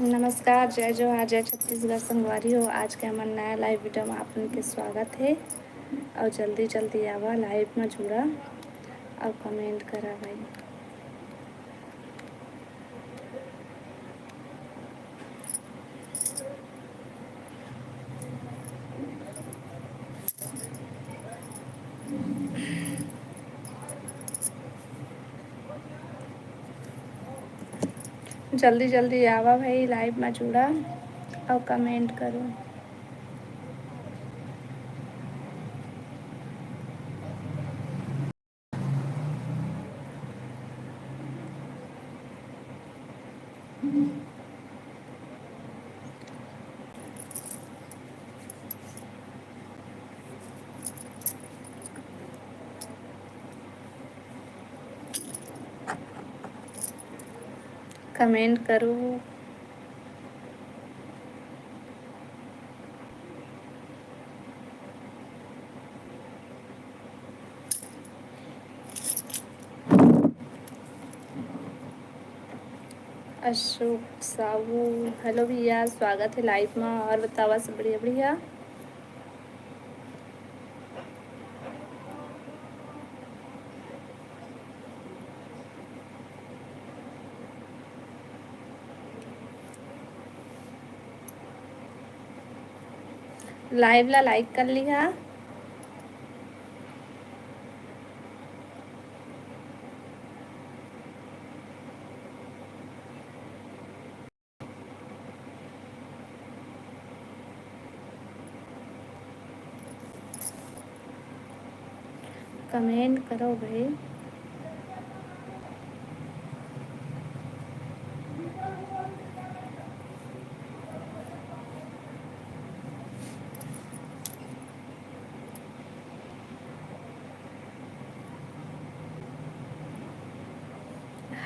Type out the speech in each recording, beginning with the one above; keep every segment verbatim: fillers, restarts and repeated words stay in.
नमस्कार, जय जोहार, जय छत्तीसगढ़ संगवारी हो। आज के हमर नया live video में आप मन के स्वागत हे। अउ जल्दी जल्दी आवा, live में जुड़ा अउ comment करा भाई। जल्दी जल्दी आवा भाई, live में जुड़ा अउ comment करो। Comment करो। अशोक साहू, hello भैया, स्वागत हे live मा। और बतावा, सब बढ़िया बढ़िया? Live ला like कर लिहा। Comment करो भाई।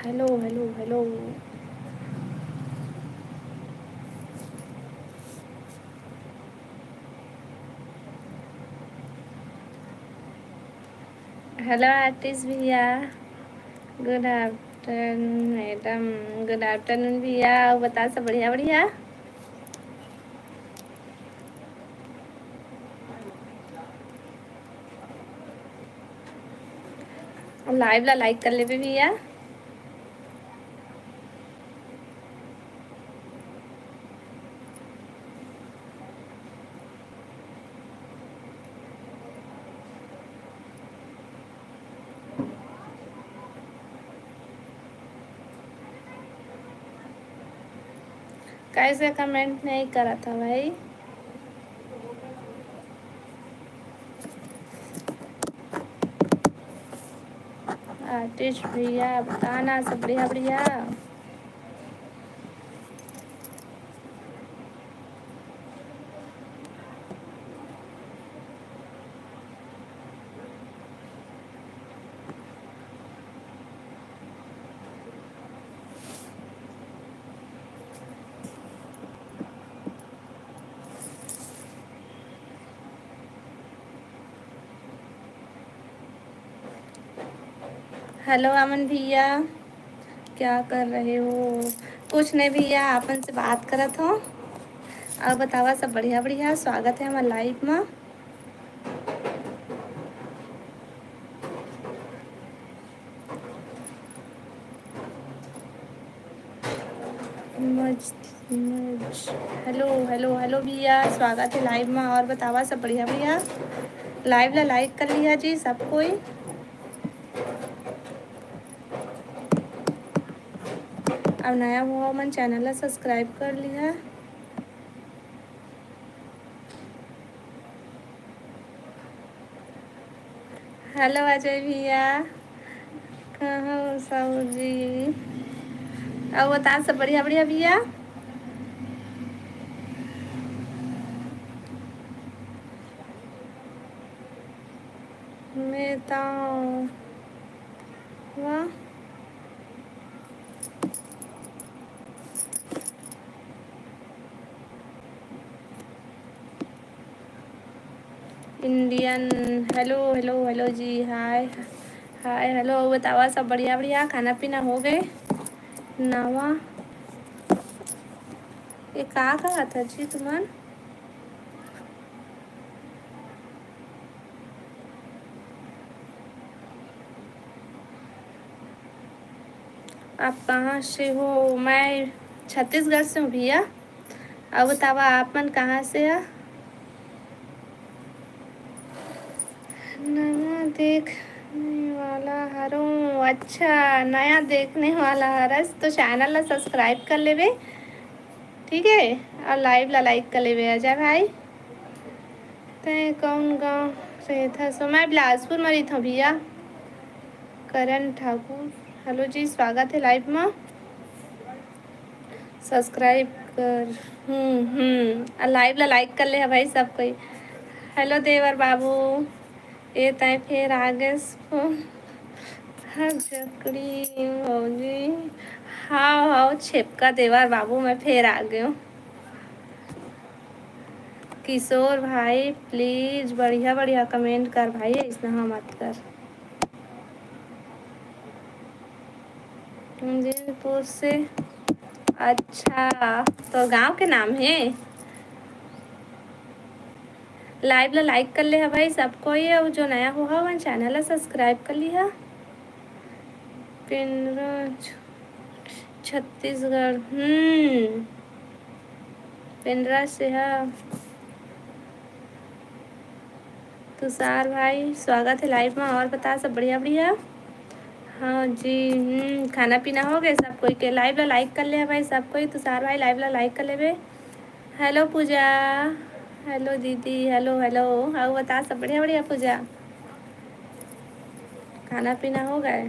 Hello, hello, hello। Hello artist भैया, good afternoon madam, good afternoon भैया। अउ बता, सब बढ़िया बढ़िया? Live ला like कर लेबे भैया। कैसे comment नहीं करत हव भाई? Artist भैया, बता ना, सब बढ़िया बढ़िया? Hello अमन भैया, क्या कर रहे हो? कुछ नहीं भैया, आप मन से बात करत हो। अउ बतावा, सब बढ़िया बढ़िया? स्वागत हे हमर live मा। मज-, मज-, hello, hello, hello भैया, स्वागत हे live मा। अउ बतावा, सब बढ़िया बढ़िया? Live ला like कर लिहा जी सब कोई। अउ नया हुआ मन, channel ला subscribe कर लिहा। Hello अजय भैया, कहाँ हो साहू जी? अउ बता, सब बढ़िया बढ़िया भैया? मैं तो वाह। Indian, hello, hello, hello जी, hi, hi, hello। बतावा, सब बढ़िया बढ़िया? खाना पीना हो गए? नवा ये का कहत ह जी तुमन? आप कहाँ से हो? मैं छत्तीसगढ़ से हूँ भैया। अब बतावा, आप मन कहाँ से ह? नया देखने वाला हरों। अच्छा, नया देखने वाला हरस तो चैनल ला सब्सक्राइब कर लेबे, ठीक है, और लाइव ला लाइक कर लेबे अजय भाई। तैं कौन गाँव रहत हस? मैं बिलासपुर में रहत हूँ भैया। करण ठाकुर, हेलो जी, स्वागत है लाइव में। सब्सक्राइब कर, हम्म हम्म, आ लाइव ला लाइक कर ले ह भाई सब कोई। हेलो देवर बाबू, ए तैं फेर आ गेस फोन। हर जकड़ी भौजी, हाव हाव छेपका देवर बाबू, मैं फेर आ गयो। किशोर भाई प्लीज बढ़िया बढ़िया कमेंट कर भाई, ऐसना मत कर। कुंजनपुर से। अच्छा, तो गांव के नाम है। लाइव ला लाइक कर ले ह भाई सब कोई, अउ जो नया हो ह, मन चैनल ला सब्सक्राइब कर लिहा। पेंड्रा छ-, छत्तीसगढ़, हम्म, पेंड्रा से ह। तुषार भाई, स्वागत है लाइव में। और बता, सब बढ़िया, बढ़िया? हाँ जी, हम्म, खाना पीना हो गए सब कोई के? लाइव ला लाइक कर ले ह भाई सब कोई। तुषार भाई, लाइव ला लाइक कर लेबे। हेलो पूजा, हेलो दीदी, हेलो, हेलो। अउ बता, सब बढ़िया, बढ़िया पूजा? खाना पीना हो गए?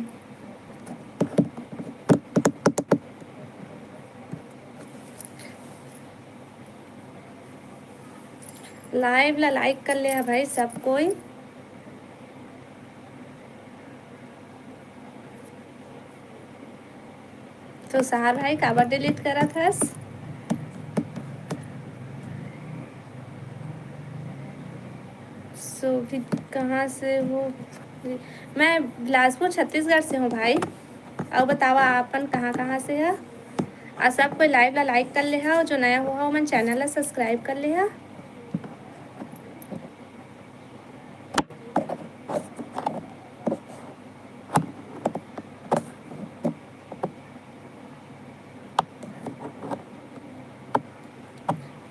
लाइव ला लाइक कर ले ह भाई सब कोई। तो तुषार भाई, काबर डिलीट करत हस? शोभित, कहाँ से हो? मैं बिलासपुर, छत्तीसगढ़ से हूँ भाई। अउ बतावा, आपन कहाँ कहाँ से ह? आ सब कोई लाइव ला लाइक कर ले ह, जो नया हो ह, ओमन चैनल ला सब्सक्राइब कर ले ह।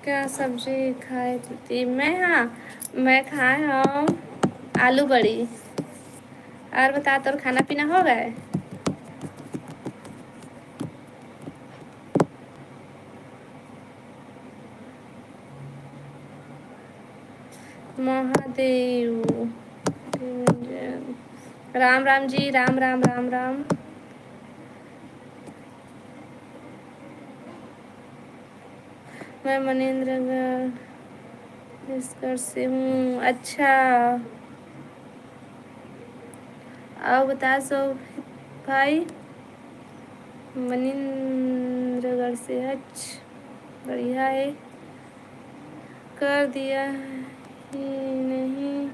क्या सब्जी खाए दीदी? मैं, हाँ, मैं खाए हूँ आलू बड़ी। और बता, तोर खाना पीना हो गए? महादेव। राम राम जी, राम राम, राम राम। मैं मनेंद्रगढ़, छत्तीसगढ़ से हूँ। अच्छा, अउ बता सो भाई, मनेंद्रगढ़ से। अच्छा, बढ़िया है। कर दिया ही नहीं,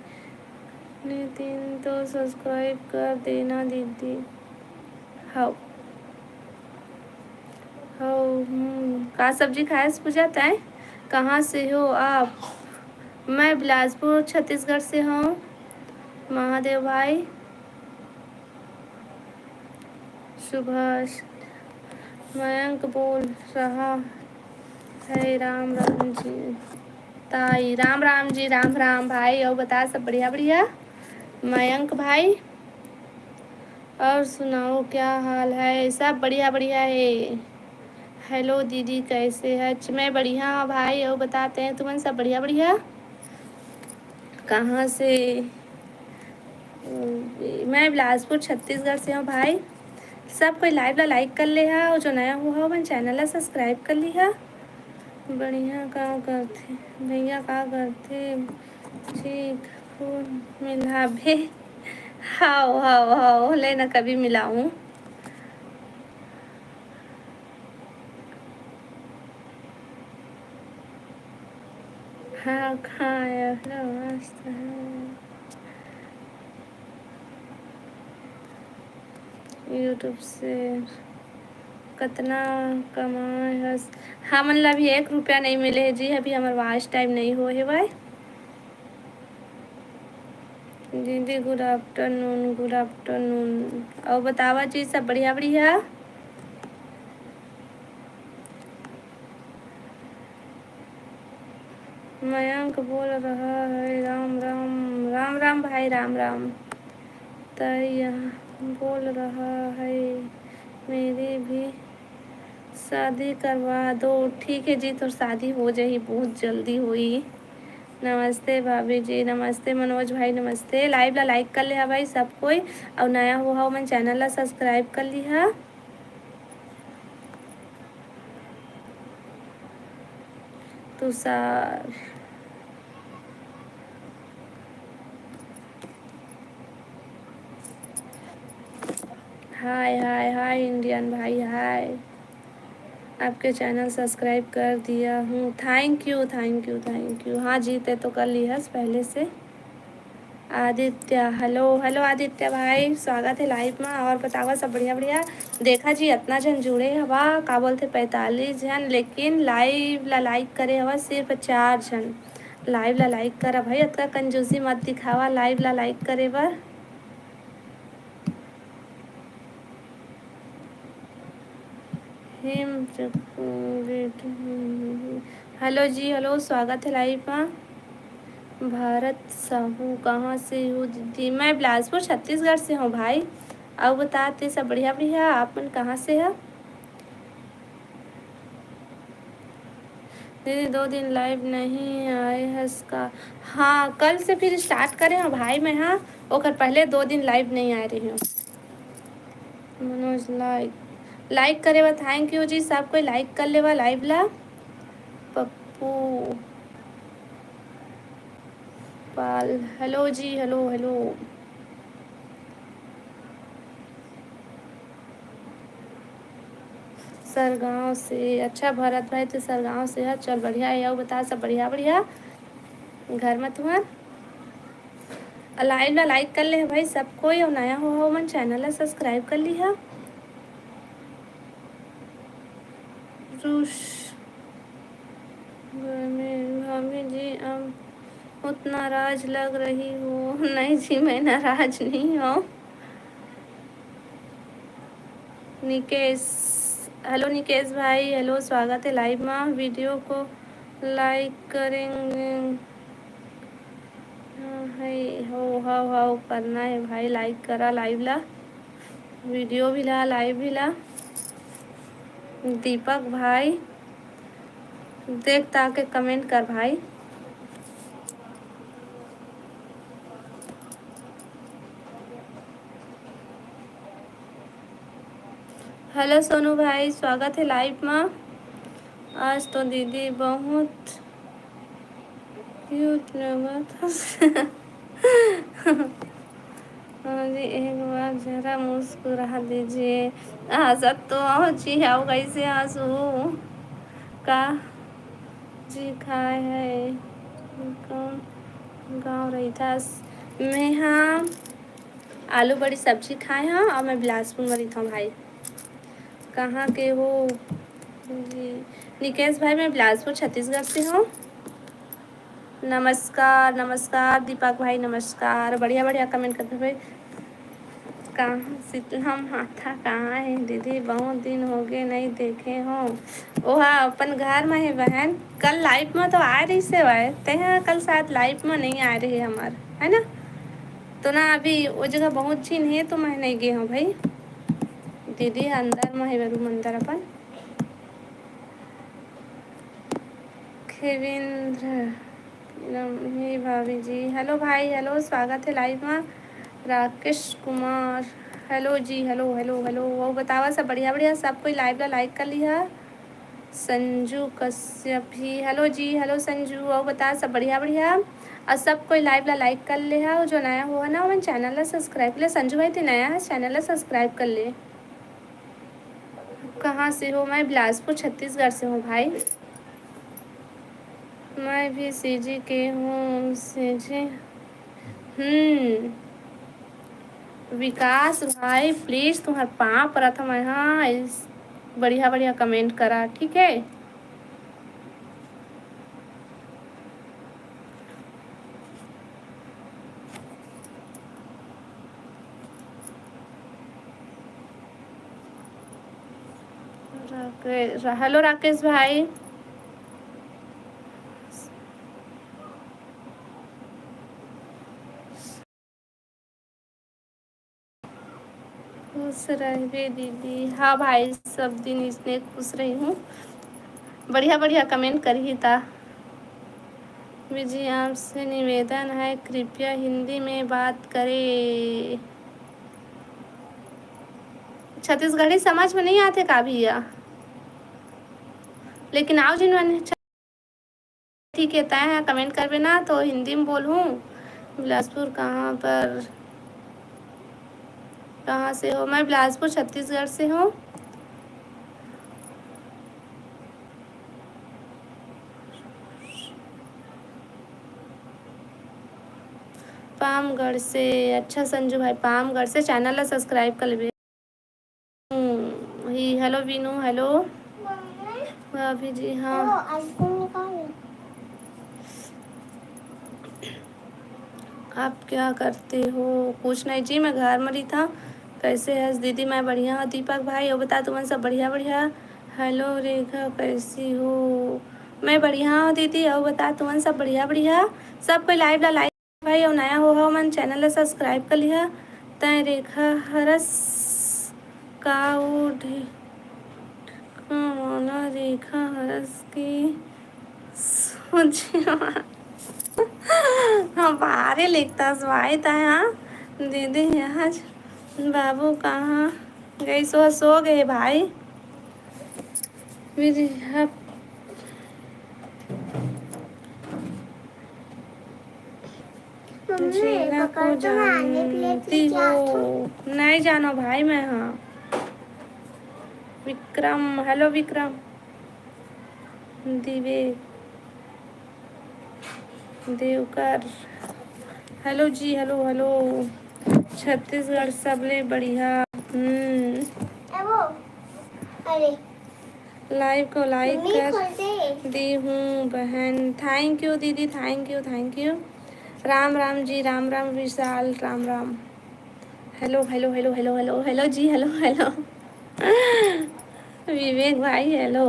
नितिन तो सब्सक्राइब कर देना दीदी। हव। हव, हम्म। का सब्जी खाएस पूजा तैं? कहाँ से हो आप? मैं बिलासपुर, छत्तीसगढ़ से हूँ। महादेव भाई। सुभाष, मयंक बोल रहा है, राम राम जी। ताई, राम राम जी, राम राम भाई। अउ बता, सब बढ़िया, बढ़िया? मयंक भाई, और सुनाओ, क्या हाल है? सब बढ़िया, बढ़िया है। हेलो दीदी, कैसे है? मैं बढ़िया हूँ भाई। अउ बता, तैं तुमन सब बढ़िया, बढ़िया? कहाँ से? मैं बिलासपुर, छत्तीसगढ़ से हूँ भाई। सब कोई लाइव ला लाइक कर ले हा, अउ जो नया हुआ हो, मन चैनल ला सब्सक्राइब कर ली हा। बढ़िया का करथे भैया, का करथे? ठीक, खूब मिलाबे। हाव, हाव, हाव, ले ना, कभी मिलाऊं। हाँ, खाया लो, मस्त है। YouTube से कतना कमाए हस? हमन ला अभी एक रुपया नहीं मिले हे जी, अभी हमर वॉच टाइम नहीं हो हे भाई। दीदी, good afternoon, good afternoon। अउ बतावा जी, सब बढ़िया, बढ़िया? मयंक बोल रहा है, राम राम, राम राम भाई, राम राम। तैं यहाँ बोल रहा है, मेरी भी शादी करवा दो। ठीक है जी, तोर शादी हो जाही, बहुत जल्दी होई। नमस्ते भाभी जी, नमस्ते मनोज भाई, नमस्ते। लाइव ला लाइक कर लिहा भाई सब कोई, अउ नया हो हा मन चैनल ला सब्सक्राइब कर लिहा। तुषार, हाय हाय हाय इंडियन भाई, हाय। आपके चैनल सब्सक्राइब कर दिया हूँ। Thank you, thank you, thank you. हाँ जी, तैं तो कर लिहस पहले से। आदित्य, हेलो, हेलो आदित्य भाई, स्वागत है लाइव में। और बतावा सब बढ़िया, बढ़िया? देखा जी, अतना झन जुड़े हवा, का बोलथे, पैंतालीस झन, लेकिन लाइव ला लाइक करे हवा सिर्फ चार झन। लाइव ला लाइक करा भाई, अतका कंजूसी मत दिखावा लाइव ला लाइक करे बर। हेम चक्र, हेलो जी, हेलो, स्वागत है लाइव मा। भारत साहू, कहाँ से हो दीदी? मैं बिलासपुर, छत्तीसगढ़ से हूँ भाई। अउ बता, ते सब बढ़िया, बढ़िया? आप मन कहाँ से है? दीदी, दो दिन लाइव नहीं आए हस का? हाँ, कल से फिर स्टार्ट करे हूँ भाई मैं। हाँ, ओकर पहले दो दिन लाइव नहीं आए रही हूँ। मनोज, लाइक, लाइक करे बर थैंक यू जी। सब कोई लाइक कर लेवा लाइव ला। पप्पू पाल, हेलो जी, हेलो, हेलो। सरगांव से, अच्छा भरत भाई, तो सरगांव से है। चल, बढ़िया है। अउ बता, सब बढ़िया, बढ़िया? घर में तुम्हार लाइव ला लाइक कर ले भाई सब कोई, अउ नया हो, हो मन चैनल ला सब्सक्राइब कर लिहा। रूस, भाभी जी, अब बहुत नाराज लग रही हो। नहीं जी, मैं नाराज नहीं हूँ। निकेश, हेलो निकेश भाई, हेलो, स्वागत है लाइव में। वीडियो को लाइक करेंगे। हाँ, है, हो, हो, हो, करना है भाई, लाइक करा लाइव ला, वीडियो भी ला, लाइव भी ला। दीपक भाई, देख ताके कमेंट कर भाई। हेलो सोनू भाई, स्वागत है लाइव में। आज तो दीदी बहुत क्यूट लगत हस। हाँ जी, एक बार जरा मुस्कुरा दीजिए। हाँ, सब तो आओ जी, आओ, कैसे हंसू का जी खाए है? कौन गाँव रहिथस? मैं हाँ आलू बड़ी सब्जी खाए हव अउ मैं बिलासपुर में रहिथव भाई। कहाँ के हो जी? निकेश भाई, मैं बिलासपुर छत्तीसगढ़ से हूँ। नमस्कार, नमस्कार दीपक भाई, नमस्कार। बढ़िया, बढ़िया कमेंट करते भाई। कहाँ शीतला माता कहाँ है दीदी? बहुत दिन हो गए नहीं देखे हो। ओहा अपन घर में है बहन। कल लाइव में तो आए रहिसे भाई, तेहा कल शायद लाइव में नहीं आए रहे हमार, है ना? तो ना अभी वो जगह बहुत झिन हे तो मैं नहीं गे हूँ भाई। दीदी ह अंदर म हे रूम अंदर अपन। खेविंद्र, हे भाभी जी, हेलो भाई, हेलो, स्वागत है लाइव में। राकेश कुमार, हेलो जी, हेलो, हेलो, हेलो। वो बतावा सब बढ़िया, बढ़िया, सब कोई लाइव ला लाइक कर लिहा। संजू कश्यप ही, हेलो जी, हेलो संजू, अउ बता सब बढ़िया, बढ़िया? अउ सब कोई लाइव ला लाइक कर ले हा, जो नया हुआ ना, ओमन चैनल ला सब्सक्राइब कर ले। संजू भाई, ते नया है, चैनल ला सब्सक्राइब कर ले। कहाँ से हो? मैं बिलासपुर, छत्तीसगढ़ से हूँ भाई। मैं भी सीजी के हूँ, सीजी। हम्म, विकास भाई, प्लीज तुम्हार पाँव परत हूँ मैं, हाँ, इस बढ़िया बढ़िया comment करा, ठीक है। राके-, रा-, hello राकेश भाई। खुश रहबे दीदी। हाँ भाई, सब दिन इसने खुश रही हूँ। बढ़िया बढ़िया comment करही ता। विजी, आपसे निवेदन है, कृपया हिंदी में बात करें। छत्तीसगढ़ी समझ में नहीं आते का भैया? लेकिन आओ जिन मन, ठीक है, तय है, comment करबे ना तो हिंदी में बोलहूँ। बिलासपुर कहाँ पर, कहाँ से हो? मैं बिलासपुर, छत्तीसगढ़ से हूँ। पामगढ़ से। अच्छा संजू भाई, पामगढ़ से। Channel ला subscribe कर लेबे। हम्म, ही, hello वीनू, hello। भाभी जी, हाँ। आप क्या करते हो? कुछ नहीं जी, मैं घर में रही था। कैसे है दीदी? मैं बढ़िया हूँ। दीपक भाई, वो बता, तुमन सब बढ़िया बढ़िया? Hello रेखा, कैसी हो? मैं बढ़िया हूँ दीदी, और बता, तुमन सब बढ़िया बढ़िया? सब कोई live ला like भाई, अउ नया हो हव मन, channel ला subscribe कर लिहा। तैं रेखा हरस का ओ ढे-, का वाला रेखा हरस के सोचे मा। हाँ, बारे लिखता भाई तैं, हाँ। दीदी यहाँ बाबू कहाँ गई? सो, सो गए भाई। मेरी यहाँ मम्मी, जिला को पकड़ तो मैं आने के लिए जानती लेके आती हूँ। नहीं जानो भाई मैं, हाँ। विक्रम, hello विक्रम। दिवे, देवकर, hello जी, hello, hello। छत्तीसगढ़ सबले बढ़िया। हम्म। ए वो, अरे। Live को like मम्मी, कर खोल दे। दी हूँ बहन। Thank you दीदी, thank you, thank you। Ram Ram ji, Ram Ram Vishal, Ram Ram. Hello, hello, hello, hello, hello, hello ji, hello, hello। विवेक भाई, hello।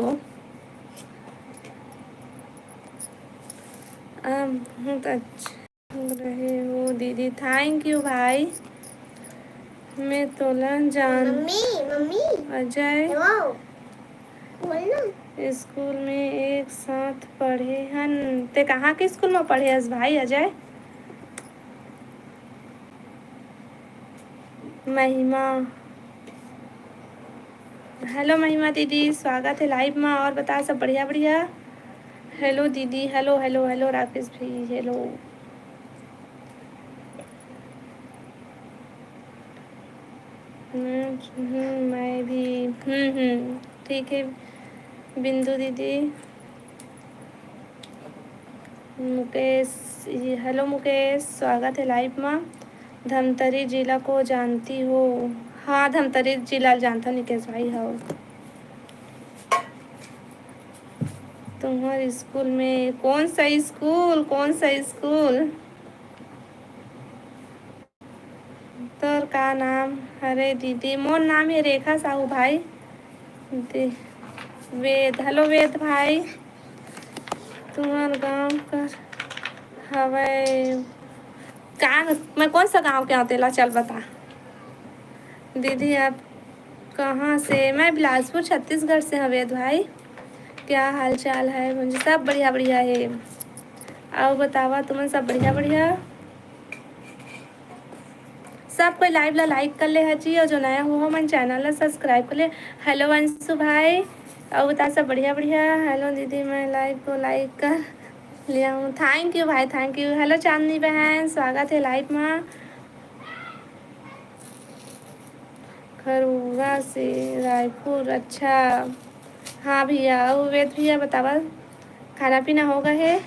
आप बहुत अच्छा रहे हो दीदी, thank you भाई। मैं तोला जान मम्मी, मम्मी। अजय। Wow। बोल ना। स्कूल में एक साथ पढ़े हन। ते कहाँ के स्कूल में पढ़े हस भाई अजय? महिमा। Hello महिमा दीदी, स्वागत है live में। और बता, सब बढ़िया बढ़िया? Hello दीदी, hello, hello, hello राकेश भाई, hello। हम्म, हम्म, मैं भी, हम्म, हम्म, ठीक है बिंदु दीदी। मुकेश, ये, hello मुकेश, स्वागत है live मा। धमतरी जिला को जानती हो? हाँ, धमतरी जिला जानता निकेश भाई, हो। तुम्हारे स्कूल में कौन सा स्कूल, कौन सा स्कूल? तोर का नाम हरे दीदी? मोर नाम है रेखा साहू भाई। दे-, वेद, hello वेद भाई, तुम्हार गांव कर हवय का? मैं कौन सा गांव के आंव तेला चल बता। दीदी आप कहाँ से? मैं बिलासपुर छत्तीसगढ़ से हूँ वेद भाई। क्या हाल चाल है? मुझे सब बढ़िया बढ़िया है। आओ बतावा तुमन सब बढ़िया बढ़िया। सब कोई live ला like कर ले हजी, और जो नया हो हमन channel ला subscribe कर ले। Hello अंशु भाई, और बता सब बढ़िया बढ़िया। Hello दीदी, मैं live को like कर लिया हूँ। Thank you भाई, thank you। Hello चांदनी बहन, स्वागत है live मा। खरुआ से रायपुर, अच्छा। हाँ भैया, अउ वेद भैया बतावा, खाना पीना होगा है?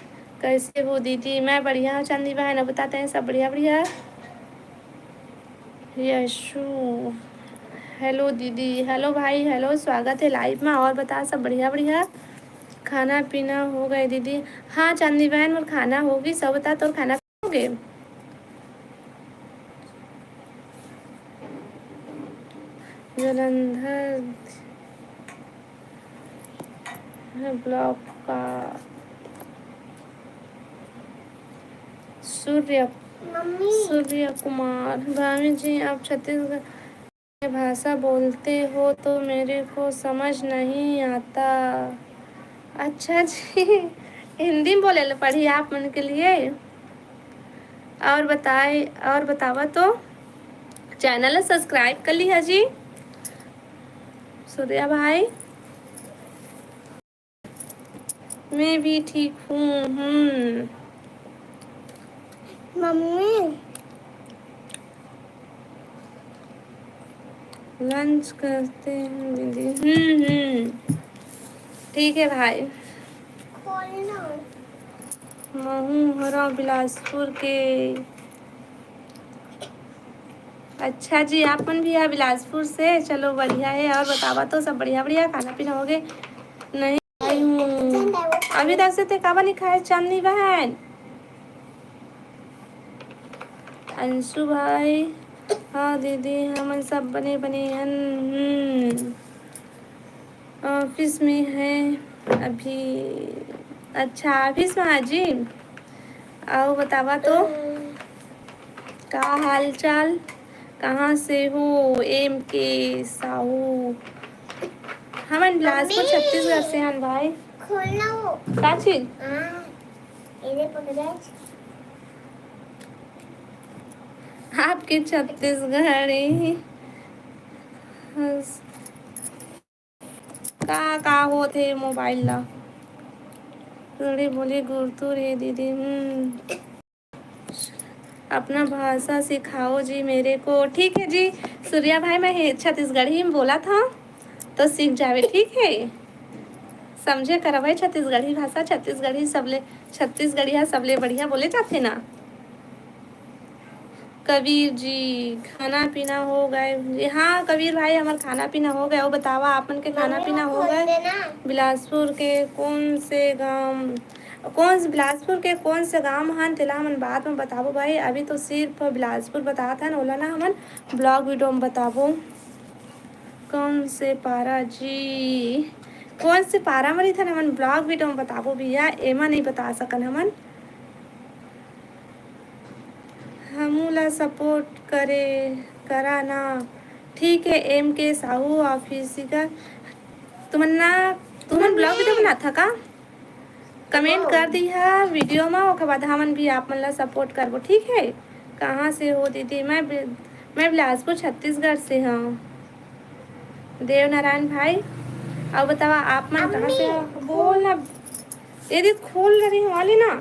कैसे हो दीदी? मैं बढ़िया हूँ चांदनी बहन, अब बताते हैं सब बढ़िया बढ़िया। यशु, हेलो दीदी, हेलो भाई, हेलो, स्वागत है लाइव में। और बता, सब बढ़िया बढ़िया? खाना पीना हो गए दीदी? हाँ चांदनी बहन, मोर खाना होगी। सब बता, तोर खाना हो गए? जलंधर ब्लॉक का सूर्य मम्मी। सूर्य कुमार, भाभी जी, आप छत्तीसगढ़ भाषा बोलते हो तो मेरे को समझ नहीं आता। अच्छा जी, हिंदी में बोले ला पड़ी आप मन के लिए। और बताए, और बतावा तो, चैनल सब्सक्राइब कर लिया जी सूर्या भाई। मैं भी ठीक हूँ। हम्म। मम्मी। लंच करते हैं दीदी। हम्म हम्म। ठीक है भाई। खोलना। महू हरा बिलासपुर के। अच्छा जी, आप मन भी है बिलासपुर से? चलो बढ़िया है। और बतावा तो, सब बढ़िया बढ़िया? खाना पीना हो गए? नहीं आई हूँ अभी तक से। ते काबर नहीं खाए चांदनी बहन? अंशु भाई, हाँ दीदी, हमन सब बने बने हन। हम्म, ऑफिस में है अभी। अच्छा, ऑफिस में आज जी। आओ बतावा तो, का हाल चाल? कहाँ से हो? एम के साहू। हमन बिलासपुर, मम्मी। छत्तीसगढ़ से हन भाई। खोलना वो। का चीज? हाँ, ये पकड़ा। आपके छत्तीसगढ़ी का, का होत हे मोबाइल ला? थोड़ी बोली गुरतुर हे दीदी। हम्म। अपना भाषा सिखाओ जी मेरे को। ठीक है जी सूर्या भाई, मैं हे-, छत्तीसगढ़ी में बोला था तो सीख जावे, ठीक है? समझे करा भाई, छत्तीसगढ़ी भाषा, छत्तीसगढ़ी सबले, छत्तीसगढ़िया सबले बढ़िया बोले जाथे ना। कबीर जी, खाना पीना हो गए जी? हाँ कबीर भाई, हमार खाना पीना हो गए। अउ बतावा, आप मन के खाना पीना हो गए? बिलासपुर के कौन से गांव, कौन से, बिलासपुर के कौन से गांव हन, तेला हमन बाद में बताबो भाई। अभी तो सिर्फ बिलासपुर बतात हन, ओला ना हमन ब्लॉग वीडियो में बताबो। कौन से पारा जी, कौन से पारा में रहिथन, हमन ब्लॉग वीडियो में बताबो भैया, एमा नहीं बता सकन हमन। हमू ला सपोर्ट करे करा ना। ठीक है, एम के साहू ऑफिशियल। तुमन ना, तुमन ब्लॉग वीडियो बनाथा का? कमेंट कर दिहा वीडियो में, ओकर बाद हमन भी आप मन ला सपोर्ट करबो, ठीक है? कहाँ से हो दीदी? मैं बि-, मैं बिलासपुर छत्तीसगढ़ से हूँ। देवनारायण भाई, अब बतावा आप मन कहाँ से हो? बोल ना, ये दे खोल रही हूँ वाली ना।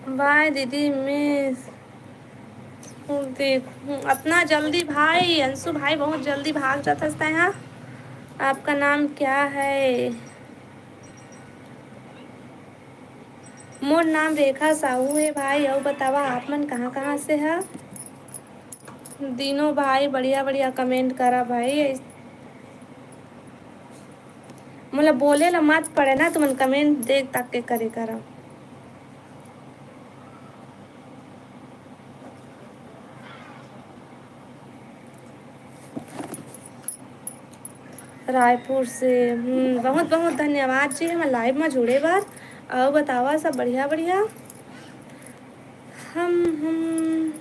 बाय दीदी, मैं देखूँ अतना जल्दी भाई, अंशु भाई बहुत जल्दी भाग जाता है। आपका नाम क्या है? मोर नाम रेखा साहू है भाई। अउ बतावा आप मन कहाँ कहाँ से हा? दीनो भाई बढ़िया बढ़िया कमेंट करा भाई। मोला बोले ला मत पड़े ना, तुमन कमेंट देख तक के करे करा। रायपुर से, हम्म, बहुत बहुत धन्यवाद जी हमर लाइव में जुड़े बर। अउ बतावा सब बढ़िया बढ़िया। हम हम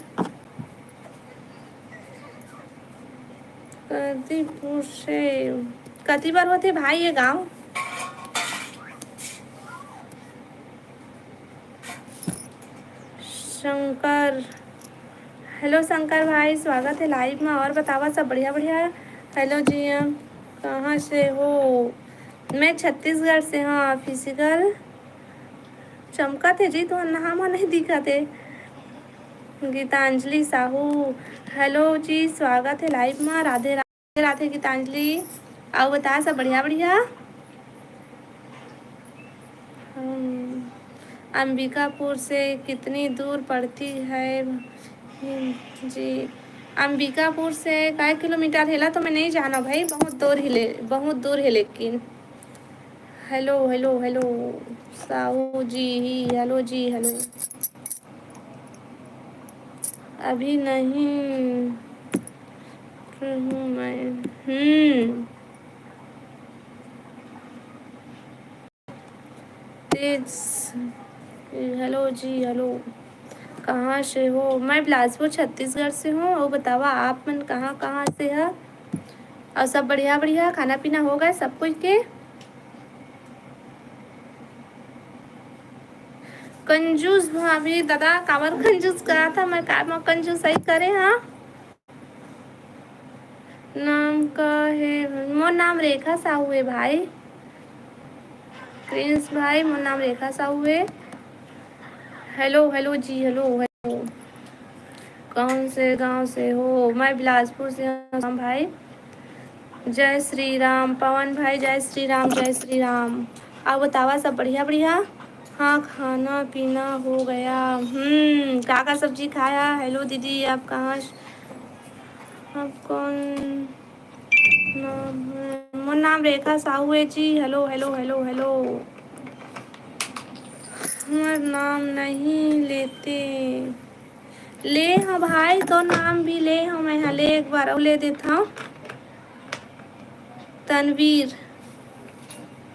कदीपुर से। कति बार होते भाई ये गांव? शंकर, हेलो शंकर भाई, स्वागत है लाइव में। और बतावा सब बढ़िया बढ़िया? हेलो जी, कहाँ से हो? मैं छत्तीसगढ़ से हूँ। ऑफिशियल चमकत है जी, तो नहा नहीं दिखत है। गीतांजलि साहू, हेलो जी, स्वागत है लाइव में। राधे राधे गीतांजलि। अउ बता सब बढ़िया बढ़िया? हम अंबिकापुर से कितनी दूर पड़ती है? जी, अंबिकापुर से काय किलोमीटर हेला तो मैं नहीं जाना भाई, बहुत दूर हिले, बहुत दूर है लेकिन। हेलो, हेलो, हेलो, साहू जी, हेलो जी, हेलो। अभी नहीं हूँ मैं। हम्म। तेज, हेलो जी, हेलो। कहाँ से हो? मैं बिलासपुर, छत्तीसगढ़ से हूँ। और बतावा, आप मन कहाँ, कहाँ से है? और सब बढ़िया, बढ़िया? खाना पीना हो गए सब कुछ के? कंजूस भाभी, दादा, काबर कंजूस कहा था मैं? का मैं कंजूस सही करे? हाँ, नाम का है? मोर नाम रेखा साहू है भाई। प्रिंस भाई, मोर नाम रेखा साहू है। हेलो, हेलो जी, हेलो, हेलो। कौन से गांव से हो? मैं बिलासपुर से हूँ भाई। जय श्री राम पवन भाई, जय श्री राम, जय श्री राम। आप बतावा, सब बढ़िया, बढ़िया? हाँ, खाना पीना हो गया। हम्म, का का सब्जी खाया? हेलो दीदी, आप कहाँ स-, आप कौन नाम है? मोर नाम रेखा साहू है ji. Hello, hello, hello, hello. हमर नाम नहीं लेते। ले हाँ भाई, तोर नाम भी ले हाँ मैं, हाँ ले, एक बार अउ ले देत हौं। तनवीर,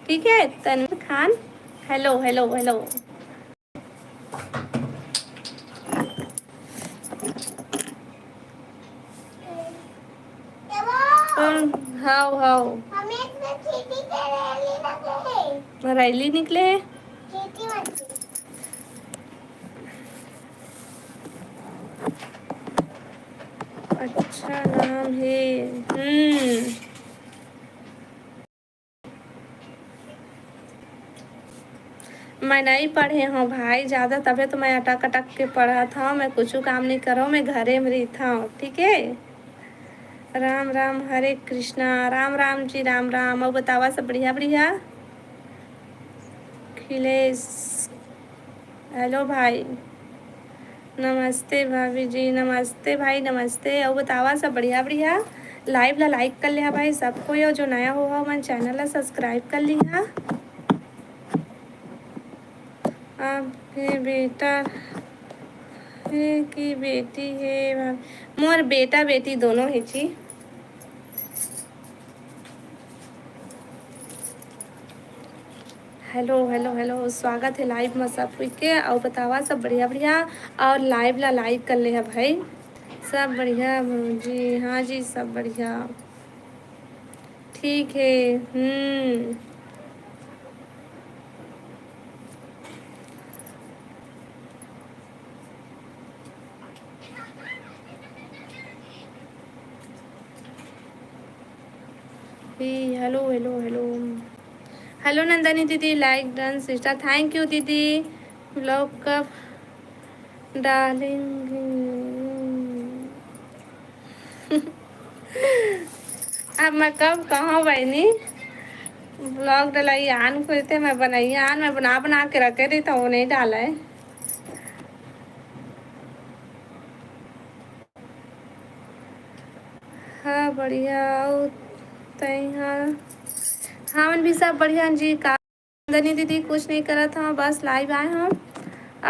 ठीक है, Tanveer Khan. Hello, hello, hello. कौन? हाव, हाव। रैली निकले हे। अच्छा नाम हे। हम्म। मैं नहीं पढ़े हौं भाई ज़्यादा, तभे तो मैं अटक अटक के पढ़त हौं। मैं कुछू काम नहीं करो, मैं घरे में रहित हौं, ठीक है। राम राम, हरे कृष्णा, राम राम जी, राम राम। अउ बतावा, सब बढ़िया बढ़िया? अखिलेश, हेलो भाई। नमस्ते भाभी जी, नमस्ते भाई, नमस्ते। अउ बतावा, सब बढ़िया बढ़िया? Live ला like कर लिहा भाई सब कोई, अउ जो नया हो, हो मन channel ला subscribe कर लिहा। आपके बेटा हे कि बेटी हे? मोर बेटा बेटी दोनों हे जी। हेलो, हेलो, हेलो, स्वागत हे live में सब कोई के। अउ बतावा, सब बढ़िया बढ़िया? अउ live ला like कर लिहा भाई। सब बढ़िया भौजी? हाँ जी, सब बढ़िया। ठीक हे। हम्म। Hello, hello, hello. Hello Nandini दीदी, like done sister, thank you दीदी। Vlog कब डालेंगे? अब मैं कब कहूँ बहनी, vlog डलाई आन खोलते, मैं बनैया आन, मैं बना बना के रखे रही, तो वो नहीं डाला है। हाँ, बढ़िया। अउ तैं हा? हमन भी सब बढ़िया जी। का नंदनी दीदी, कुछ नहीं करत हौं, बस live आए हौं।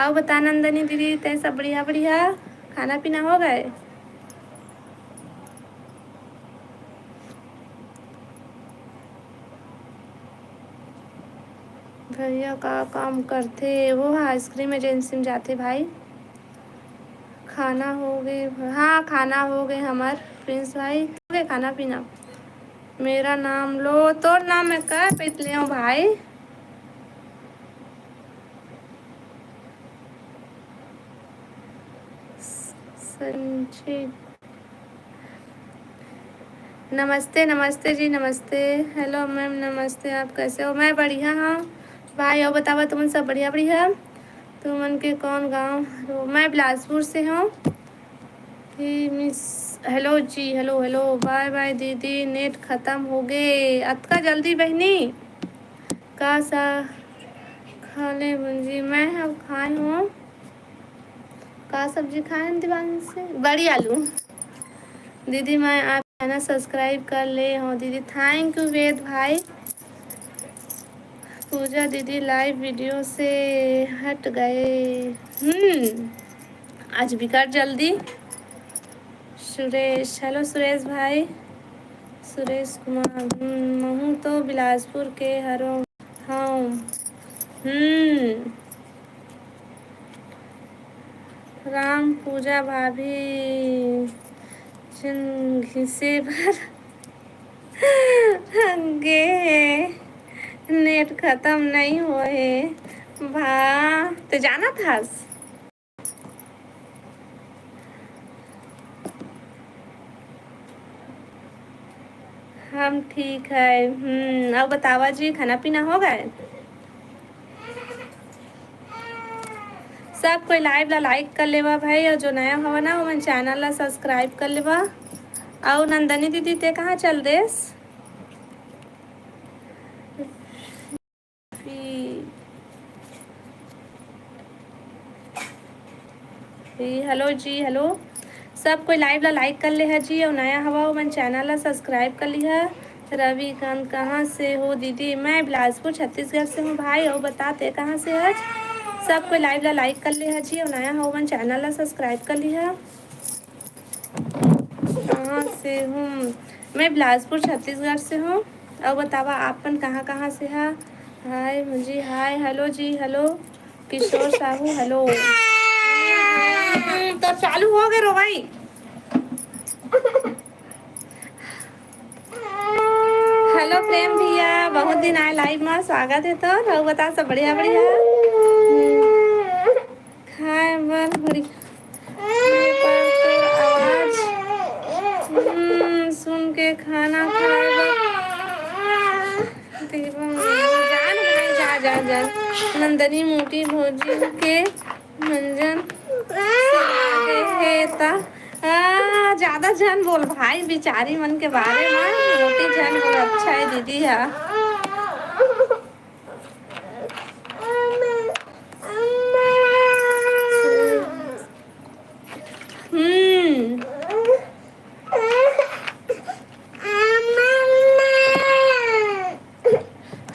अउ बता नंदनी दीदी, तैं सब बढ़िया बढ़िया? खाना पीना हो गए? भैया का काम करथे? वो हा ice cream agency में जाथे भाई। खाना हो गए? हाँ, खाना हो गए हमार प्रिंस भाई। हो गए खाना पीना? मेरा नाम लो, तोर नाम मैं कर पइत ले हूँ भाई। संजीव, नमस्ते, नमस्ते जी, नमस्ते। Hello ma'am, नमस्ते, आप कैसे हो? मैं बढ़िया हूँ भाई। अउ बतावा, तुमन सब बढ़िया, बढ़िया? तुमन के कौन गाँव? मैं बिलासपुर से हूँ। Hey miss, hello जी, hello, hello, bye bye दीदी, net खत्म हो गए। अतका जल्दी बहनी? का सा खा ले भुंजी? मैं हम खाए हूँ। का सब्जी खाए हैं दिवांशी? बड़ी आलू। दीदी, मैं आप चैनल सब्सक्राइब कर ले हूँ दीदी। थैंक यू वेद भाई। पूजा दीदी लाइव वीडियो से हट गए। हम्म, आज बिकट जल्दी। सुरेश, हेलो सुरेश भाई। सुरेश कुमार, हम्म, महूँ तो बिलासपुर के हरो हूँ। हम्म, राम पूजा भाभी, चुन घिसे बर गे हे, नेट खतम नहीं होए हे। भा, ते जानत हस? हम ठीक है। हम्म, अउ बतावा जी, खाना पीना हो गए? सब कोई लाइव ला लाइक कर लेवा भाई, अउ जो नया हवा ना, ओमन चैनल ला सब्सक्राइब कर लेवा। अउ नंदनी दीदी, ते कहाँ चल देस? जी, हेलो जी, हेलो। सब कोई लाइव ला लाइक कर ले हा जी, अउ नया हवा ओमन चैनल ला सब्सक्राइब कर लिहा। रविकांत, कहाँ से हो दीदी? मैं बिलासपुर छत्तीसगढ़ से हूँ भाई। अउ बता, ते कहाँ से हस? सब कोई लाइव ला लाइक कर ले हा जी, अउ नया हवा ओमन चैनल ला सब्सक्राइब कर लिहा। कहाँ से हूँ? मैं बिलासपुर छत्तीसगढ़ से हूँ। अउ बतावा, आप मन कहाँ कहाँ से हा? हाय जी, हाय, हेलो जी, हेलो। किशोर साहू, हेलो। हम्म, तो चालू हो गए रो भाई। हेलो प्रेम भैया, बहुत दिन आए लाइव में, स्वागत है तोर। अउ बता, सब बढ़िया बढ़िया? खाए बर घुरी। पर तोर आवाज, हम्म, सुन के खाना खाए बर देवा। जान भाई, जा, जा, जा। नंदनी मोटी भौजी के मंजन सिला दे हे ता। आ, ज्यादा झन बोल भाई, बिचारी मन के बारे में मोटी झन बोल। अच्छा है दीदी हा। हम्म।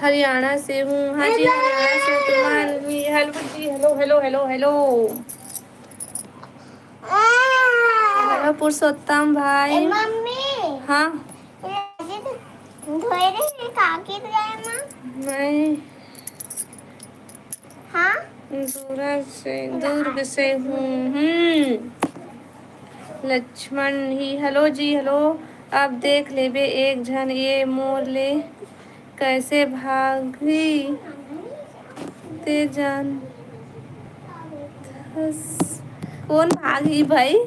हरियाणा से हूँ। हाँ जी, हरियाणा से। तुम्हार भी हेलो जी, hello, hello, hello, hello. Hello Purushottam भाई। ए, मम्मी। हाँ। ये धोए रे, ये का गिर गया, माँ? नहीं। हाँ? दूर से, दुर्ग से हूँ। हम्म। लक्ष्मण ही, हेलो जी, हेलो। अब देख लेबे एक झन ये मोर ले कैसे भागी ते जान। कौन भागी भाई?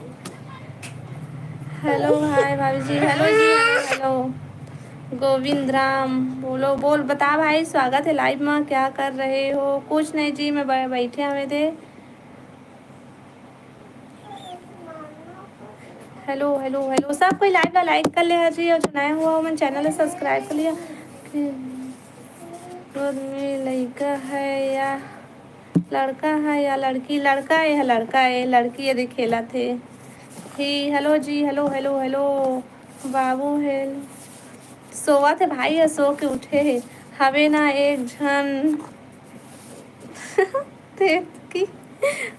हेलो, हाय भाभी जी, हेलो जी, हेलो, हेलो। गोविंद राम, बोलो, बोल, बता भाई, स्वागत है लाइव में, क्या कर रहे हो? कुछ नहीं जी, मैं बै-, बैठे हवे थे। हेलो, हेलो, हेलो, सब कोई लाइव ला लाइक कर ले हा जी, अउ जो नया हुआ हो, मन चैनल ला सब्सक्राइब कर लिहा। घर में लड़का है या लड़का है या लड़की? लड़का है, लड़का है, लड़की ये देखेला थे। ही, हेलो जी, हेलो, हेलो, हेलो, बाबू है, सोवा थे भाई, या सो के उठे है, हवे ना एक झन। ते की,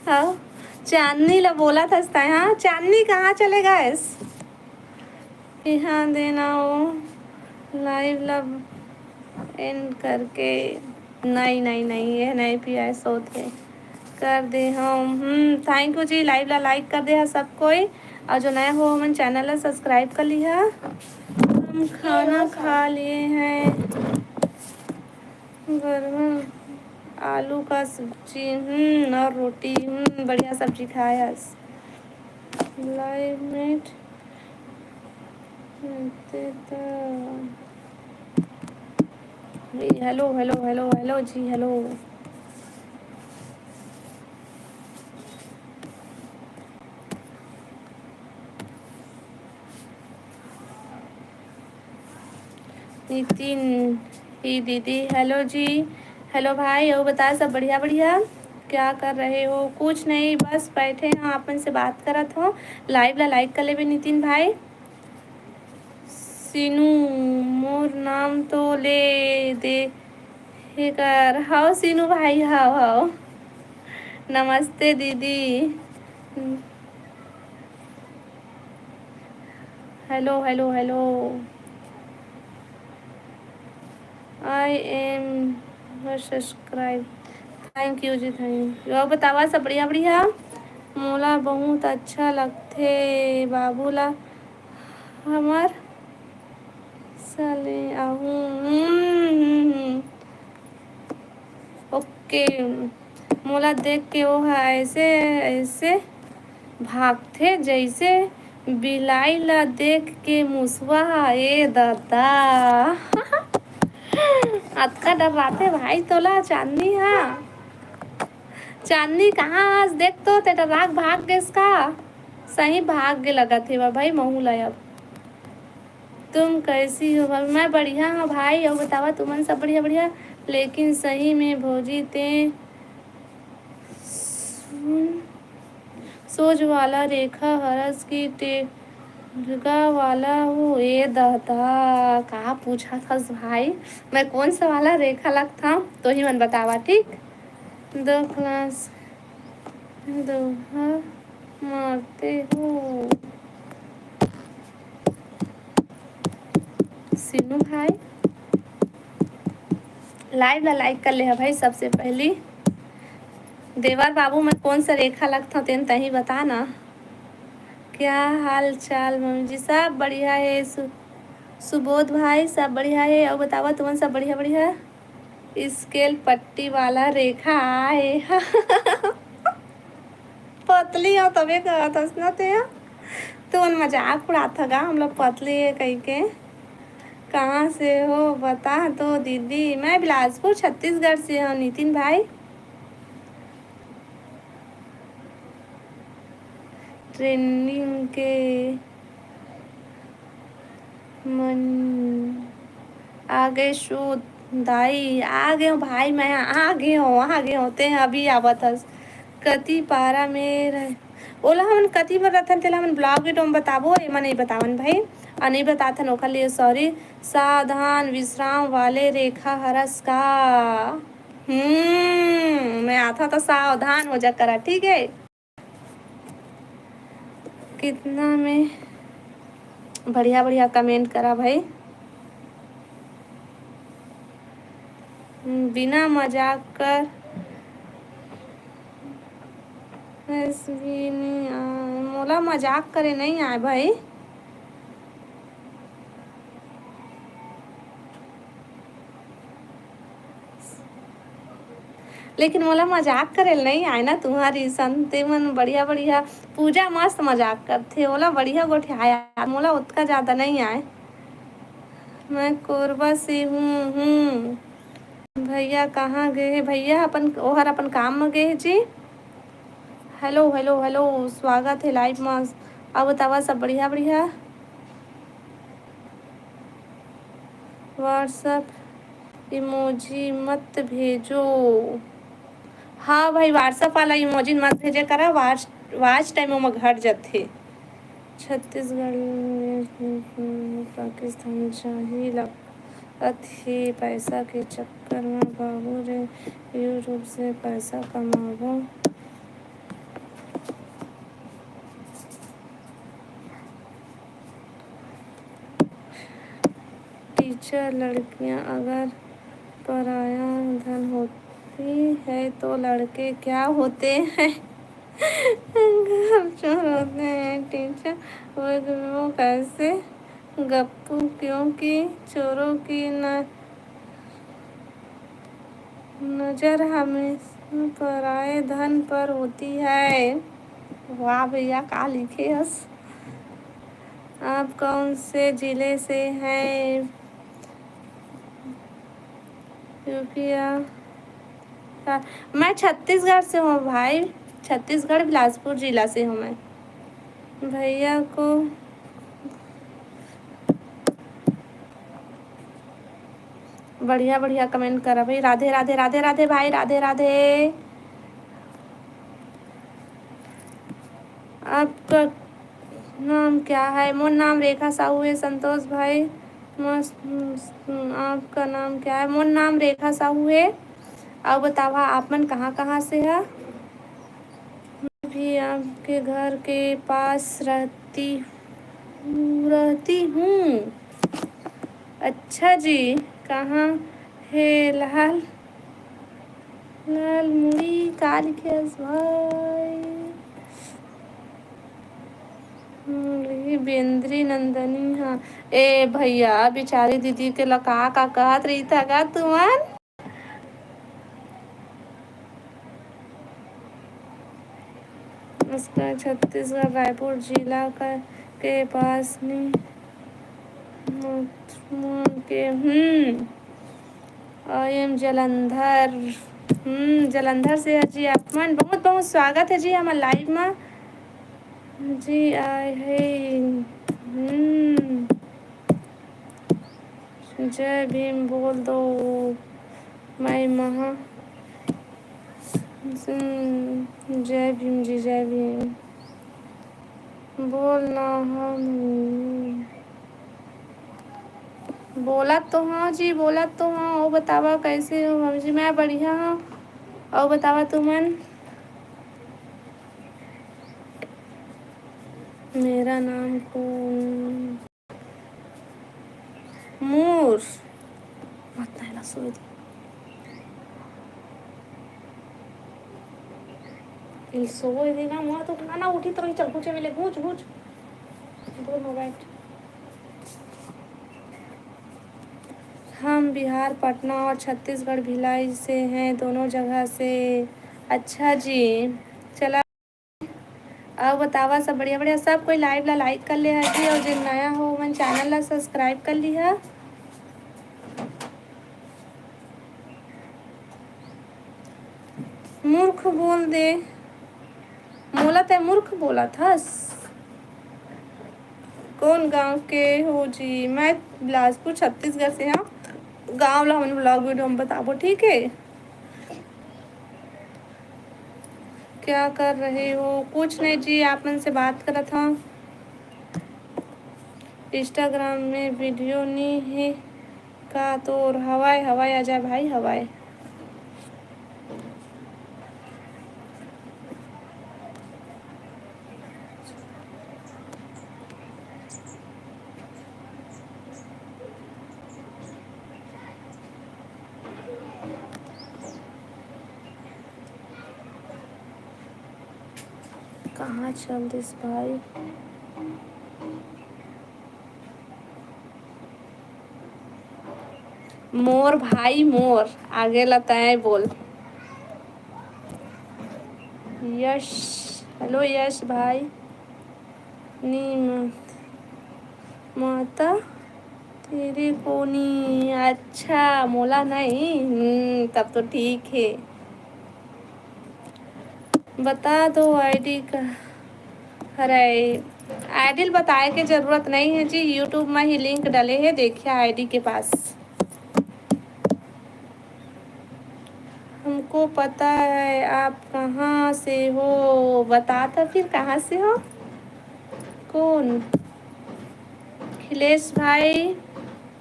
हाँ, चांदनी ला बोला था, हाँ, चांदनी कहाँ चले गए? यहाँ देना वो लाइव ला एंड करके, नहीं, नहीं, नहीं, ये नहीं पिया है, सोत है, कर दे हम। हम्म, थैंक यू जी, लाइव ला लाइक कर दे हा सब कोई, अउ जो नया हो, हमन चैनल ला सब्सक्राइब कर लिहा। हम खाना खा लिए हैं। गरम आलू का सब्जी, हम्म, और रोटी, हम्म, बढ़िया सब्जी खाए हस। लाइव मेट, ते तो, हेलो, हेलो, हेलो, हेलो जी, हेलो। नितिन, ही दीदी, हेलो जी, हेलो भाई, अउ बता, सब बढ़िया, बढ़िया? क्या कर रहे हो? कुछ नहीं, बस बैठे हैं, आप मन से बात करत हो। लाइव ला लाइक कर लेबे नितिन भाई। सीनू, मोर नाम तो ले दे हे कर। हव सीनू भाई, हव, हव। नमस्ते दीदी। Hello, hello, hello। I am subscribe। Thank you ji, thank you। अउ बतावा, सब बढ़िया, बढ़िया? मोला बहुत अच्छा लगथे बाबू ला हमर सले आहू। हम्म, हम्म, हम्म। OK। मोला देख के ओह ऐसे, ऐसे भागथे, जैसे बिलाई ला देख के मुसवा ह। ए ददा। अतका डर्राथे भाई तोला चांदनी ह। चांदनी कहाँ हस? देख तो, ते डर्रा के भाग गेस का? सही भाग गे लगत हे वा भाई, महू ला अब। तुम कैसी हो भाभी? मैं बढ़िया हूँ भाई, अउ बतावा तुमन सब बढ़िया, बढ़िया। लेकिन सही में भौजी ते सुन, सोच वाला रेखा हरस की टेढ़ा वाला हो? ए ददा, का पूछत हस भाई? मैं कौन सा वाला रेखा लगथव, तो ही मन बतावा, ठीक? दो क्लास दोहा मारते हो। सीनू भाई, लाइव ला लाइक कर ले ह भाई। सबसे पहली, देवर बाबू, मैं कौन सा रेखा लगथव, तेन तही बता ना। क्या हाल चाल मम्मी जी? सब बढ़िया हे। सु-, सुबोध भाई, सब बढ़िया हे। अउ बतावा, तुमन सब बढ़िया, बढ़िया? स्केल पट्टी वाला रेखा आए। पतली हो तबे कहत हस ना ते ह। तुमन मजाक उड़ात ह गा, हम लोग पतली हे कहिके। कहाँ से हो बता तो दीदी। मैं बिलासपुर, छत्तीसगढ़ से हूँ नितिन भाई। ट्रेंडिंग के मन आ गए। शोध दाई, आ गए हो भाई, मैं आ गए हो, आ गए हो, ते अभी आवत हस। कति पारा में रह, ओला हमन कति बर रथन, तेला हमन ब्लॉग वीडियो में बताबो, एमा नहीं बतावन भाई, अउ नहीं बताथन ओकर लिए सॉरी। सावधान, विश्राम वाले रेखा हरस का। हम्म, मैं आथा तो सावधान हो जा करा, ठीक है? कितना में बढ़िया बढ़िया कमेंट करा भाई। बिना मजाक कर भी नहीं आए, मोला मजाक करे नहीं आए भाई। लेकिन मोला मजाक करे ल नइ आय ना तुम्हारी सन, ते मन बढ़िया बढ़िया पूजा मस्त मजाक करथे, ओला बढ़िया गोठियाय, मोला ओतका ज्यादा नइ आय। मैं कोरबा से हूँ, हूँ। भैया कहाँ गए हे? भैया अपन, ओहर अपन काम म गए हे जी। हेलो, हेलो, हेलो, स्वागत हे लाइव म। अब बतावा सब बढ़िया, बढ़िया? WhatsApp इमोजी मत भेजो। हाँ भाई, WhatsApp वाला इमोजी मत भेजे करा, वॉच, वॉच टाइम ओमा घट जथे। छत्तीसगढ़ में पाकिस्तान चाही लगत हे, पैसा के चक्कर में बाबू रे, YouTube से पैसा कमाबो। टीचर, लड़कियां अगर पराया धन होती है तो लड़के क्या होते हैं? घर चोर होते हैं टीचर, वो, वो कैसे गप्पू? क्योंकि चोरों की न नजर हमेशा पराए धन पर होती है। वाह भैया, का लिखे हस? आप कौन से जिले से हैं? यूपी या? मैं छत्तीसगढ़ से हूँ भाई, छत्तीसगढ़ बिलासपुर जिला से हूँ मैं। भैया को बढ़िया बढ़िया कमेंट करा भाई। राधे राधे, राधे राधे भाई, राधे राधे। क्या है? मोर नाम रेखा साहू है। संतोष भाई, मस्त, आपका नाम क्या है? मोर नाम रेखा साहू है। अउ बतावा, आप मन कहाँ कहाँ से है? मैं भी आपके घर के पास रहती हूँ, रहती हूँ। अच्छा जी, कहाँ है लाल, लाल मुड़ी? का लिखे हस भाई? हम्म, ये बेंद्री नंदनी हा। ए भैया, बिचारी दीदी के ला का का कहत रहिथा गा तुमन? उसका छत्तीसगढ़ रायपुर जिला का, के पास में, के, हम्म, I am जलंधर। हम्म, जलंधर से है जी। आप मन बहुत बहुत स्वागत है जी हमर लाइव में जी। आए है। हम्म, जय भीम बोल दो। मैं महा, हम्म, जय भीम जी, जय भीम। बोल ना हम। बोलत तो हव जी, बोलत तो हव। अउ बतावा, कैसे हो? हम जी, मैं बढ़िया हूँ। अउ बतावा तुमन? मेरा नाम कौन? मोर। मत ना, एला सोए दे। एला सोए दे ना, मोर तो खाना उठी तो रही, चल, घूचे मिले, घूच, घूच। दूर में बैठ। हम बिहार, पटना और छत्तीसगढ़, भिलाई से हैं, दोनों जगह से। अच्छा जी, चला। अउ बतावा, सब बढ़िया बढ़िया? सब कोई लाइव ला लाइक कर ले हर जी, अउ जेन नया हो, ओमन चैनल ला सब्सक्राइब कर लिहा। मूर्ख बोल दे, मोला तै मूर्ख बोलत हस। कौन गांव के हो जी? मैं बिलासपुर, छत्तीसगढ़ से हूँ। गांव ला हमन vlog video में बताबो, ठीक है? क्या कर रहे हो? कुछ नहीं जी, आप मन से बात करत हूँ। Instagram में video नी है का तोर? हवाए, हवाए, आजा भाई, हवाए। कहाँ चल दिस भाई? मोर भाई मोर, आगे ला तैं बोल। यश, hello यश भाई। नी मत, माता तेरे को नी, अच्छा मोला नहीं। हम्म, तब तो ठीक है। बता दो आईडी का। अरे, आईडी ल बताए के जरूरत नहीं है जी, YouTube में ही लिंक डले है, देखिए आईडी के पास। हमको पता है आप कहाँ से हो, बता तो फिर कहाँ से हो? कौन? अखिलेश भाई,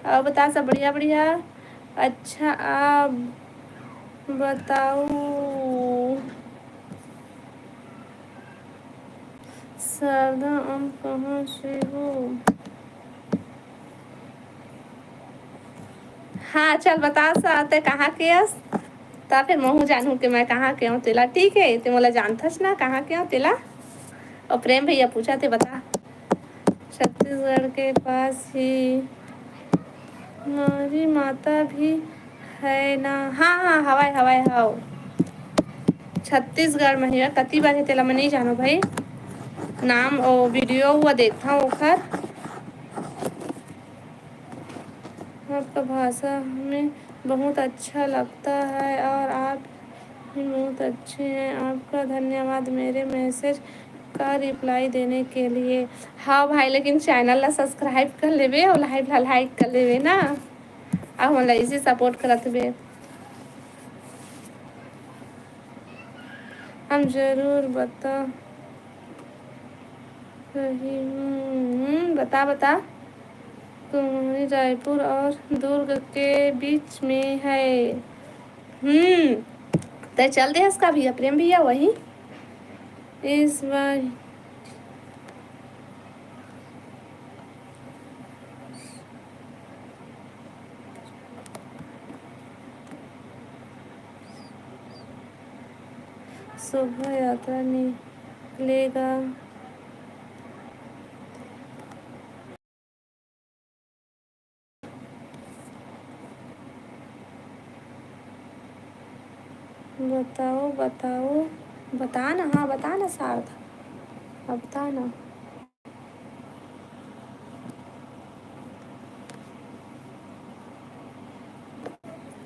अउ बता सब बढ़िया बढ़िया। अच्छा, आप बताओ। शारदा, आप कहाँ से हो? हाँ, चल बता सा, तैं कहाँ के अस? त फिर महूँ जानहूँ कि मैं कहाँ के हूँ तेला, ठीक है? तैं मोला जानथस ना, कहाँ के हूँ तेला? अउ प्रेम भैया पूछा, तैं बता। छत्तीसगढ़ के पास ही हमारी माता भी है ना। हाँ, हाँ, हवय, हवय, हव। छत्तीसगढ़ में ही कति बार हे, तेला मैं नहीं जानो भाई। नाम अउ video वो देखता हूँ ओखर। आपका भाषा हमें बहुत अच्छा लगता है और आप भी बहुत अच्छे हैं। आपका धन्यवाद मेरे message का reply देने के लिए। हाँ भाई, लेकिन channel ला subscribe कर लेबे और live ला like कर लेबे ना, अउ हमला इसे support करत बे। हम जरूर बता रही हूँ। हम्म, बता, बता। तुम्हारी रायपुर और दुर्ग के बीच में है। हम्म, तय चल दे इसका भैया, प्रेम भैया, वही इस बार। शोभा यात्रा निकलेगा। बताओ, बताओ, बता ना, हाँ, बता ना शारदा, अब बता ना।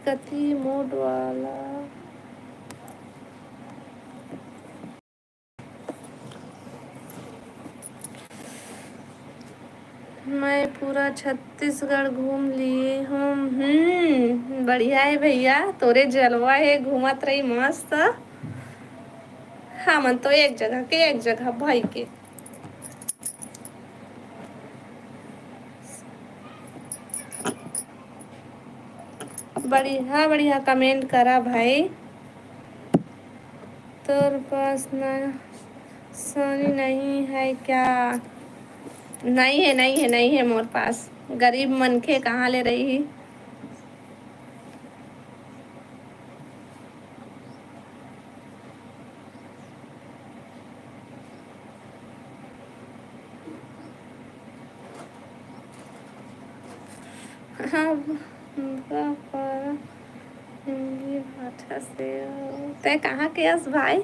कति मोड वाला। मैं पूरा छत्तीसगढ़ घूम लिए हूँ। हम्म, बढ़िया है भैया, तोरे जलवा है, घूमत रही मस्त। हमन तो एक जगह के एक जगह भाई के। बढ़िया बढ़िया कमेंट करा भाई। तोर पास ना सोनी नहीं है क्या? नहीं है, नहीं है, नहीं है मोर पास। गरीब मनखे कहाँ ले रही? अब हमका पर हिंदी भाषा से हो। तै कहाँ के हस भाई?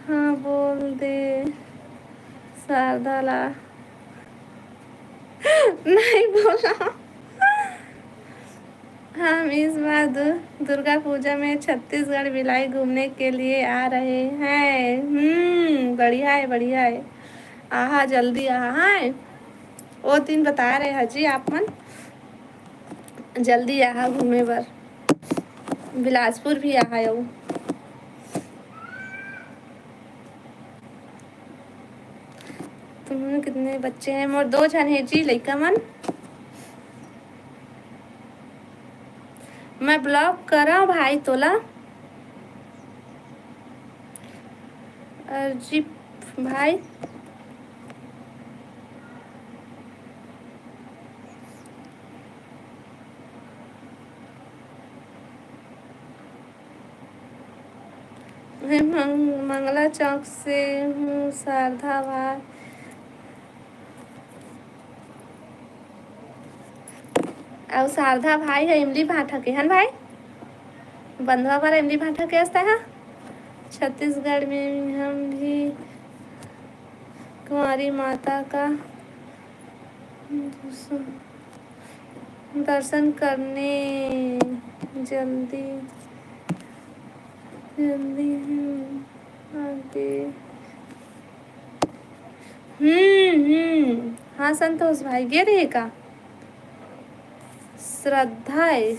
हाँ, बोल दे शारदा ला। नहीं बोला। हम इस बार दु-, दुर्गा पूजा में छत्तीसगढ़ भिलाई घूमने के लिए आ रहे हैं। हम्म, बढ़िया है, बढ़िया है। आहा, जल्दी आहा। हाँ, वो दिन बता रहे हैं जी आप मन, जल्दी आहा घूमे बर। बिलासपुर भी आहा हो। तुम्हारे कितने बच्चे हैं? मोर दो झन हे जी लइका मन। मैं ब्लॉक करा भाई तोला। अर्जी भाई। मैं मंग-, मंगला चौक से हूँ शारदा भाई। अउ शारदा भाई है इमली भाठा के, हन भाई? बंधवा पर इमली भाठा के अस्ता है। छत्तीसगढ़ में हम भी कुंवारी माता का दर्शन करने जल्दी, जल्दी हूँ आगे। हम्म, हम्म। हाँ संतोष भाई, गे रहे का? श्रद्धा है।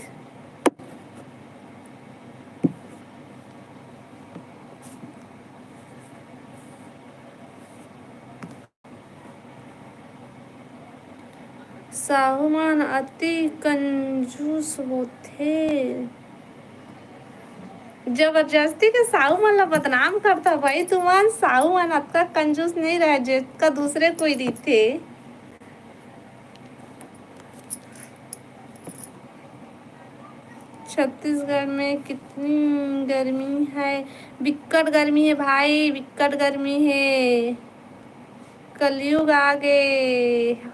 साहू मन अति कंजूस होथे। जबरदस्ती के साहू मन ला बदनाम करता भाई तुमन। साहू मन अतका कंजूस नहीं रहे, जेतका दूसरे कोई रहिथे। छत्तीसगढ़ में कितनी गर्मी है, बिक्कट गर्मी है भाई, बिक्कट गर्मी है। कलयुग आगे,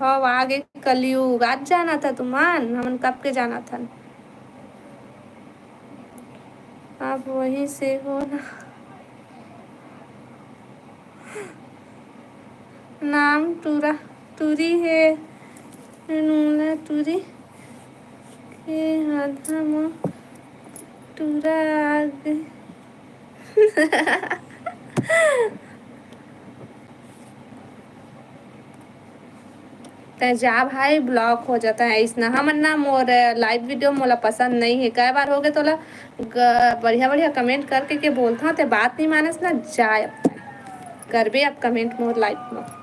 हव आगे कलयुग। आज जाना था तुमन, हमन कब के जाना था। आप वहीं से हो ना? नाम टूरा, टूरी है, नूला टूरी के आधा म टूरा आ गए। तैं जा भाई, block हो जाता है। इसना हमन ना, मोर live video मोला पसंद नहीं है। कई बार हो गए तोला ग-, बढ़िया बढ़िया comment करके के बोलता हूँ, ते बात नहीं मानस ना, जाए अब तैं करबे अब comment मोर live में।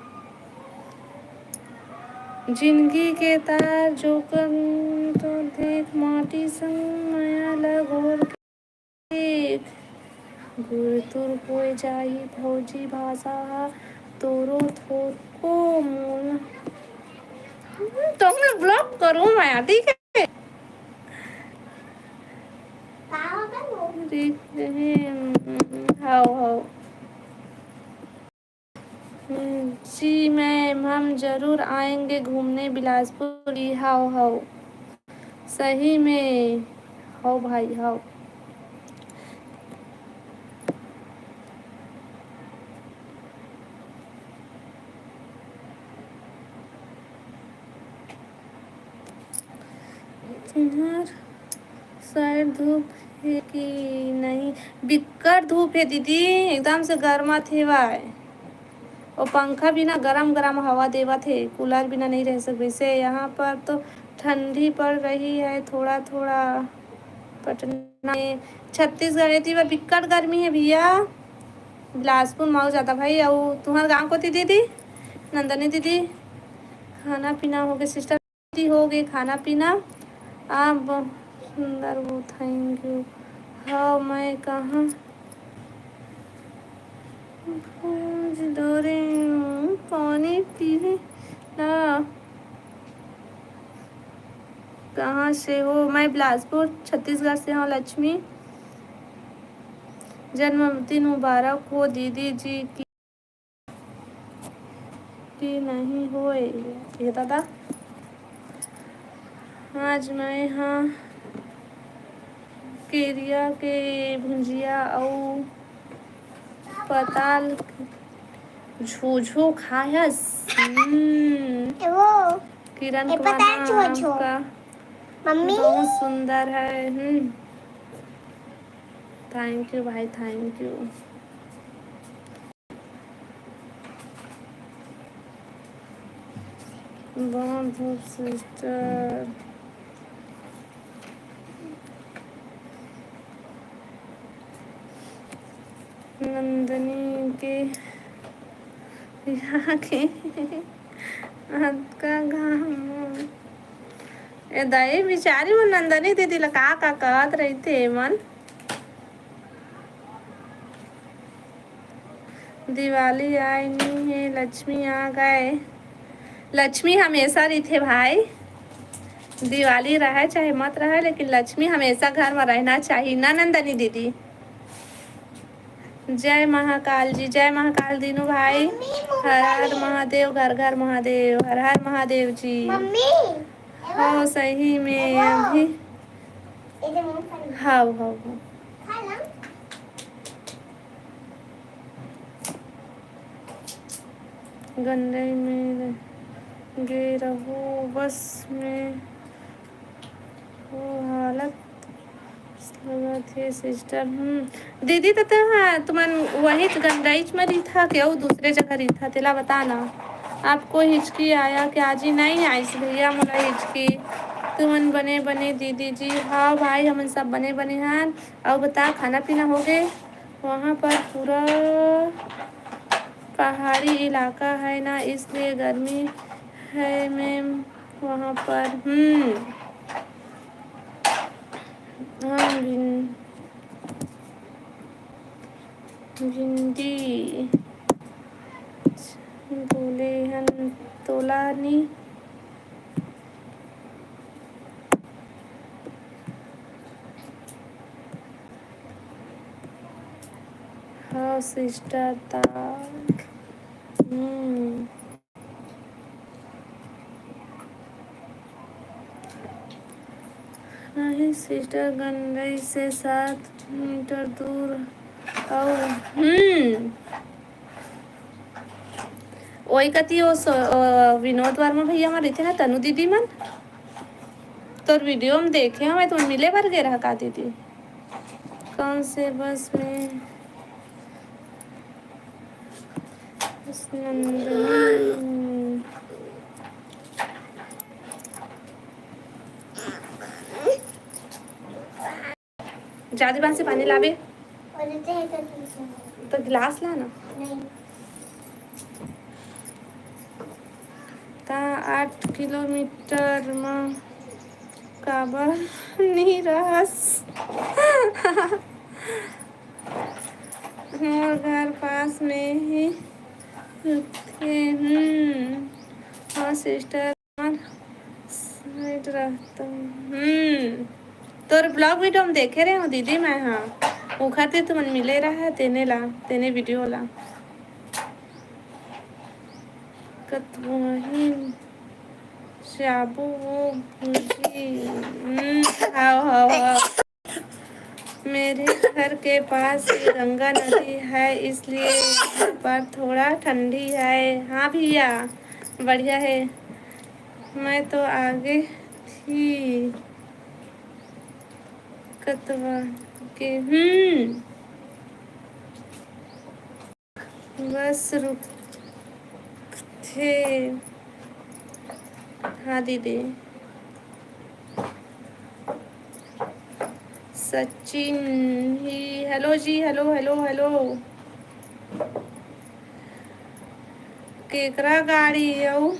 जिंदगी के तार जो कन तो देख माटी संग माया लगोर देख, गुरतुर होए जाही भौजी भाषा हा तोरो थोरको मोला। तो मैं block करूँ मैं, ठीक है? देख रहे हैं। हाओ, हाओ। हम्म, जी मैम, हम जरूर आएंगे घूमने बिलासपुर। ई हाव, हाव। सही में। हाव भाई, हाव। तुंहर side धूप हे कि नहीं? बिक्कट धूप हे दीदी, एकदम से गरमात हेवय। वो पंखा बिना गरम गरम हवा देवत हे, cooler बिना नहीं रह सकबे। से यहाँ पर तो ठंडी पड़ रही है थोड़ा थोड़ा। पटना में, छत्तीसगढ़ एती बर बिक्कट गर्मी हे भैया। बिलासपुर में अउ जादा भाई। अउ तुंहर गांव कोती दीदी, नंदनी दीदी, खाना पीना हो गए sister? हो गए खाना पीना। आप बहुत सुंदर हो, thank you। हाँ, मैं कहाँ भूज दो रे, पानी पीवे ना। कहाँ से हो? मैं बिलासपुर, छत्तीसगढ़ से हूँ, लक्ष्मी। जन्मदिन मुबारक हो दीदी जी की। कि नहीं होए ये दादा। आज मैं हाँ केरिया के भुंजिया अउ पताल झोझो खायस। हम्म। ए वो, किरण ए कुमार, पताल हाँ, झोझो। आपका मम्मी। बहुत सुंदर है। हम्म। Thank you भाई, thank you। बहुत बहुत sister। नंदनी के यहाँ के अतका घाम। ए दाई, बिचारी वो नंदनी दीदी ला का का कहत रहिथे मन। दिवाली आए नी हे, लक्ष्मी आ गए। लक्ष्मी हमेशा रहिथे भाई, दिवाली रहे चाहे मत रहे, लेकिन लक्ष्मी हमेशा घर में रहना चाहिए ना नंदनी दीदी। जय महाकाल जी, जय महाकाल दीनू भाई। हर हर महादेव, घर घर महादेव, हर हर महादेव जी। मम्मी, हो सही में एगो। अभी एगो मूंगफली। हाव, हाव, हाव। खा ला। गंडई में गे रहू बस में वो हालत लगत हे sister। हम्म, दीदी तो, तो हाँ, तुमन वही गंडईच में रहिथा के अउ दूसरे जगह रहिथा, तेला बता ना। आपको हिचकी आया क्या जी? नहीं आइस भैया मोला हिचकी। तुमन बने बने दीदी जी। हाँ भाई, हमन सब बने बने हन। अउ बता, खाना पीना हो गए? वहाँ पर पूरा पहाड़ी इलाका है ना, इसलिए गर्मी है मैम वहाँ पर। हम्म, हम भिन-, भिंडी बोले हन तोला नी। हाँ sister, ताक। हम्म। नहीं sister, गंडई से सात मीटर दूर। और हम्म, ओई कती ओ स-, अ, विनोद वर्मा भैया मन रहिथे ना, तनु दीदी मन, तोर video में देखे हवं, तुमन मिले बर गे रहा का दीदी? कौन से बस में? बस नंदनी। जादी बांध से पानी लाबे। तो गिलास ला ना। त आठ किलोमीटर म काबर नी रहस? मोर घर पास में ही थे। हम्म। हाँ सिस्टर, साइड रहता। हम्म। तोर ब्लॉग वीडियो में देखे रहे हो दीदी मैं, हाँ। ओखर ते तुमन मिले रहा, तेने ला, तेने वीडियो ला। कतवहीं जाबो वो भूजी। हम्म, हाव, हाव, हाव। मेरे घर के पास ही गंगा नदी है, इसलिए यहाँ पर थोड़ा ठंडी है। हाँ भैया, बढ़िया है। मैं तो आगे थी कतवा के। हम्म। बस रुकथे। हाँ दीदी। सचिन ही, हेलो जी, हेलो, हेलो, हेलो। केकरा गाड़ी अउ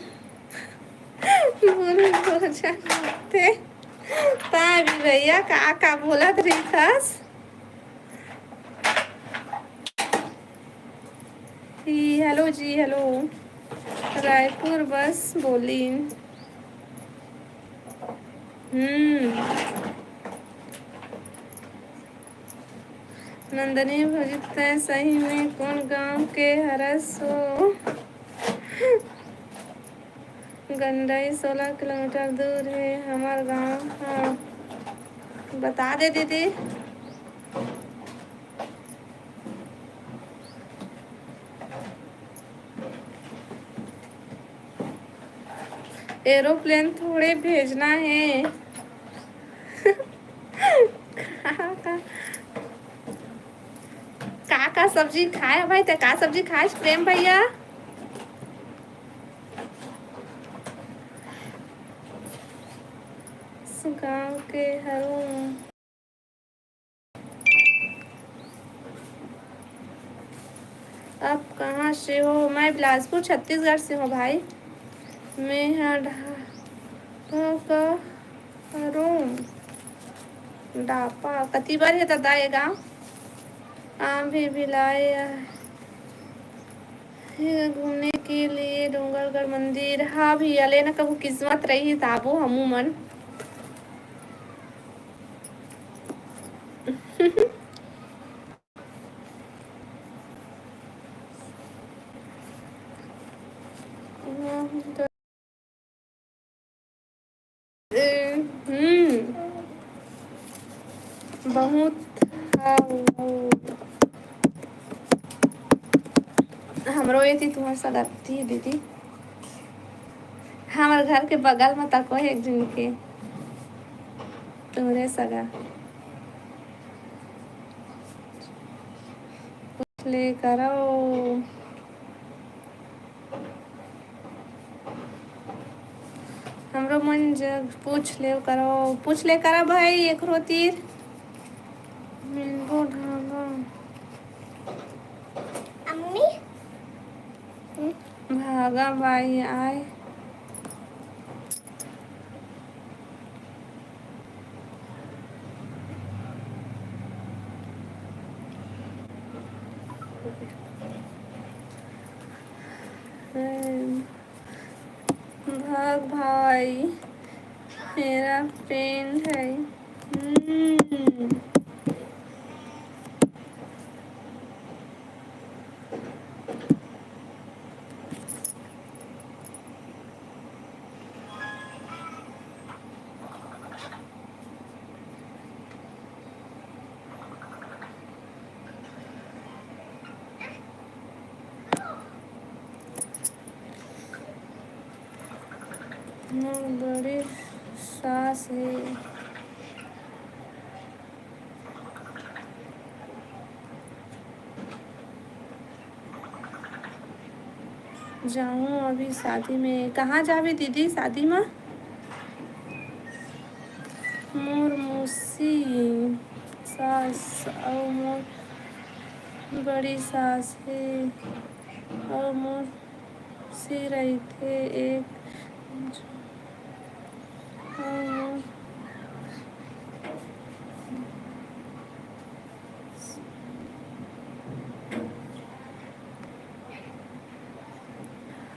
बोल, बोल जानते। ता भी भैया का, का बोलत रहिथस? ई, हेलो जी, हेलो। रायपुर बस बोलिन। हम्म। नंदनी भौजी, तैं सही में कोन गांव के हरस हो? गंडई सोलह किलोमीटर दूर है हमार गांव। हाँ, बता दे दीदी। एरोप्लेन थोड़े भेजना है। का, का, का, का सब्जी खाए भाई? ते का सब्जी खाए प्रेम भैया? गांव के हूँ। आप कहाँ से हो? मैं बिलासपुर, छत्तीसगढ़ से हूँ भाई। मैं ह ढाका करूँ। डापा कति बार है दादा ये गाँव? आम भी बिलाए है घूमने के लिए डोंगरगढ़ मंदिर। हाँ भैया, लेना कभू किस्मत रही त आबो हमू मन। ए, हम्म, बहुत। हाँ, हमरो ये थी तुम्हारे साथ आती है दीदी। हमारे घर के बगल में तको है एक जन के, तुम्हारे सगा। पूछ ले करो, हमरो मन जग पूछ ले करो, पूछ ले करो भाई, एकरो तीर मिलबो ढाबा। अम्मी? भागा बाई आए। भाग भाई, मेरा फ्रेंड है। हम्म। मोर बड़ी सास हे। जाऊँ अभी शादी में। कहाँ जाबे दीदी शादी में? मोर मौसी सास अउ मोर बड़ी सास हे, अउ मोर से रहिथे एक, अउ मोर,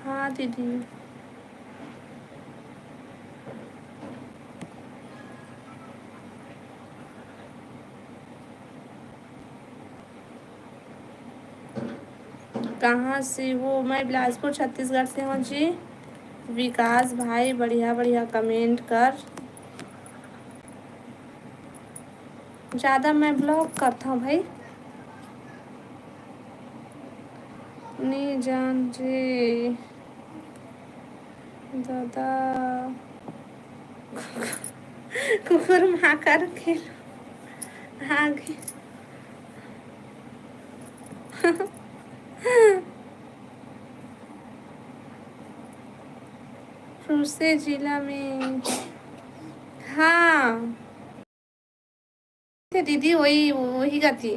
हाँ दीदी। कहाँ से हो? मैं बिलासपुर, छत्तीसगढ़ से हूँ जी। विकास भाई, बढ़िया बढ़िया comment कर। ज़्यादा मैं vlog करता हूँ भाई। नी जान रे दादा। कुकुर माकर खेल आगे। रूसे जिला में, हाँ। दीदी, वही, वही जाती।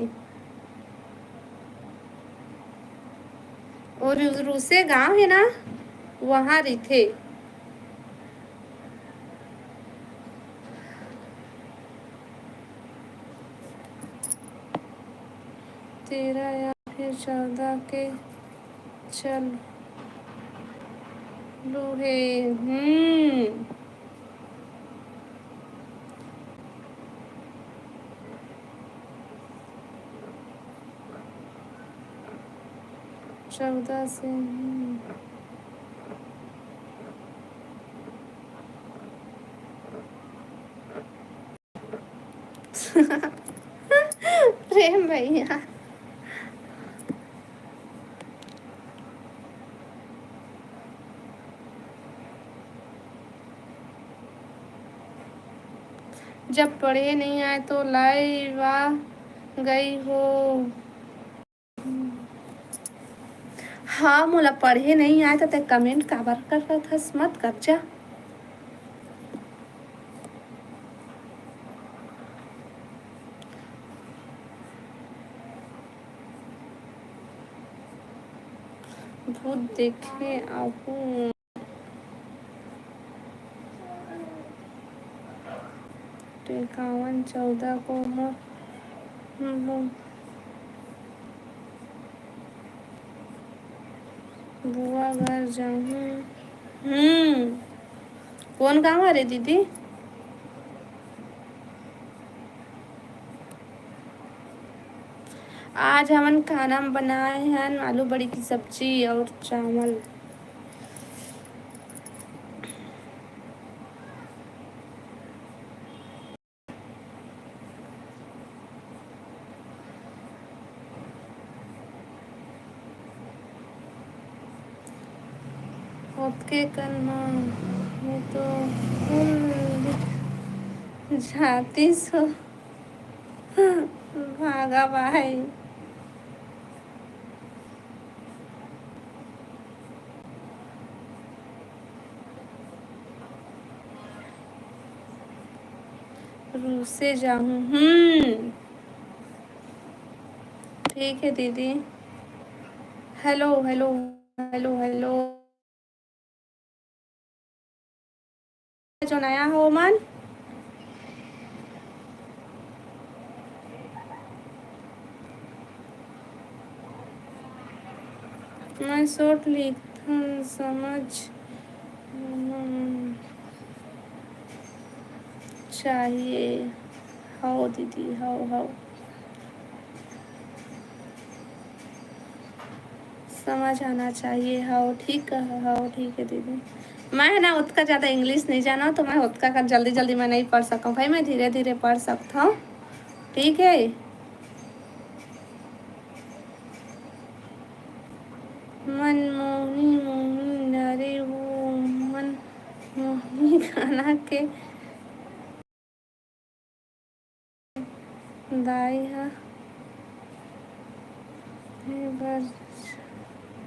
और रूसे गांव है ना, वहाँ रहिथे। तेरह या फिर चौदह के चल लूहे। हम्म। चौदह से, हम्म। प्रेम भैया। जब पढ़े नहीं आए तो live आ गई हो। हाँ, मोला पढ़े नहीं आए त तै comment काबर करत हस? मत कर जा। भूत देखे आहू। टेकावन चौदह को मोर, हम्म, बुआ घर जाहूँ। हम्म, कौन गाँव हरे दीदी? आज हमन खाना म बनाए हन आलू बड़ी की सब्जी और चावल। ओतके कन म मैं तो फूल जाती सो। भागा भाई। रूसे जाहूँ। हम्म, ठीक है दीदी। Hello, hello, hello, hello। जो नया हो मन, मैं short लिखथन, समझ चाहिए। हव दीदी, हव, हव। समझ आना चाहिए। हव, ठीक है, हव, ठीक है दीदी। मैं है ना, ओतका ज़्यादा English नहीं जाना, तो मैं ओतका का जल्दी जल्दी मैं नहीं पढ़ सकूँ भाई, मैं धीरे धीरे पढ़ सकता हूँ, ठीक है। मन मोहनी मोहनी डारे वो, मन मोहनी गाना के दाई ह हे बर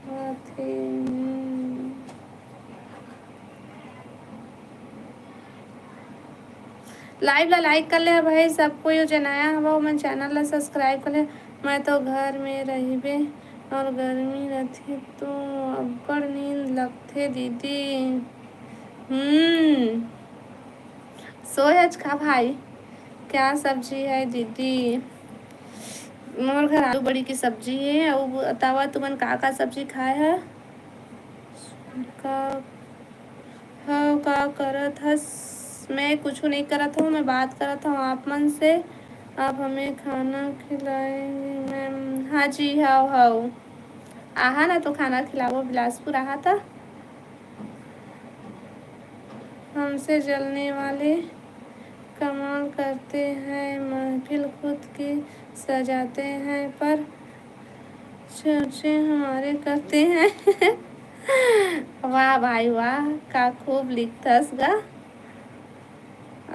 बात हे। Live ला like कर ले भाई, सब कोई जो नया हवा, ओमन channel ला subscribe कर ले। मैं तो घर में रहिबे और गर्मी रथे तो अब्बड़ नींद लगथे दीदी। हम्म, सोय आज का भाई, क्या सब्जी है दीदी? मोर घर आलू बड़ी की सब्जी है। अउ बतावा तुमन का का सब्जी खाए है? का हव, का करत हस? मैं कुछु नइ करत हव, मैं बात करत हव आप मन से। आप हमें खाना खिलाएंगे मैम? हाँ जी, हव, हव। आहा ना तो खाना खिलाबो, बिलासपुर आहा त। हमसे जलने वाले कमाल करते हैं, महफिल खुद की सजाते हैं, पर चर्चे हमारे करते हैं। वाह भाई वाह, का खूब लिखथस गा।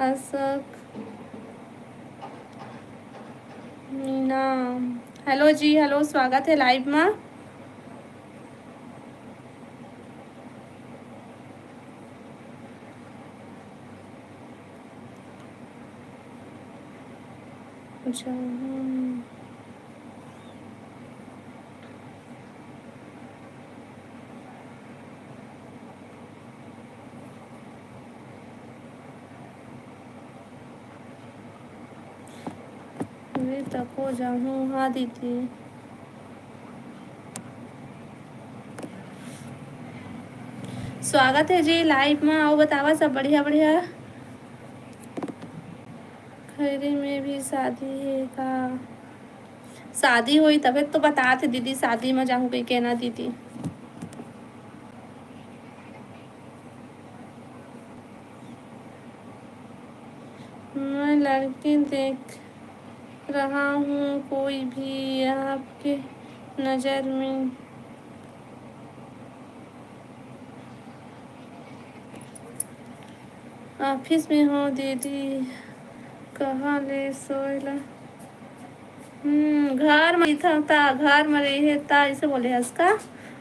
अशोक मीना, hello जी, hello, स्वागत है live मा। अच्छा, हम्म। वे तको जाहूँ, हाँ दीदी। स्वागत है जी live मा। अउ बतावा सब बढ़िया बढ़िया। खैरी में भी शादी है का? शादी होई तभे तो बतात हे दीदी, शादी मा जाहूँ कहिके ना दीदी। मैं लड़की देख रहा हूँ, कोई भी आपके नज़र में? Office में हो दीदी, कहाँ ले सोए ला? हम्म, घर में था, था, घर में रही है, ता इसे बोले हस का?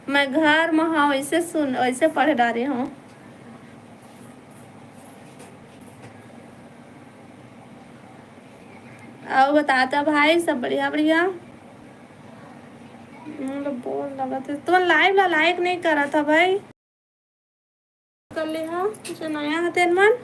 मैं घर में हाँ, वैसे सुन, वैसे पढ़ डारे हूँ। अउ बताता भाई, सब बढ़िया, बढ़िया? हम्म, तो बोल लगा था। तुम live ला like नहीं करा था भाई। कर ले हा, जो नया हा तेन मन।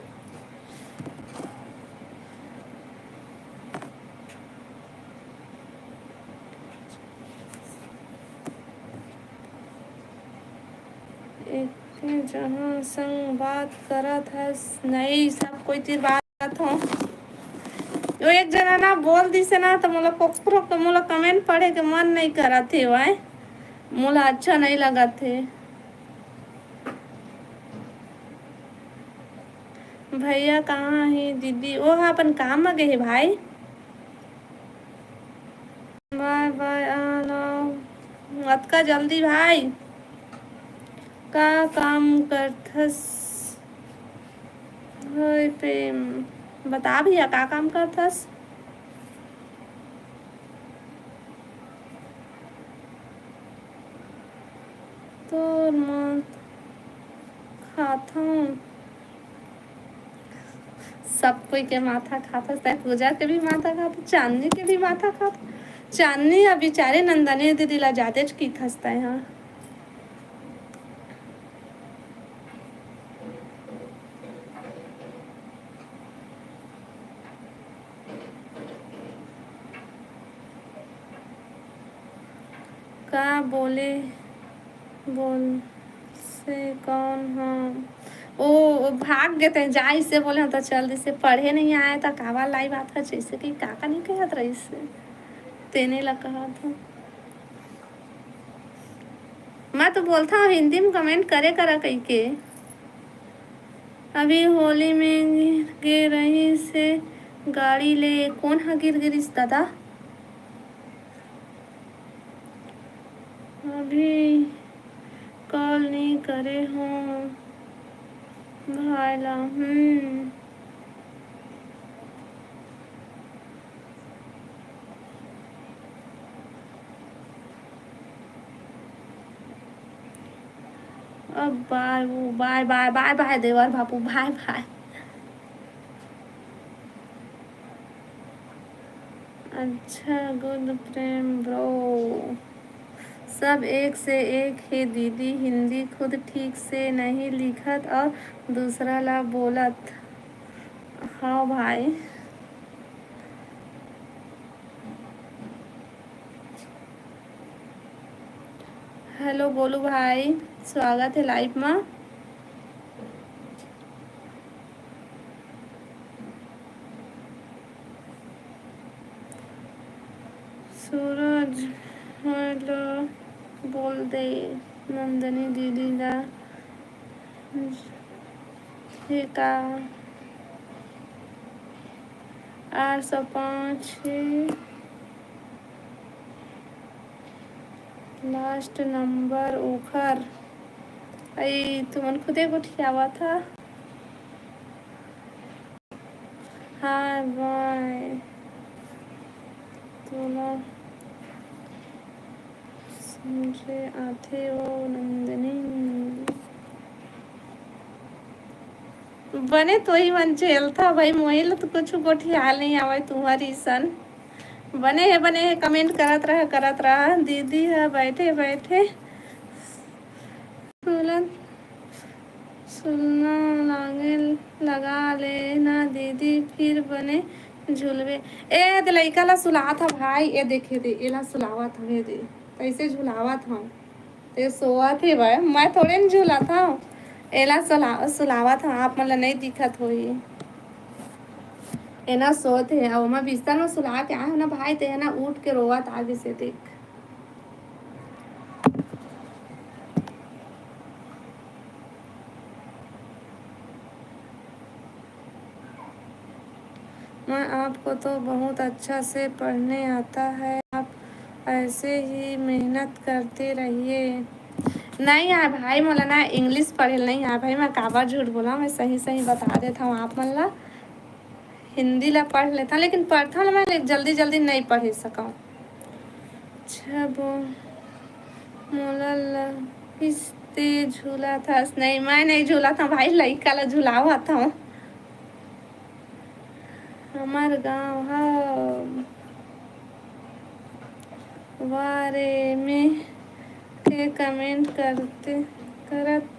एक जहाँ संग बात करत हस, नहीं, सब कोई तीर बात करत हो। वो एक जना ना बोल दिसे ना, तो मोला कोकरो के, मोला comment पढ़े के मन नहीं करत हे, वाय, मोला अच्छा नहीं लगत हे। भैया कहाँ हे दीदी? वो हा अपन काम में गए हे भाई। बाय बाय, आ ना अतका जल्दी भाई। का काम करथस? होय प्रेम, बता भैया, का काम करथस? तोर मत खाथन। सब कोई के माथा खाथस, तै पूजा के भी माथा खाथस, चांदनी के भी माथा खाथस। चांदनी अब बिचारे नंदनी दीदी ला जादेच कीथस तै हा। का बोले, बोल से कौन हा? ओ, ओ भाग गे ते, जाइसे बोले, हम तो चल दिसे, पढ़े नहीं आए, त कावा लाई बात कर, जैसे कि काका नहीं कहत रहिसे, तेने ला कहत हूँ। मैं तो बोलता हूँ हिंदी में comment करे करा कहिके। अभी होली में गे रहिसे गाड़ी ले, कौन हा गिर गिरिस दादा? अभी call नहीं करे हो भाई ला। हम्म। अब बाय, वो बाय, बाय, बाय, बाय, देवर बाबू, बाय, बाय। अच्छा, good प्रेम bro। सब एक से एक हे दीदी, हिंदी खुद ठीक से नहीं लिखत और दूसरा ला बोलत। हाँ भाई। हेलो गोलू भाई, स्वागत है लाइव में। सूरज, हेलो बोल दे नंदनी दीदी ला। हे का? आठ सौ पाँच हे। लास्ट नंबर ओखर। अई, तुमन खुदे गोठियावत हा। Hi bye. तोला समझे आथे ओ नंदिनी। बने तोही मन झेलथा भाई, मोही ल तो कुछु गोठियाल नहीं आवय तुम्हर इसन। बने हे, बने हे, कमेंट करत रह, करत रह। दीदी ह बैठे बैठे सुलत, सुलना लागे, लगा ले ना दीदी, फिर बने झुलबे। ए, ते लइका ला सुलात ह भाई, ए देखे दे, एला सुलावत हवे दे, कैसे झुलावत हव। ते सोवत हे भाई, मैं थोड़े न झुलात हव, एला सुला-, सुलावत हव। आप मन ला नहीं दिखत होही, एना सोत हे, अउ मैं बिस्तर में सुला के आए हव ना भाई, ते ना उठ के रोवत आ गिसे देख। मैं आपको तो बहुत अच्छा से पढ़ने आता है, आप ऐसे ही मेहनत करते रहिए। नहीं आय भाई, मोला ना इंग्लिश पढ़े ल नहीं आय भाई, मैं काबर झूठ बोला, मैं सही सही बता देत हव आप मन ला। हिंदी ला पढ़ लेथव, लेकिन पढ़थव ना मैं, ले-, जल्दी जल्दी नहीं पढ़े सकव। अच्छा, वो मोला लगिस ते झूलाथस। नहीं, मैं नहीं झूलात हव भाई, लइका ला झुलावत हव। हमर गाँव ह वारे में के कमेंट करते, करत।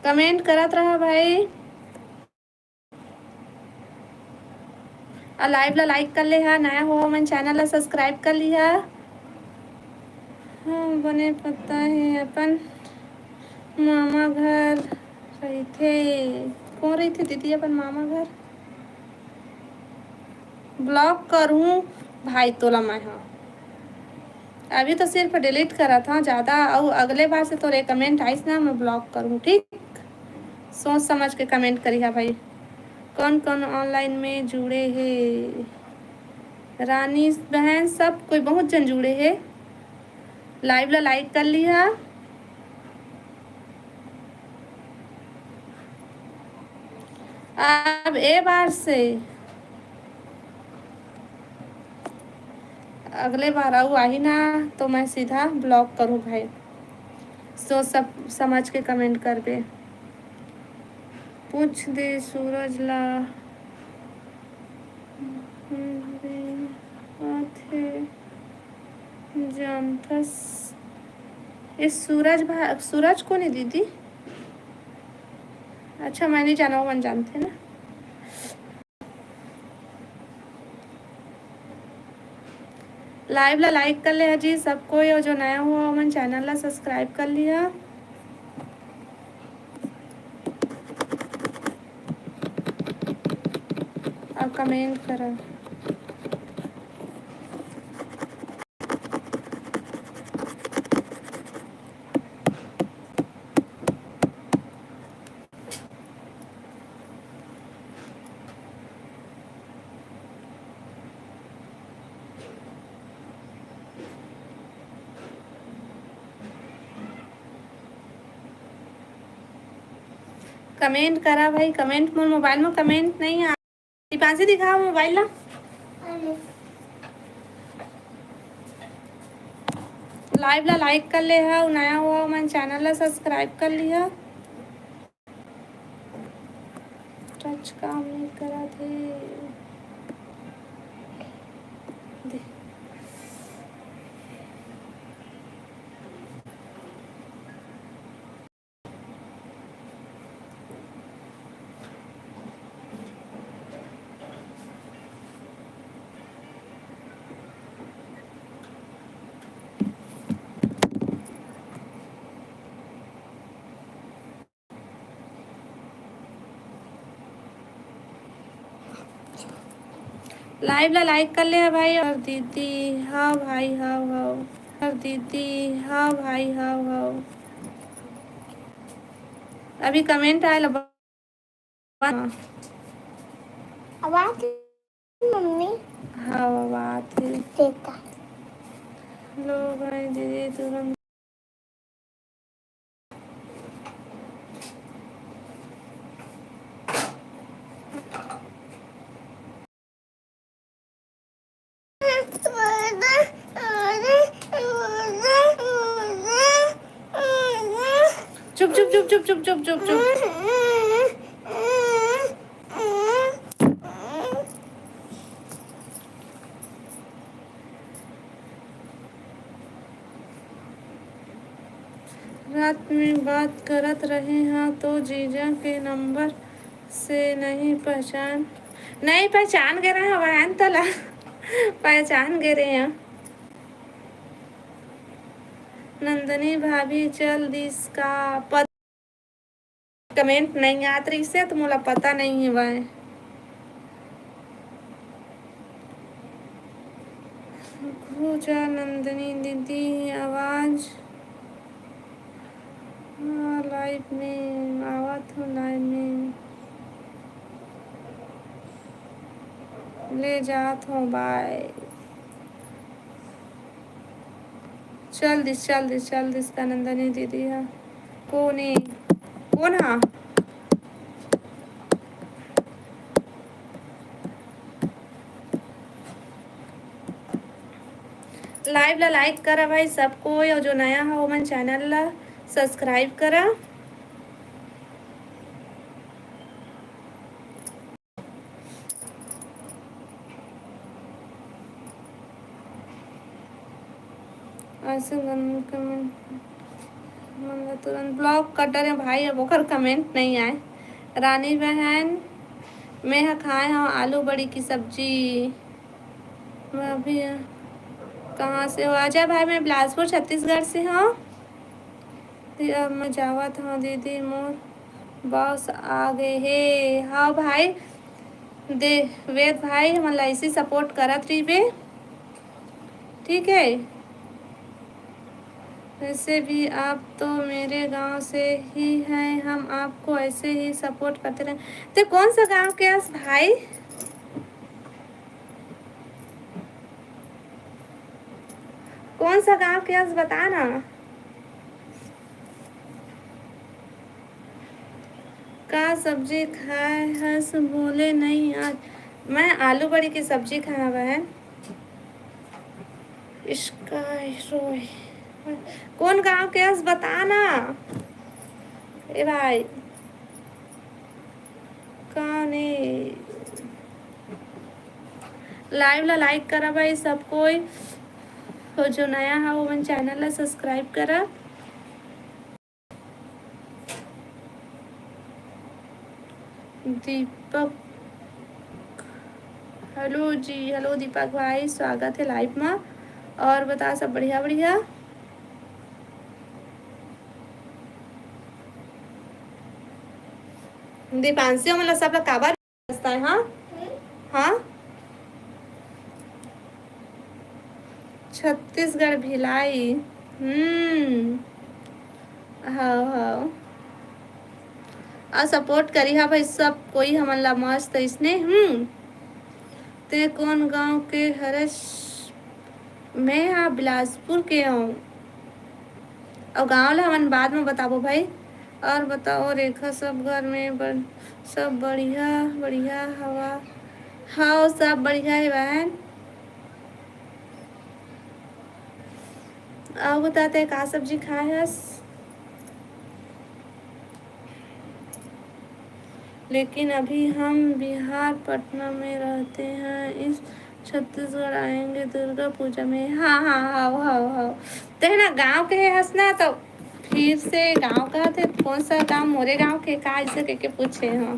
कमेंट करत रहा भाई। अउ लाइव ला लाइक कर ले हा, नया हो मन चैनल ला सब्सक्राइब कर लिहा। हाँ, बने पता है अपन मामा घर रहिथे। कौन रहिथे दीदी अपन मामा घर? ब्लॉक करूँ भाई तोला मैं हा। अभी तो सिर्फ डिलीट करत हव ज़्यादा, अउ अगले बार से तोर कमेंट आइस ना, मैं ब्लॉक करूँ, ठीक? सोच समझ के कमेंट करिहा भाई। कौन कौन ऑनलाइन में जुड़े हे? रानी बहन, सब कोई, बहुत जन जुड़े हे। लाइव ला लाइक कर लिहा। अब ए बार से अगले बार अउ आही ना, तो मैं सीधा ब्लॉक करूँ भाई। सोच सब समझ के कमेंट करबे। पूछ दे सूरज ला। आथे जानथस। ए सूरज भा-, सूरज कोन हे दीदी? अच्छा, मैं नहीं जाना, वो मन जानथे ना। लाइव ला लाइक कर ले हा जी सब कोई, अउ जो नया हुआ ओमन चैनल ला सब्सक्राइब कर लिहा। अउ कमेंट करा। कमेंट करा भाई, कमेंट, मोर मोबाइल में कमेंट नहीं आ। दीपांशी, दिखाओ मोबाइल ला। लाइव ला लाइक कर ले हा, नया हुआ मन चैनल ला सब्सक्राइब कर लिहा। टच काम नहीं करा थे। दे। लाइव ला लाइक कर ले हा भाई। और दीदी, हाँ भाई, हाँ, हाँ। और दीदी, हाँ भाई, हाँ, हाँ। अभी कमेंट आए ला। आवाज, मम्मी। हाँ, आवाज है। देखा। लो भाई, दीदी तुरंत। चुप, चुप, चुप, चुप, चुप, चुप, चुप, चुप। रात में बात करत रहे हाँ, तो जीजा के नंबर से नहीं पहचान, नहीं पहचान गे रहे हवय, तोला पहचान गे रहे हैं। नंदनी भाभी चल दिस का पत-, कमेंट नहीं आत रहिसे तो मोला पता नहीं हवय। घू जा नंदनी दीदी, आवाज। हाँ, लाइव में आवत हूँ, लाइव में ले जात हूँ, बाय। चल दिस, चल दिस, चल दिस का नंदनी दीदी हा। कोन ए? कोन हा? लाइव ला लाइक करा भाई सब कोई, और जो नया हो ओमन चैनल ला सब्सक्राइब करा। ऐसे गंदे कमेंट मन ला तुरंत ब्लॉक कर डरे भाई, अब ओकर कमेंट नहीं आए। रानी बहन, मैं ह खाए हव आलू बड़ी की सब्जी। मैं अभी कहाँ से हो? अजय भाई, मैं बिलासपुर छत्तीसगढ़ से हूँ। ते अब मैं जावत हूँ दीदी, मोर बॉस आ गए हे। हाँ भाई, दे वेद भाई, हमन ला ऐसे सपोर्ट करत रहिबे, ठीक है? वैसे भी आप तो मेरे गांव से ही हैं, हम आपको ऐसे ही सपोर्ट करते रहें। ते कौन सा गांव के हस भाई? कौन सा गांव के हस, बता ना। का सब्जी खाए हस, बोले नहीं आज। मैं आलू बड़ी की सब्जी खाए हवय। इसका रोए। कौन गांव के हस, बता ना। ए भाई। कौन ए? लाइव ला लाइक करा भाई सब कोई, और जो नया है वो मन चैनल ला सब्सक्राइब करा। दीपक, हेलो जी, हेलो दीपक भाई, स्वागत है लाइव में। और बता, सब बढ़िया बढ़िया? दीपांशी, हमन ला सब ला काबर हंसता है, हाँ? हाँ, छत्तीसगढ़ भिलाई। हम्म। हाँ, हाँ। आ सपोर्ट करी हा भाई सब कोई हमन ला मस्त इसने। हम्म। ते कौन गांव के हरस? मैं हा बिलासपुर के हूँ। और गांव ला हमन बाद में बताबो भाई। और बताओ रेखा, सब घर में बर-, सब बढ़िया, बढ़िया हवा? हाँ, सब बढ़िया है बहन। और बताते का सब्जी खाए हस? लेकिन अभी हम बिहार पटना में रहते हैं, इस छत्तीसगढ़ आएंगे दुर्गा पूजा में। हाँ, हाँ, हाँ, हाँ, हाँ। ते ना गांव के हस ना, तो फिर से गांव का थे, कौन सा गांव? मोरे गांव के का, ऐसे कह के पूछे हो।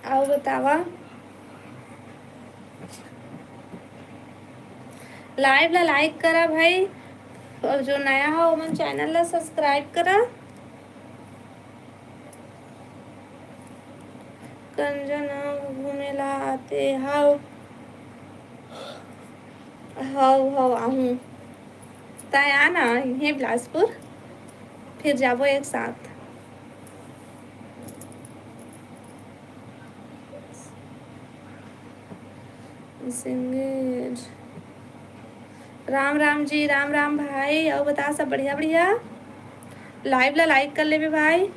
आओ बतावा, live ला like करा भाई, और जो नया हो ओमन channel ला subscribe करा। कंजन घूमे ला आते हव? हव, हव, आहूँ। तय आ ना, इन्हें बिलासपुर, फिर जाबो एक साथ। Disengage। राम राम जी, राम राम भाई। और बता, सब बढ़िया बढ़िया? Live ला like कर लेबे भाई।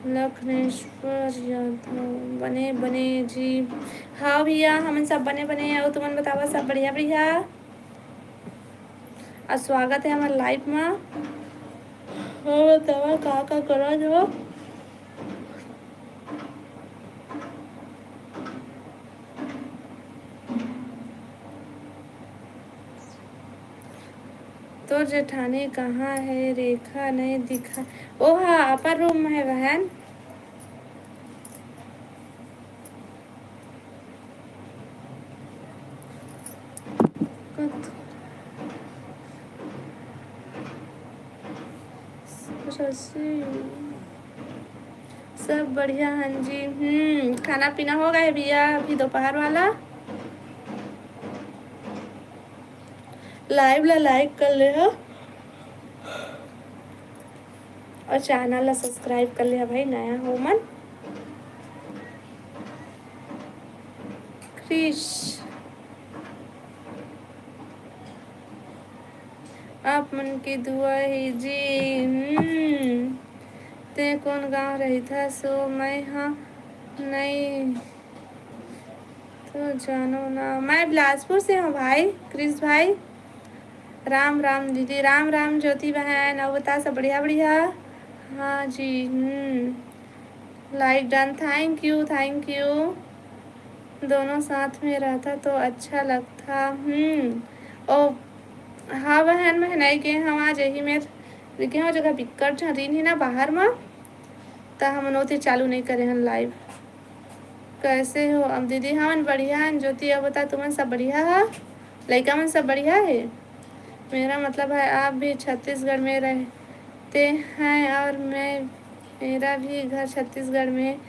लखनेश्वर यादव, बने बने जी। हाँ भैया, हमन सब बने बने। और तुमन बतावा, सब बढ़िया बढ़िया? और स्वागत है हमारे live में। और बतावा, का का करा जो? तोर जेठानी कहाँ है रेखा, नहीं दिखा? ओहा, upper room में है बहन। सब बढ़िया हन जी। हम्म, खाना पीना हो गए भैया, अभी दोपहर वाला। Live ला like कर ले हो और channel ला subscribe कर ले हो भाई, नया हो मन। क्रिश, आप मन के दुआ ही जी। हम्म, ते कौन गांव रहिथा सो मैं हा नहीं तो जानो ना। मैं बिलासपुर से हूँ भाई, क्रिश भाई। राम राम दीदी, राम राम ज्योति बहन। और बता, सब बढ़िया बढ़िया? हाँ जी। हम्म, like done, thank you, thank you। दोनों साथ में रहता तो अच्छा लगता। हम्म, ओ हाँ बहन, मैं नहीं गए हम आज, यही मेर देखे हो जगह बिक्कट झन रहिन ही ना बाहर में, त हमन ओती चालू नहीं करे हन live। कैसे हो अब दीदी? हमन बढ़िया हन ज्योति। अब बता, तुमन सब बढ़िया हा? लइका मन सब बढ़िया है? मेरा मतलब है आप भी छत्तीसगढ़ में रहते हैं और मैं, मेरा भी घर छत्तीसगढ़ में।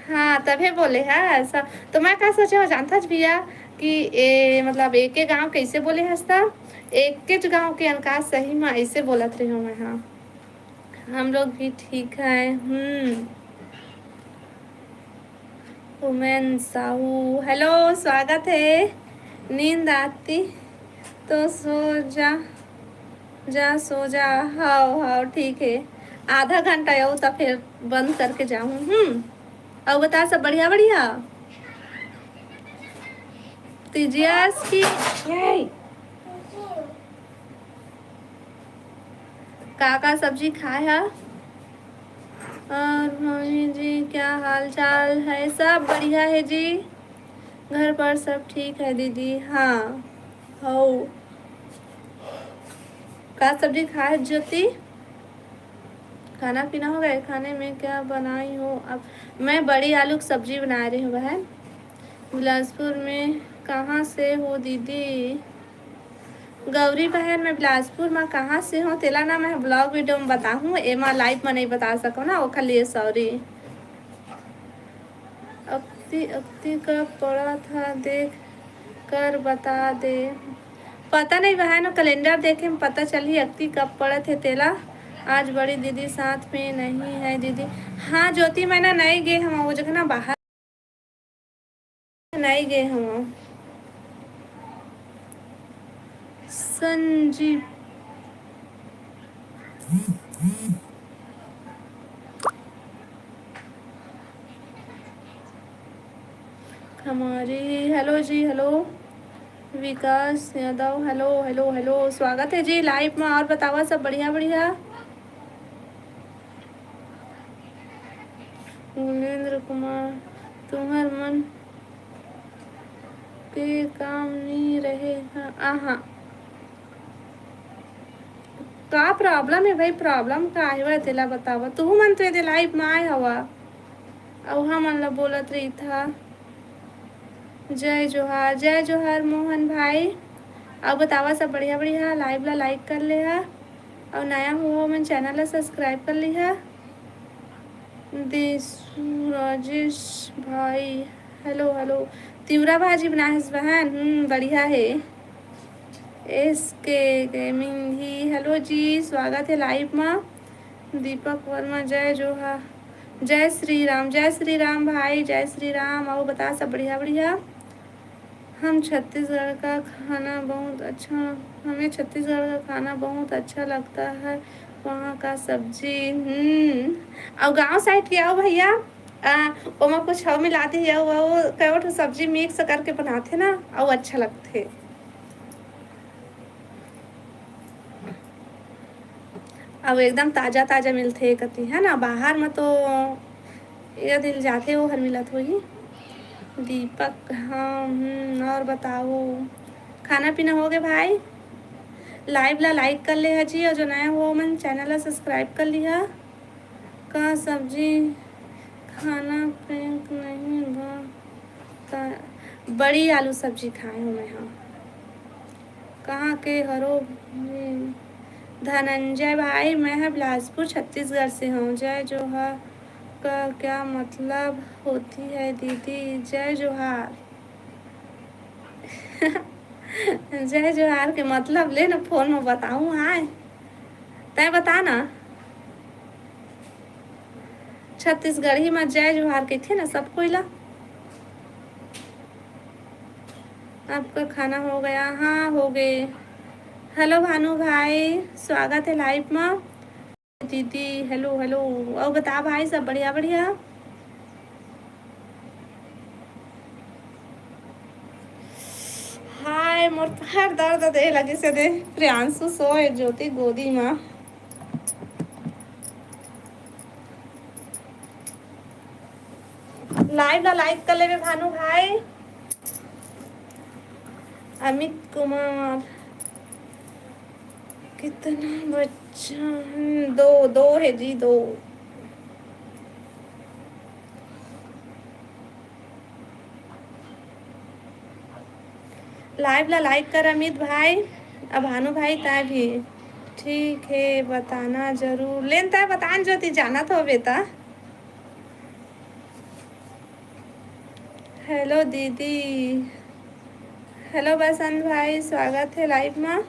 हाँ, तभे बोले है ऐसा। तो मैं का सोचे हो जानता भैया कि ए, मतलब एके गांव कैसे बोले हस त? एकेच गांव के अनका सही में ऐसे बोलत रहे हो मैं। हाँ, हम लोग भी ठीक है। हम्म, उमेन साहू, hello, स्वागत है। नींद आती तो सो जा, जा सो जा। हाव हाव, ठीक है, आधा घंटा आऊ त फिर बंद करके जाहूँ। हम्म, और बता, सब बढ़िया बढ़िया? तीजियस की का का सब्जी खाए हा? और मम्मी जी, क्या हाल चाल है? सब बढ़िया है जी, घर पर सब ठीक है दीदी। हाँ, हो। का सब्जी खाए ज्योति? खाना पीना हो गया? खाने में क्या बनाई हो आप? मैं बड़ी आलू की सब्जी बना रही हूँ बहन। बिलासपुर में कहाँ से हो दीदी? गौरी बहन, मैं बिलासपुर में कहाँ से हूँ तेला ना मैं vlog video में बताहूँ, एमा live में नहीं बता सको ना, ओखर लिए sorry। अब अक्ति, अक्ति कब पड़त हे, देख कर बता दे। पता नहीं बहन, वो कैलेंडर देखे में पता चलही अक्ति कब पड़त हे तेला। आज बड़ी दीदी साथ में नहीं है दीदी। हाँ ज्योति, मैं ना नहीं गे हूँ वो जगह ना, बाहर नहीं गे हूँ। संजीव हमारी, हेलो जी, हेलो। विकास यादव, हेलो, हेलो, हेलो, स्वागत है जी लाइव में। और बतावा सब बढ़िया, बढ़िया। गुलेंद्र कुमार, तुम्हर मन के काम नी रहे। हाँ, आहा। का प्रॉब्लम है भाई? प्रॉब्लम का है तेला बतावा। तुहू मन तो एदे लाइव में आए हवा, अउ हमन ला बोलत रही था। जय जोहार, जय जोहार मोहन भाई। अउ बतावा सब बढ़िया, बढ़िया। लाइव ला लाइक कर ले हा, अउ नया हो मन चैनल ला सब्सक्राइब कर लिहा। देसू राजेश भाई, हेलो, हेलो। तिवरा भाजी बनाहेस बहन, हम्म, बढ़िया है। एस के गेमिंग ही, हेलो जी, स्वागत है लाइव में। दीपक वर्मा, जय जोहार, जय श्री राम, जय श्री राम भाई, जय श्री राम। अउ बता सब बढ़िया, बढ़िया। हम छत्तीसगढ़ का खाना बहुत अच्छा, हमें छत्तीसगढ़ का खाना बहुत अच्छा लगता है, वहाँ का सब्जी। हम्म, अउ गांव साइड के आओ भैया, आ, ओमा कुछ अउ मिला दे, अउ, अउ कई ठो सब्जी मिक्स करके बनाथे ना, अउ अच्छा लगथे। अउ एकदम ताजा ताजा मिलथे कति, है ना? बाहर में तो ये दिल जाथे, वो हर मिलत होही। दीपक, हाँ, हम्म, और बताओ, खाना पीना हो गए भाई? लाइव ला लाइक कर ले हा जी, और जो नया हो मन चैनल ला सब्सक्राइब कर लिहा। का सब्जी खाना पैक नहीं बा? का बड़ी आलू सब्जी खाए हूँ मैं, हाँ। कहाँ के हरो? धनंजय भाई, मैं ह बिलासपुर, छत्तीसगढ़ से हूँ। जय जोहार का क्या मतलब होती है दीदी? जय जोहार। जय जोहार के मतलब ले ना, फोन में बताऊँ। हाँ, तय बता ना। छत्तीसगढ़ी में जय जोहार कहिथे ना सब कोई ला। आपका खाना हो गया? हाँ, हो गए। हेलो भानु भाई, स्वागत है लाइव में। दीदी, हेलो, हेलो। और बता भाई, सब बढ़िया, बढ़िया? हाय, मोर पैर दर्द दे लगे से दे। प्रियांशु सोए ज्योति गोदी में। लाइव ला लाइक कर लेवे भानु भाई। अमित कुमार, कितना बच्चा है? दो, दो है जी, दो। लाइव ला लाइक कर अमित भाई, अब भानु भाई तय भी। ठीक है, बताना जरूर। लेन तय बतान जो ती जानत हो बेटा। हेलो दीदी। हेलो बसंत भाई, स्वागत है लाइव में।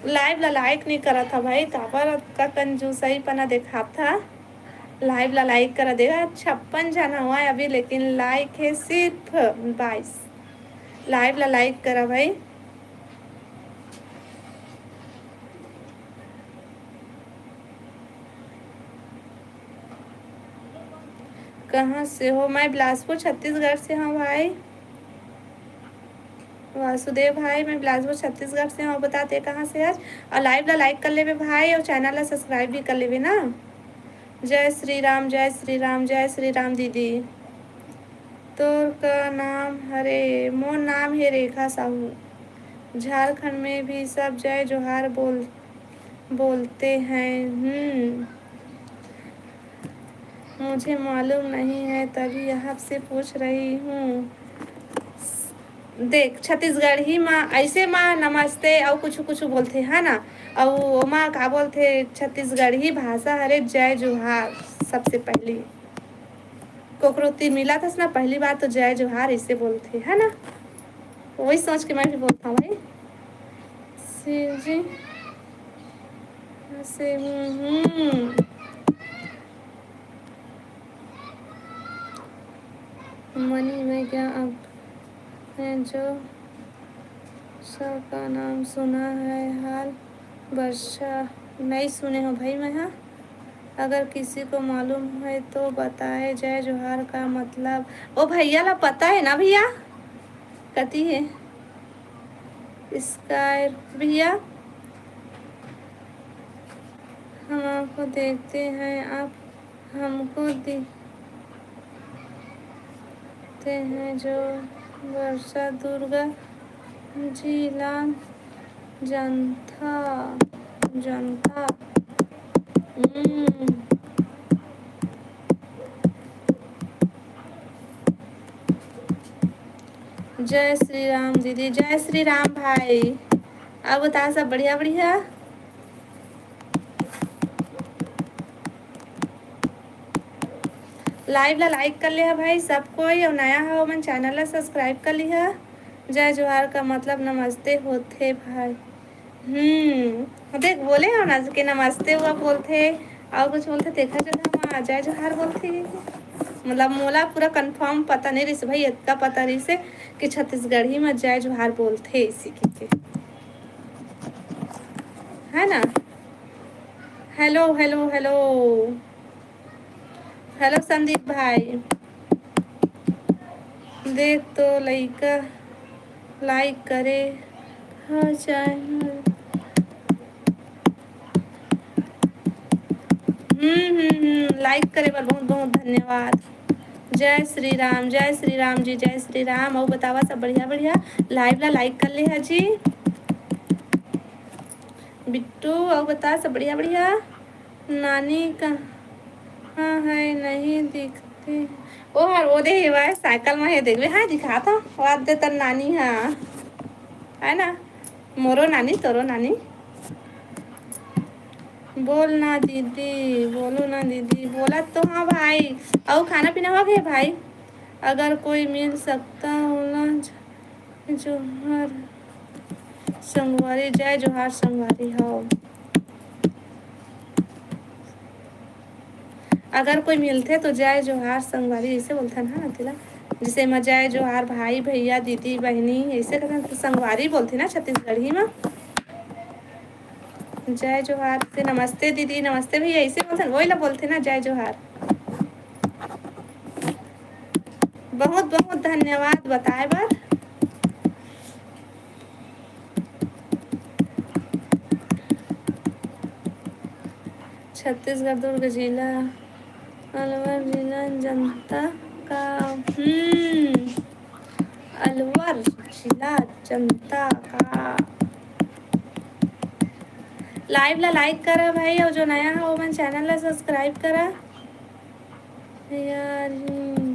लाइव ला लाइक नहीं करत हा भाई, काबर का कंजूसई पना देखात हा। लाइव ला लाइक करा, देखा छप्पन झन हवा अभी, लेकिन लाइक है सिर्फ बाईस। लाइव ला लाइक करा भाई। कहाँ से हो? मैं बिलासपुर छत्तीसगढ़ से हूँ भाई। वासुदेव भाई, मैं बिलासपुर छत्तीसगढ़ से हूँ। बताते कहाँ से आज? और लाइव ला लाइक कर लेवे भाई, और चैनल ला सब्सक्राइब भी कर लेवे ना। जय श्री राम, जय श्री राम, जय श्री राम दीदी। तोर का नाम हरे? मोर नाम हे रेखा साहू। झारखंड में भी सब जय जोहार बोल, बोलते हैं। हम्म, मुझे मालूम नहीं है, तभी आपसे पूछ रही हूँ। देख, छत्तीसगढ़ी मा, ऐसे मा नमस्ते अउ कुछु कुछु बोलथे, है ना? अउ ओमा का बोलथे, छत्तीसगढ़ी भाषा हरे जय जोहार। सबसे पहली कोकरो ती मिला थस ना, पहली बार तो जय जोहार ऐसे बोलथे, है ना? वही सोच के मैं भी बोलता हूँ भाई। शिव जी से हूँ, हम्म। मनी में क्या आपने जो सा का नाम सुना है? हाल वर्षा नहीं सुने हो भाई मैं, हाँ। अगर किसी को मालूम है तो बताए, जय जोहार का मतलब। ओ भैया ला पता है ना भैया, कती है स्काई भैया? हम आपको देखते हैं, आप हमको देखते हैं जो वर्षा दुर्गा जिला जनता, जनता। हम्म। जय श्री राम दीदी, जय श्री राम भाई। अब बता, सब बढ़िया बढ़िया? Live ला like कर लिहा भाई सब कोई, अउ नया हो मन channel ला subscribe कर लिहा। जय जोहार का मतलब नमस्ते होथे भाई। हम्म, देख बोले हो ना कि नमस्ते हुआ बोलथे, अउ कुछ बोलथे, देखा जगह मा जय जोहार बोलथे। मतलब मोला पूरा confirm पता नहीं रहिस भाई, इतना पता रहिस कि छत्तीसगढ़ी मा जय जोहार बोलथे इसी के, है ना? Hello, hello, hello, hello Sandeep भाई। देख तो लइका like करे हर channel। हम्म हम्म हम्म, like करे बर बहुत बहुत धन्यवाद। जय श्री राम, जय श्री राम जी, जय श्री राम। अउ बतावा सब बढ़िया बढ़िया, live ला like कर लिहा जी। बिट्टू, अउ बता सब बढ़िया बढ़िया। नानी कहाँ है, नहीं दिखती? ओ हर ओ दे हेवय, cycle में हे, देखबे, हाँ दिखात हव, वाद दे तर नानी, हाँ, है ना? मोरो नानी, तोरो नानी। बोल ना दीदी, बोलो ना दीदी, बोला तो हाँ भाई। अउ खाना पीना हो गए भाई? अगर कोई मिल सकता हो ना, जोहार संगवारी, जय जोहार संगवारी। हो, अगर कोई मिलथे तो जय जोहार संगवारी, ऐसे बोलथन, हाँ, तेला। जैसे मैं जय जोहार भाई, भैया, दीदी, बहिनी, ऐसे करथन तो संगवारी बोलथे ना छत्तीसगढ़ी में। जय जोहार से नमस्ते दीदी, नमस्ते भैया, ऐसे बोलथन, वही ला बोलथे ना जय जोहार। बहुत बहुत धन्यवाद बताए बर। छत्तीसगढ़ दुर्ग जिला, अलवर जिला जनता का, हम्म, अलवर जिला जनता का। Live ला like करा भाई, अउ जो नया हो ओमन channel ला subscribe करा। यार, हम्म।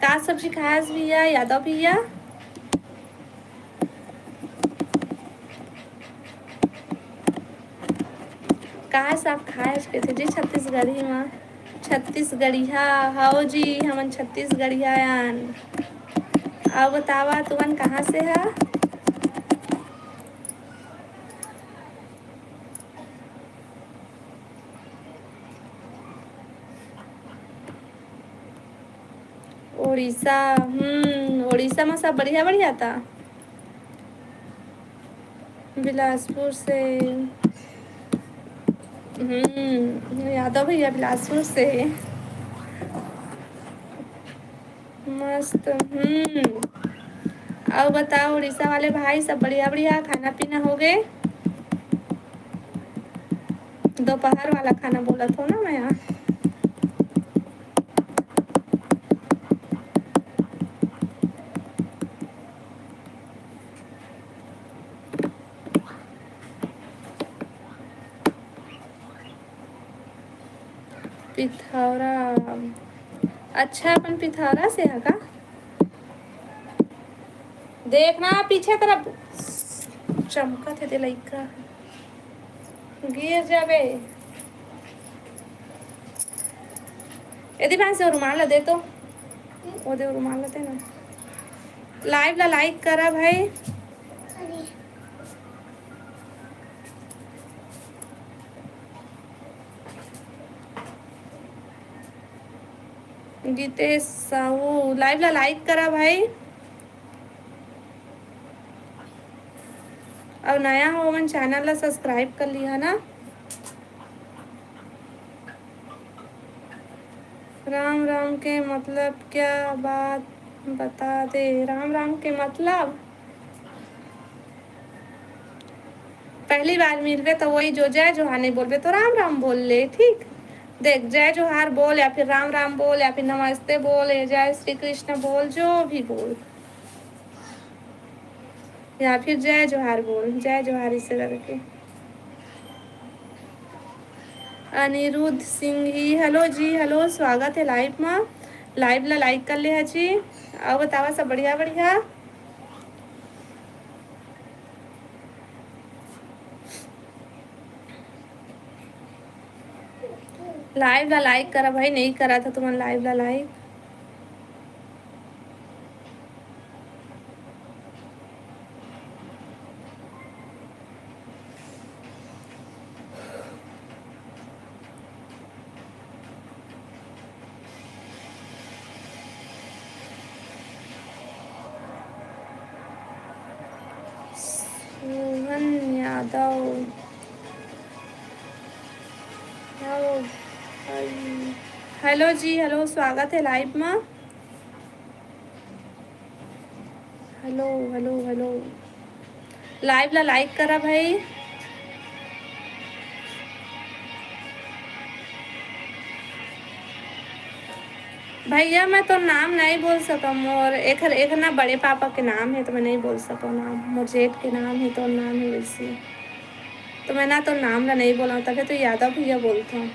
का सब्जी खायस भैया, यादव भैया? का साग खायस कथे जी छत्तीसगढ़ी मा? छत्तीसगढ़िया हव जी, हमन छत्तीसगढ़िया आन। अउ बतावा, तुमन कहाँ से हा? उड़ीसा, हम्म, उड़ीसा में सब बढ़िया बढ़िया था। बिलासपुर से, हम्म, यादव भैया बिलासपुर से। मस्त। हम्म, अउ बताओ उड़ीसा वाले भाई, सब बढ़िया बढ़िया, खाना पीना हो गए? दोपहर वाला खाना बोलत हो ना मैं यहाँ। पिथौरा। अच्छा, अपन पिथौरा से हे का? देखना पीछे तरफ, चमकत हे ते लइका, गिर जाबे। ए दीपांशु, रुमाल ला दे तो, ओ दे रुमाल ला दे ना। Live ला like करा भाई। गीतेश साहू, live ला like करा भाई। अउ नया हो मन, channel ला subscribe कर लिहा ना। राम राम के मतलब क्या, बात बता दे। राम राम के मतलब, पहली बार मिलबे तो वही, जो जय जोहार नहीं बोलबे तो राम राम बोल ले, ठीक? देख, जय जोहार बोल या फिर राम राम बोल या फिर नमस्ते बोल या जय श्री कृष्ण बोल, जो भी बोल, या फिर जय जोहार बोल, जय जोहार इसे करके। अनिरुद्ध सिंह ही, hello जी, hello, स्वागत हे live मा। Live ला like कर ले हा जी। अउ बतावा सब बढ़िया, बढ़िया। Live ला like करा भाई, नहीं करा था तुमन live ला like। Sohan Yadav, hello, hello जी, hello, स्वागत हे live मा। Hello, hello, hello। Live ला like करा भाई। भैया, मैं तो नाम नहीं बोल सकम, मोर एखर, एखर ना बड़े पापा के नाम हे, तो मैं नहीं बोल सकम नाम। मोर जेठ के नाम हे, तो नाम हे वैसे, तो मैं ना तो नाम ला नहीं बोला, तभे तो यादव भैया बोलथों।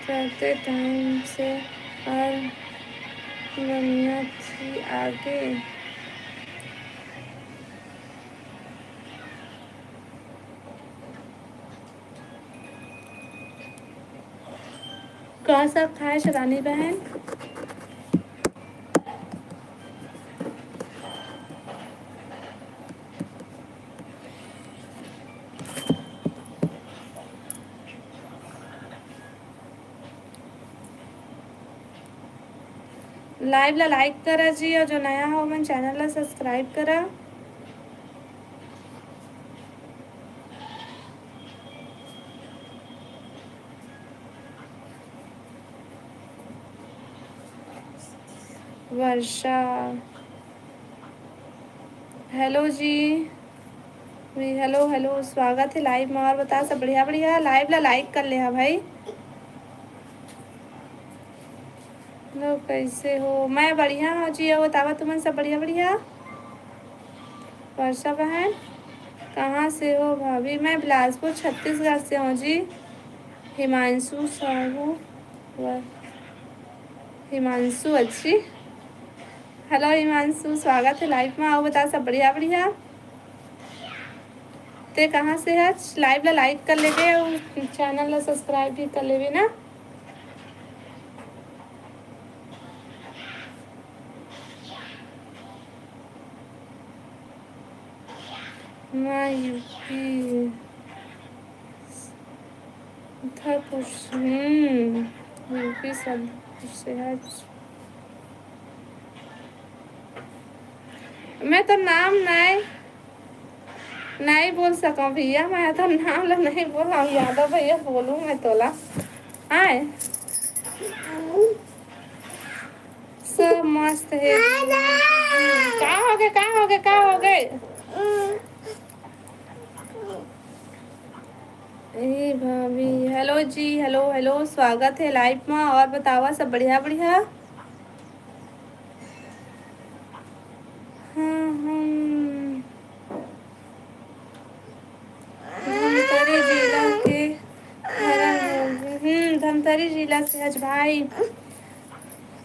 चलते time से और दुनिया थी आगे। का साग खाए रानी बहन? Live ला like करा जी, और जो नया हो मन channel ला subscribe करा। वर्षा, hello जी। Hello, hello, स्वागत हे live में। और बता, सब बढ़िया? बढ़िया। Live ला like कर ले हा भाई। Hello, कैसे हो? मैं बढ़िया हूँ जी। और बतावा, तुमन सब बढ़िया? बढ़िया। वर्षा बहन, कहाँ से हो भाभी? मैं बिलासपुर, छत्तीसगढ़ से हूँ जी। हिमांशु साहू, वाह, हिमांशु, अच्छी। Hello हिमांशु, स्वागत हे live में। अउ बता, सब बढ़िया? बढ़िया। ते कहाँ से हच? Live ला like कर लेबे अउ channel ला subscribe भी कर लेबे ना। मैं यूपी था कुछ, हम्म, यूपी सब कुछ से है। मैं तो नाम नहीं, नहीं बोल सकूं भैया, मैं तो नाम ला नहीं बोला। यादव भैया बोलूं मैं तोला, आए। सब मस्त हे। का हो गे, का हो गे, का हो गे? ए भाभी, hello जी, hello, hello, स्वागत हे live में। और बतावा, सब बढ़िया, बढ़िया? हम धमतरी जिला के हरन। हम्म, धमतरी जिला से हस भाई।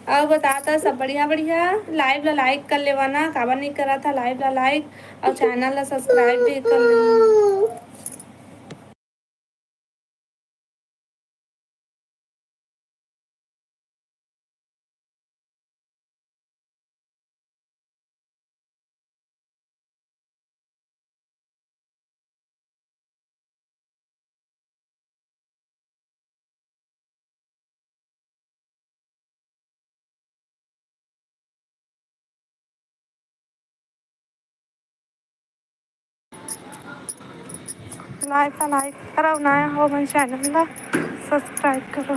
अउ बता त सब बढ़िया, बढ़िया। Live ला like कर लेवा ना, काबर नहीं करत हा live ला like, अउ channel ला subscribe भी कर लेवा। Live ला like करो, नया हो मन channel ला subscribe करो।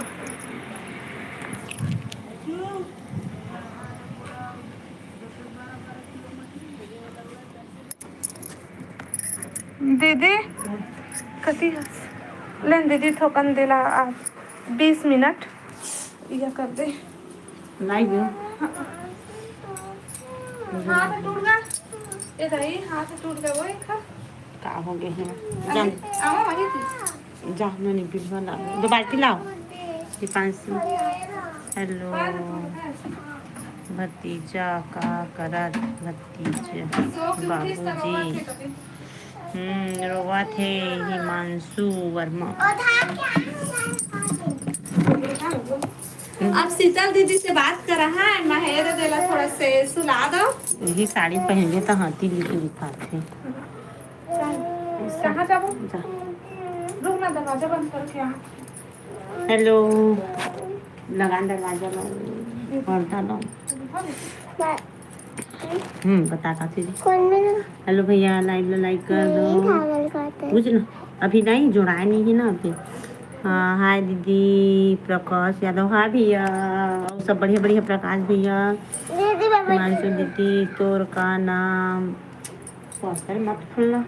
दीदी कति हस? लेन दीदी थोकन देला आप बीस मिनट या कर दे। नहीं दे। हाथ टूट गा। ए दाई, हाथ टूट गा वो एक। का हो गए हैं? अरे, जान। आवा वही थी। जा, मैंने बिलवा ला। दो बाल्टी लाओ। दीपांशु। हेलो। भतीजा का करत भतीजा। बाबूजी। हम्म, रोवत हे हिमांशु वर्मा। अब शीतल दीदी से बात करा है, महेर देला थोड़ा से सुला दो। यही साड़ी पहन ले तो हाथी दीदी दिखाते। कहाँ जाबो? जा। रुक ना, दरवाजा बंद करके आ। हेलो, लगा दरवाजा ला, पर्दा ला। हम्म, बता का चीज। कौन में ना? हेलो भैया, live ला like कर दो। नहीं, पागल करते। बुझ ना, अभी नहीं, जुड़ाए नहीं है ना अभी। हाँ, हाय दीदी प्रकाश यादव, हाय भैया, अउ सब बढ़िया बढ़िया प्रकाश भैया, दीदी, बाबा हिमांशु दीदी। दीदी, तोर का नाम? पोस्टर मत खोलना।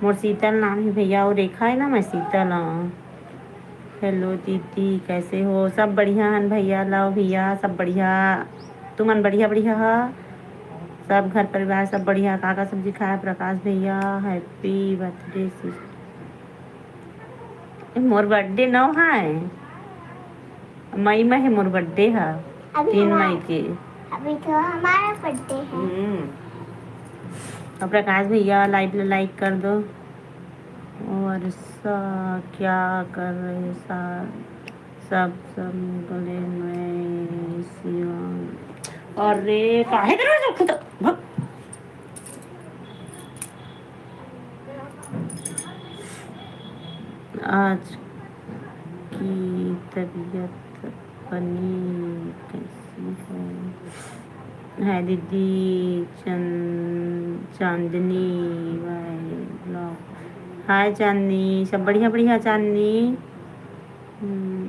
मोर शीतल नाम है भैया, अउ रेखा है ना, मैं शीतल हूँ। हेलो दीदी, कैसे हो? सब बढ़िया हन भैया, लाओ भैया, सब बढ़िया। तुमन बढ़िया बढ़िया हा? सब घर परिवार सब बढ़िया? का का सब्जी खाए प्रकाश भैया? Happy birthday sis। ए, मोर birthday नौ है, मई में है मोर birthday है, अभी तीन हमारा, मई के। अभी तो हमारा birthday है। हम्म। और प्रकाश भैया, live ला like कर दो। वर्षा क्या कर रहे सा-, सब, सब गले में सिया। अरे, काहे दरवाजा खुद, भग। आज की तबीयत बनी कैसी है? हाय दीदी चंद-, चांदनी भाई vlog। हाय चांदनी, सब बढ़िया बढ़िया चांदनी। हम्म,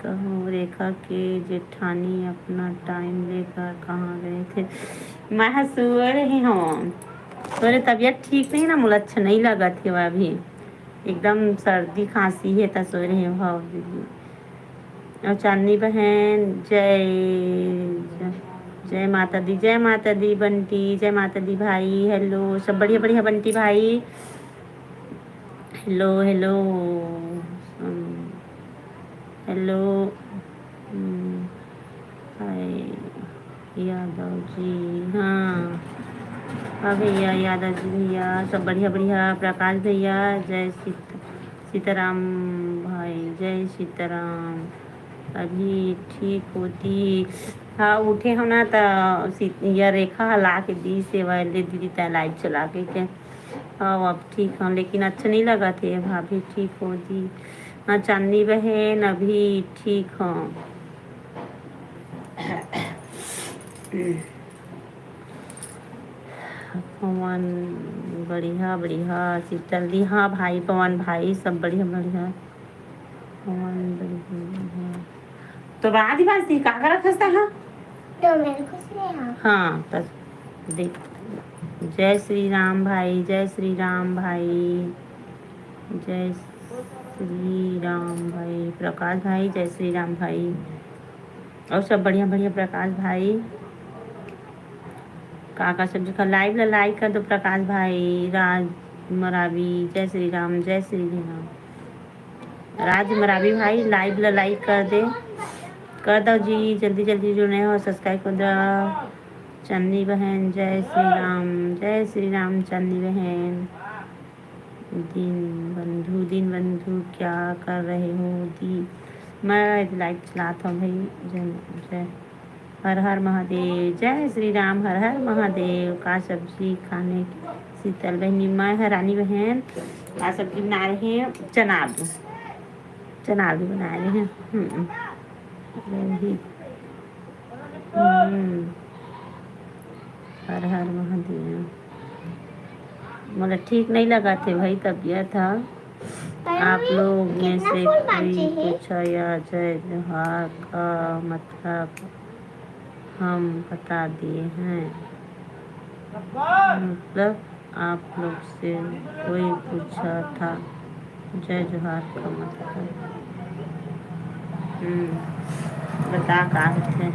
कहूँ रेखा के जेठानी अपना time लेकर कहाँ गए थे? मैं हा सोए रहे हूँ, तोरे तबीयत ठीक नहीं ना, मोला अच्छा नहीं लगत हे अभी, एकदम सर्दी खांसी है, त सोए रहे हूँ। हाँ दीदी। और चांदनी बहन, जय, जय माता दी, जय माता दी बंटी, जय माता दी भाई। हेलो, सब बढ़िया बढ़िया बंटी भाई। हेलो, हेलो, हम्म, हेलो, हम्म, हाय यादव जी, हाँ, हाँ भैया, यादव जी भैया, सब बढ़िया बढ़िया, प्रकाश भैया, जय सीत-, सीताराम भाई, जय सीताराम। अभी ठीक होती, हाँ, उठे हो ना, त सी-, या रेखा ला के दी सेवा ले दीदी, तै live चला के, के। हाँ, अब ठीक हूँ, लेकिन अच्छा नहीं लगा थे भाभी, ठीक हो जी। हाँ, चांदनी बहन, अभी ठीक हूँ। पवन, बढ़िया, बढ़िया। शीतल दी, हाँ भाई, पवन भाई, सब बढ़िया, बढ़िया। पवन, बढ़िया, बढ़िया। तो बना दी बात, का करत हस तहाँ? तो मेरे कुछ नहीं है। हाँ, तो देख, जय श्री राम भाई, जय श्री राम भाई, जय श्री राम भाई, प्रकाश भाई, जय श्री राम भाई। और सब बढ़िया, बढ़िया प्रकाश भाई। का का सब्जी खा, live ला like कर दो प्रकाश भाई, राज मरावी, जय श्री राम, जय श्री राम। राज मरावी भाई, live ला like कर दे, कर दो जी, जल्दी जल्दी जो नए हो subscribe कर दो। चन्नी बहन, जय श्री राम, जय श्री राम चन्नी बहन। दीन बंधु, दीन बंधु क्या कर रहे हो दी? मैं live चलात हूँ भाई। जय, जय हर हर महादेव, जय श्री राम, हर हर महादेव। का सब्जी खाने की शीतल बहनी? मैं है रानी बहन। का सब्जी बना रहे हैं? चना आलू, चना आलू बना रहे हैं। हम्म, वही। हम्म, हर हर महादेव। मोला ठीक नहीं लगा थे भाई, तबीयत था। आप लोग में से कोई पूछा या जय जोहार का मतलब हम बता दिए हैं। मतलब आप लोग से कोई पूछा था जय जोहार का मतलब। हम्म, बता का होथे?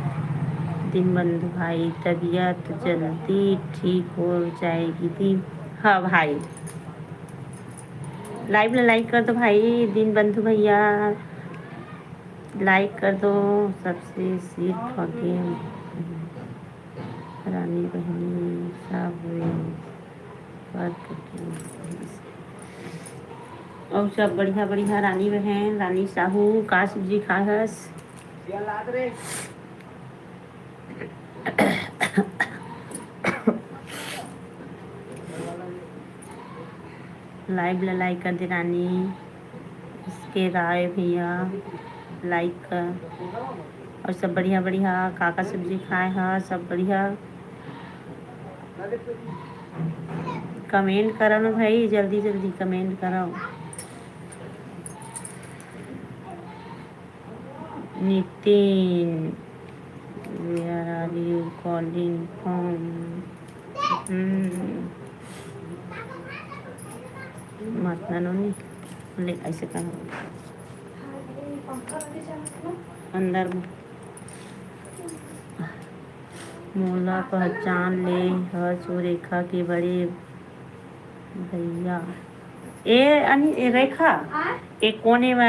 दीन बंधु भाई, तबीयत जल्दी ठीक हो जाएगी दी। हाँ भाई, live ला like कर दो भाई, दीन बंधु भैया, like कर दो। सबसे सिर्फ आगे रानी बहनी सब हुए। और सब बढ़िया बढ़िया रानी बहन, रानी साहू, का सब्जी खाहस? Live ला like कर दे रानी, इसके राय भैया like कर। और सब बढ़िया बढ़िया, का का सब्जी खाए ह, सब बढ़िया। Comment करो ना भाई, जल्दी जल्दी comment करो। Nitin, where are you calling from? हम्म। मातना नोनी, ले ऐसे कहा। अंदर में। मोला पहचान ले हस ओ रेखा के बड़े भैया। ए अन-, ए रेखा, ए कोने म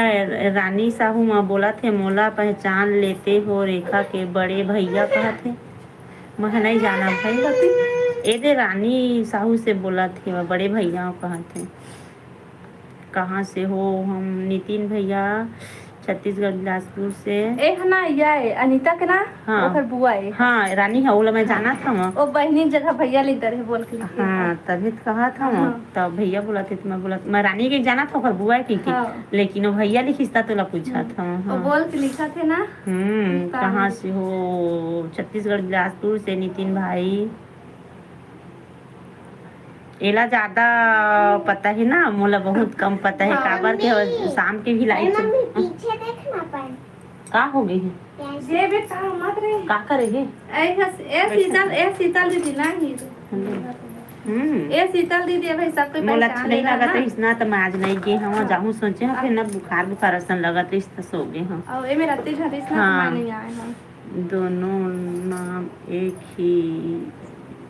रानी साहू म बोलत हे, मोला पहचान लेते हो रेखा के बड़े भैया कहत हे। मैं नहीं जाना भाई। ए दे रानी साहू से बोलत हे, बड़े भैया कहत हे। कहाँ से हो? हम नितिन भैया, छत्तीसगढ़ बिलासपुर से। ए हना, या ए, अनिता के ना? हाँ। ओकर बुआ ए। हाँ, रानी ह, ओला मैं जानत हवं। ओ बहिनी जगह भैया ले दर हे बोल के लिखे हाँ, हे। तभी तो कहत हवं। हाँ। तब भैया बोलत हे, तो मैं बोलत, मैं रानी के जानत हवं, ओकर बुआ के, के। हाँ। लेकिन ओ भैया लिखिस, त तोला पूछत हम्म। हवं। ओ हाँ। बोल के लिखत हे ना? हम्म, कहाँ से हो? छत्तीसगढ़ बिलासपुर से नितिन भाई। एला ज्यादा पता हे ना, मोला बहुत कम पता हे, हाँ, काबर के मम्मी। शाम के भी live ए, मम्मी, पीछे देख ना अपन। का हो गे हे? ये भी काम मत रे। का करे हे? ए, ए, शीतल, ए, शीतल दीदी ना ही। हम्म। ए, शीतल दीदी, भाई, सब कोई मोला पहचान अच्छा नहीं लेगा लगत ना। रहिस ना, त मैं आज नहीं गे हवं, हाँ। जाहूं सोचे हवं, फिर ना बुखार, बुखार असन लगत रहिस, त सो गे हवं। अउ ए मेरा तेज हरिस ना, हाँ। मैं नहीं आए हवं। दोनों नाम एक ही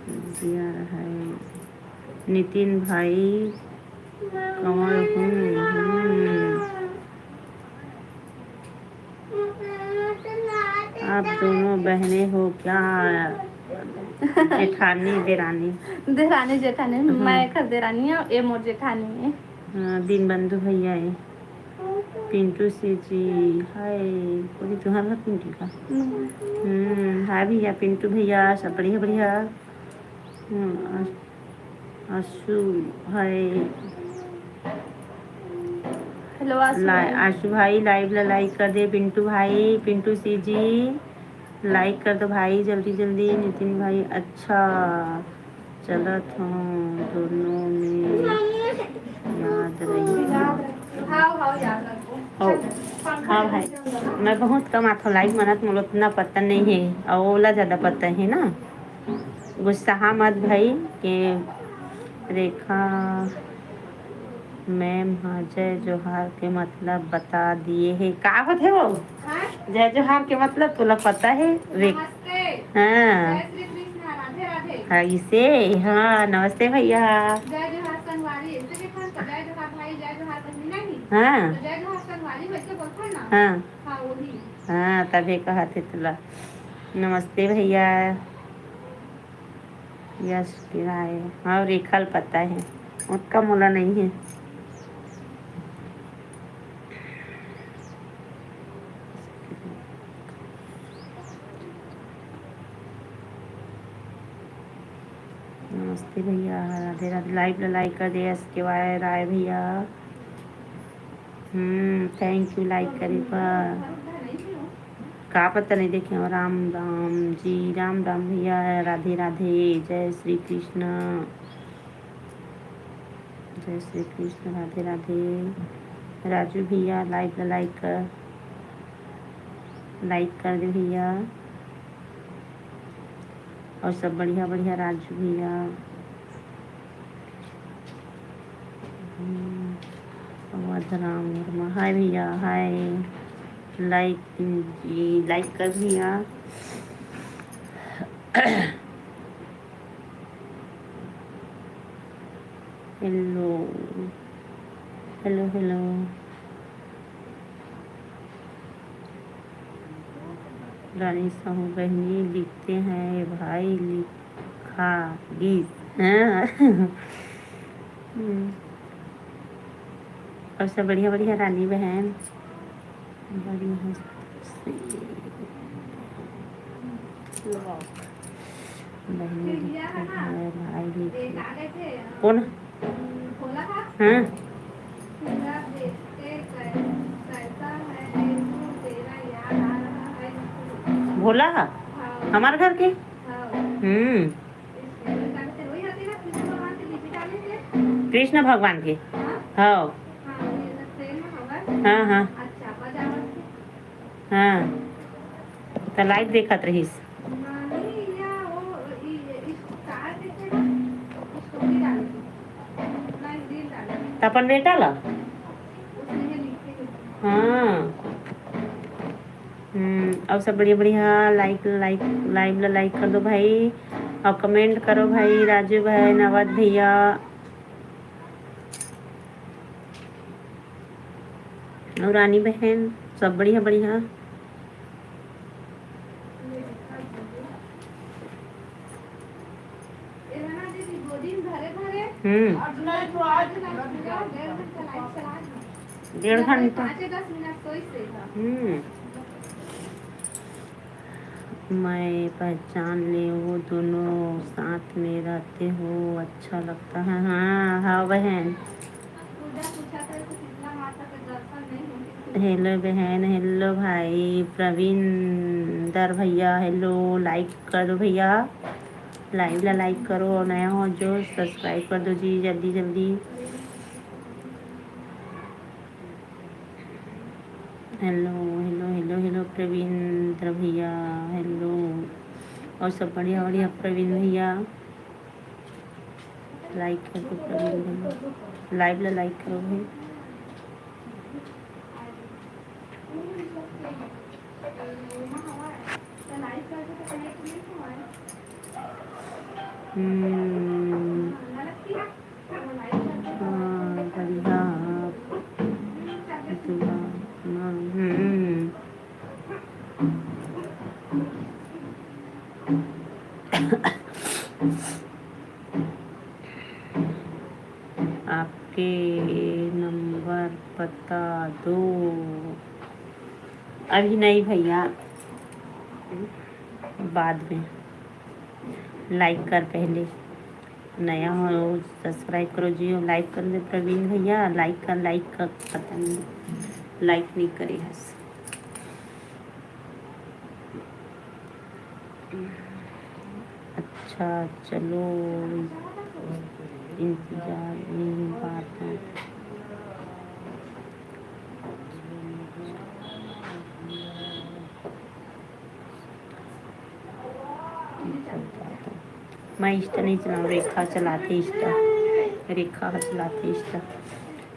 दिया है। नितिन भाई, कंवर हूँ। हम्म। आप दोनों बहनें हो क्या? जेठानी, देरानी? देरानी, जेठानी। हम्म। मैं एकर देरानी हूँ, ए मोर जेठानी है। हाँ, दीनबंधु भैया है। पिंटू से जी, हाय। कोई तुहार घर पिंटू का? हम्म। हम्म, हाय भैया, पिंटू भैया, सब बढ़िया, बढ़िया। हम्म, आशु, हाय। Hello, आशु ला-, भाई। आशु भाई, live ला like कर दे। पिंटू भाई, पिंटू सी जी, like कर दो भाई, जल्दी, जल्दी। नितिन भाई, अच्छा, चलत हूँ, दोनों में याद रही। हाँ, हाँ, याद रखो। हो। हाँ भाई, मैं बहुत कम आथव live, मनत मोला उतना पता नहीं है, और ओला ज़्यादा पता है ना। गुस्सा मत भाई के रेखा मैम ह जय जोहार के मतलब बता दिए हे। का होथे वो? हाँ? जय जोहार के मतलब तोला पता हे? रेख-, नमस्ते। हाँ। जय श्री कृष्ण, राधे राधे। हाँ, इसे, हाँ, नमस्ते भैया। जय जोहार संगवारी, ऐसे के फन तो जय जोहार भाई, जय जोहार बहिनी नहीं? हाँ। तो जय जोहार संगवारी वैसे बोलथन ना? हाँ। हाँ, वही। हाँ, तभे कहत हे तुला। नमस्ते भैया। यश किराए। हाँ, रेखा ल पता हे। ओतका मोला नहीं हे। नमस्ते भैया, राधे राधे। Live ला like कर दे एस के वाई राय भैया। हम्म, thank you like करे बर। का पता नहीं देखे हो। राम राम जी, राम राम भैया, राधे राधे, जय श्री कृष्ण, जय श्री कृष्ण, राधे राधे। राजू भैया, live ला like कर, like कर दे भैया। और सब बढ़िया बढ़िया राजू भैया। हम्म, अवध राम वर्मा, हाय भैया, हाय। Like जी, like कर भैया। Hello, hello, hello। रानी साहू बहिनी लिखते हैं, भाई लिखा गीस। हाँ। हम्म। और सब बढ़िया बढ़िया रानी बहन, बढ़िया से बहिनी लिखते हैं, भाई लिखते हैं। कौन? हाँ। भोला? हमारे घर के? हम्म। कृष्ण भगवान के? हाँ। हाँ, हाँ। हाँ। त live देखत रहिस। त अपन बेटा ला? हाँ। हम्म, और सब बढ़िया बढ़िया like, like, live ला like कर दो भाई, और comment करो भाई, राजू बहन, अवध भैया, और रानी बहन, सब बढ़िया बढ़िया। हम्म। डेढ़ घंटा। हम्म। मैं पहचान ले, वो दोनों साथ में रहते हो, अच्छा लगता है। हाँ, हाँ बहन। Hello बहन, hello भाई प्रवीण दर भैया, hello, like कर दो भैया, live ला like करो, और नया हो जो subscribe कर दो जी जल्दी जल्दी। Hello, hello, hello, hello Praveen दर भैया, hello। और सब बढ़िया बढ़िया प्रवीण भैया, like कर दो प्रवीण भैया, live ला like करो भाई। हम्म। हाँ, बढ़िया। हम्म। आपके नंबर बता दो। अभी नहीं भैया, बाद में। Like कर पहले, नया हो subscribe करो जी, और like कर दे प्रवीण भैया, like कर, like कर, पता नहीं, like नहीं करे हस। अच्छा, चलो, इंतजार में ही बात है। मैं Insta नहीं चलाऊँ, रेखा चलाते Insta, रेखा ह चलाते Insta,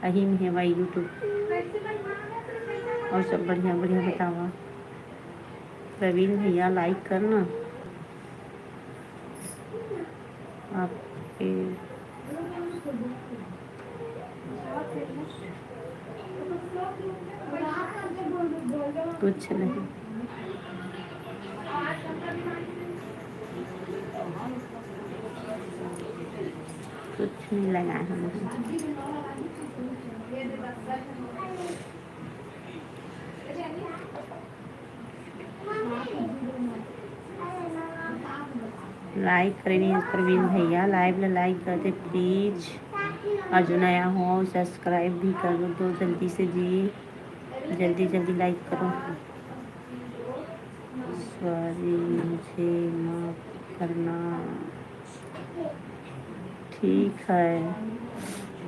अही में हे भाई YouTube। और सब बढ़िया बढ़िया बतावा। प्रवीण भैया like करना। आपके कुछ नहीं। कुछ नहीं लगा है मुझे। लाइक करे नहीं प्रवीण भैया, लाइव ला लाइक कर दे प्लीज। और जो नया हो सब्सक्राइब भी कर दो जल्दी से जी, जल्दी जल्दी लाइक करो। सॉरी, मुझे माफ करना। ठीक है,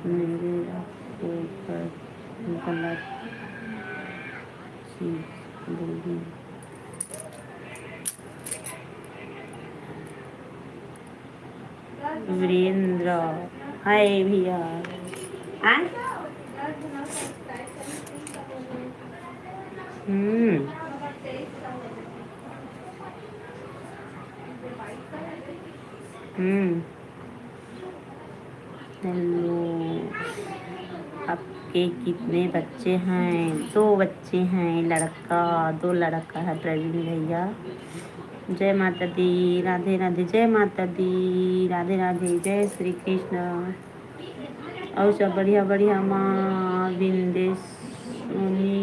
मेरे आपको गलत चीज बोली। वीरेंद्र, हाय भैया। आ? हम्म। हम्म। हेलो, आपके कितने बच्चे हैं? दो बच्चे हैं, लड़का, दो लड़का है प्रवीण भैया। जय माता दी, राधे राधे, जय माता दी, राधे राधे, जय श्री कृष्ण। और सब बढ़िया बढ़िया माँ विंदेश्वरी।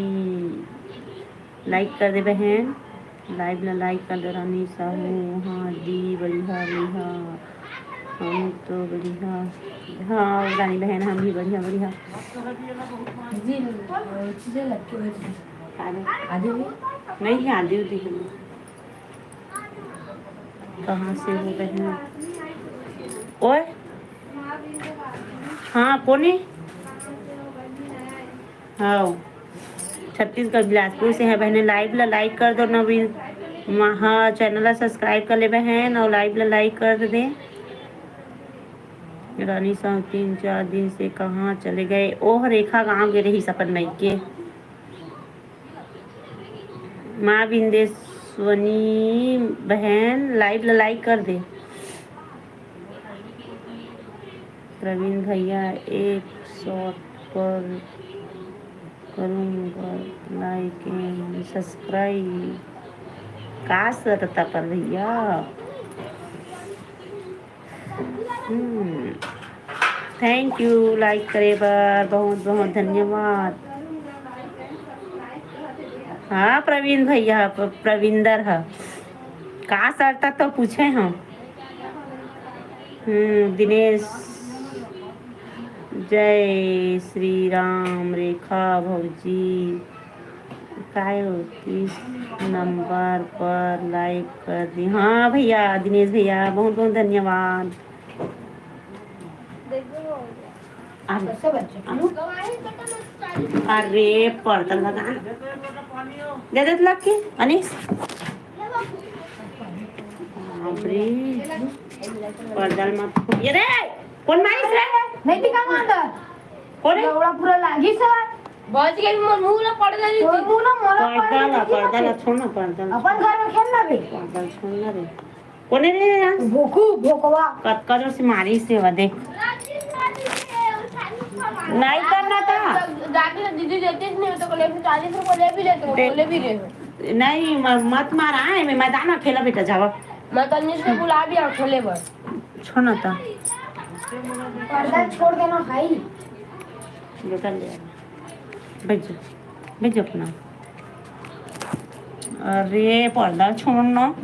लाइक कर दे बहन, लाइव ला लाइक कर दे रानी साहू। हाँ दी, बढ़िया बढ़िया, हम तो बढ़िया। हाँ रानी बहन, हम भी बढ़िया बढ़िया। जी, चीजें लग के बैठी। आदि भी? नहीं, आदि भी हम। कहाँ से हो बहन? ओए, हाँ कोनी। हाँ, छत्तीसगढ़ बिलासपुर से है बहने। लाइव ला लाइक कर दो नवीन, हाँ, चैनल ला सब्सक्राइब कर ले बहन और लाइव ला लाइक कर दे। रानी साहब तीन चार दिन से कहाँ चले गए? ओह, रेखा गाँव गे रहिस अपन मइके। माँ बिंदेश्वनी बहन, लाइव ला लाइक कर दे। प्रवीण भैया, एक शॉट पर करूँगा लाइक एंड सब्सक्राइब। का शर्त पर भैया? हम्म, थैंक यू लाइक करे बर, बहुत बहुत धन्यवाद। हाँ प्रवीण भैया, प-, प्रविंदर ह। का शर्त तो पूछे हम। हम्म, दिनेश, जय श्री राम। रेखा भौजी, काय हो, तीस नंबर पर लाइक कर दी। हाँ भैया, दिनेश भैया, बहुत बहुत धन्यवाद। अरे, अरे, पर्दा लगा। दे दे लग के, अनिस। बाप रे, पर्दा मत। ये रे, कोन मारिस रे? नहीं दिखा अंदर। कोन है? लौड़ा पूरा लागी सर। बच गई, मोर मुंह ला पड़ गई। तोर मुंह ला मोला पड़ पर्दा ला, गई। पर्दा ला छोड़ ना, पर्दा ला। अपन घर में खेल ना बे। पर्दा ला छोड़ ना रे। कोने रे यार? भोकू, भोकवा। कतका जोर से मारिस हे, वा देख। नहीं करना था। जाके तो दीदी देती नहीं तो बोले, "चालीस रुपये ले भी लेते हो, दे-, बोले भी रहे हो।" नहीं, म-, मत मारा, ए, मैं मैदान में खेला बेटा, जावा। मैं तन्नी से बुला भी आ खेले बर। छोड़ ना था। पर्दा छोड़ देना भाई। बेटा ले आ। भेज, भेज अपना। अरे पर्दा छोड़ ना,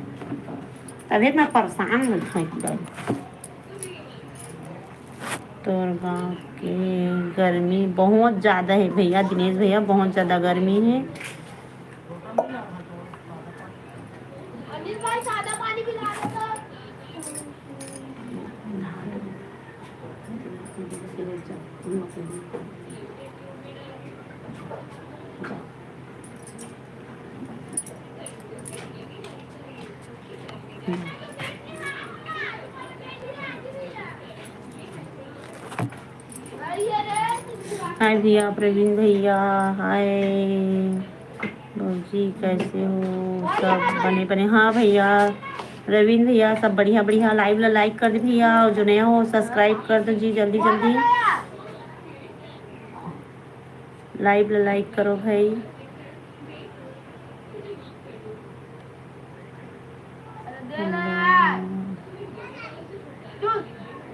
तभी इतना परेशान हो एकदम। तोर गाँव के गर्मी बहुत ज्यादा है भैया, दिनेश भैया, बहुत ज्यादा गर्मी है। हाय भैया, प्रवीण भैया, हाय भौजी, कैसे हो? सब बने बने। हाँ भैया, रविंद्र भैया, सब बढ़िया बढ़िया। Live ला like कर दे भैया, और जो नया हो subscribe कर दो जी, जल्दी जल्दी live ला like करो भाई।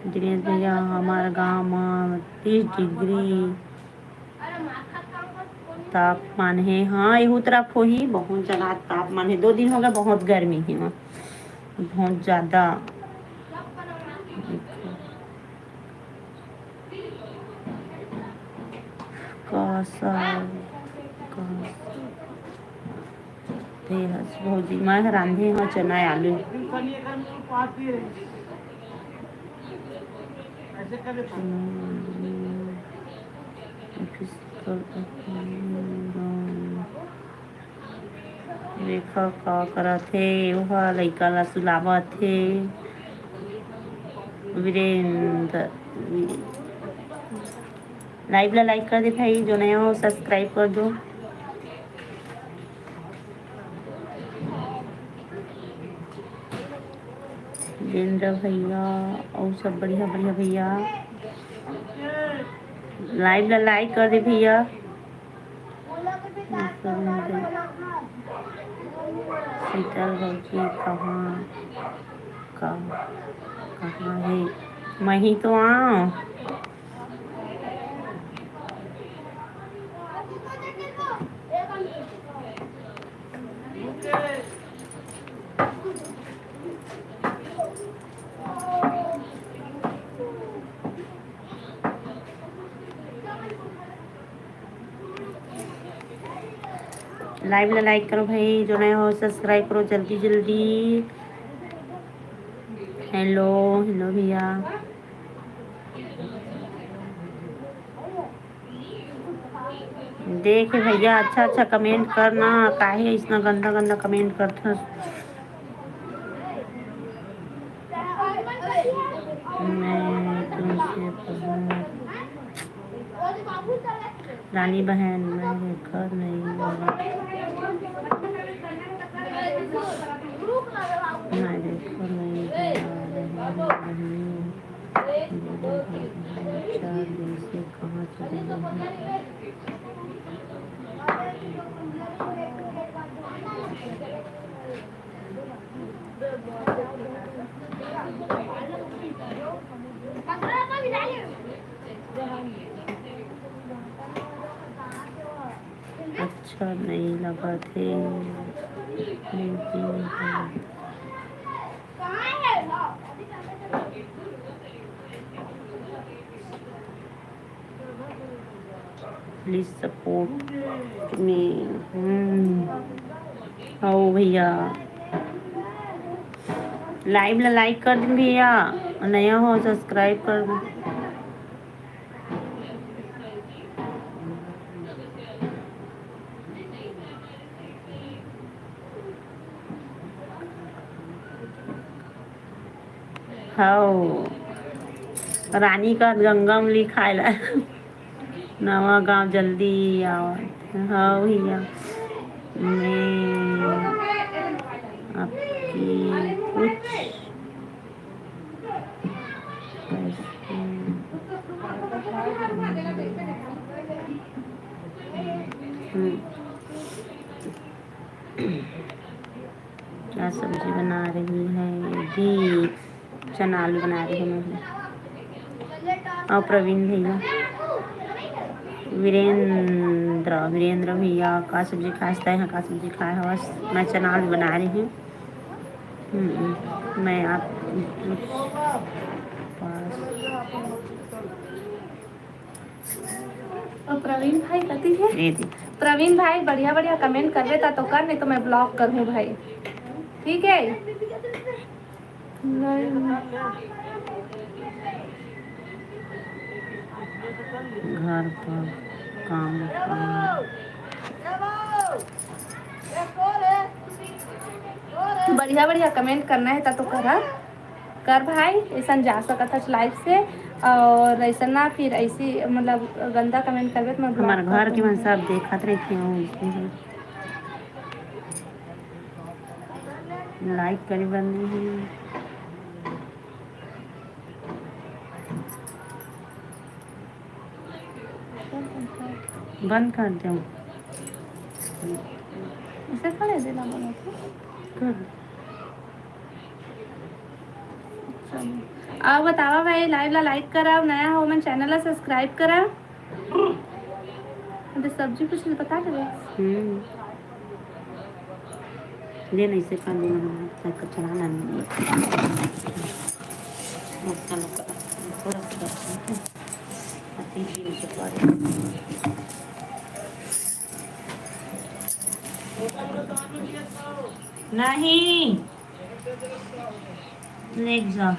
दिनेश भैया, हमार गांव में तीस डिग्री तापमान हे। हाँ, एहू तरफ होही, बहुत ज्यादा तापमान हे। दो दिन हो गए, बहुत गर्मी हे वहाँ, बहुत ज्यादा। का सब, का सब? ए हस भौजी, मैं ह रांधे हव चना आलू। देखा का करत हे, ओहा लइका ला सुलावत हे। वीरेंद्र, live ला like कर दे भाई, जो नया हो subscribe कर दो। वीरेंद्र भैया, और सब बढ़िया बढ़िया भैया, live ला like कर दे भैया। शीतल भौजी कहाँ, कहाँ, कहाँ हे? मही तो आव। Live ला like करो भाई, जो नया हो subscribe करो जल्दी जल्दी। Hello, hello भैया। देख भैया, अच्छा अच्छा comment करना, काहे इतना गंदा गंदा comment करथस? मैं तुमसे बहुत रानी बहन, मैं देखत नहीं हूँ। मैं देखत नहीं हूँ। चार दिन से कहाँ चले गए हैं? अच्छा नहीं लगत हे, लेकिन please support me। हम्म, आओ भैया, live ला like कर दे भैया, नया हो subscribe कर दे। हव, रानी का गंगा अमली खाए ला। नवा गांव जल्दी आवत। हव भैया, मैं आपकी कुछ हम्म। क्या सब्जी बना रही है जी? चना आलू बना रही हूँ मैं। और प्रवीण भैया, वीरेंद्र, वीरेंद्र भैया, का सब्जी खाए हस? तैं ह का सब्जी खाए हवस? मैं चना आलू बना रही हूँ। हम्म, मैं आप पास और प्रवीण भाई कति हे? ये दे। प्रवीण भाई, बढ़िया बढ़िया comment करबे ता तो कर, नहीं तो मैं block कर हूँ भाई, ठीक है? नहीं। घर पर काम कर। बढ़िया बढ़िया comment करना हे ता तो करा कर भाई, ऐसन जा सकत हस live से। और ऐसा ना फिर ऐसी मतलब गंदा comment करबे तो मैं block हमारे कर घर के मन दूंगी। सब देखत रहिथे, वो इसमें है। लाइक करे बर नहीं है। बंद कर दे। इसे करे दे ना बोला तो। कर। चलो। अउ बतावा भाई, लाइव ला लाइक करा, नया हो मन चैनल ला सब्सक्राइब करा। अरे सब्जी कुछ बता दे बस। हम्म। दे नहीं से कर देना, साइकिल चलाना नहीं है। मक्का लगा, थोड़ा सा। अति दिन के परे। नहीं। ले जा।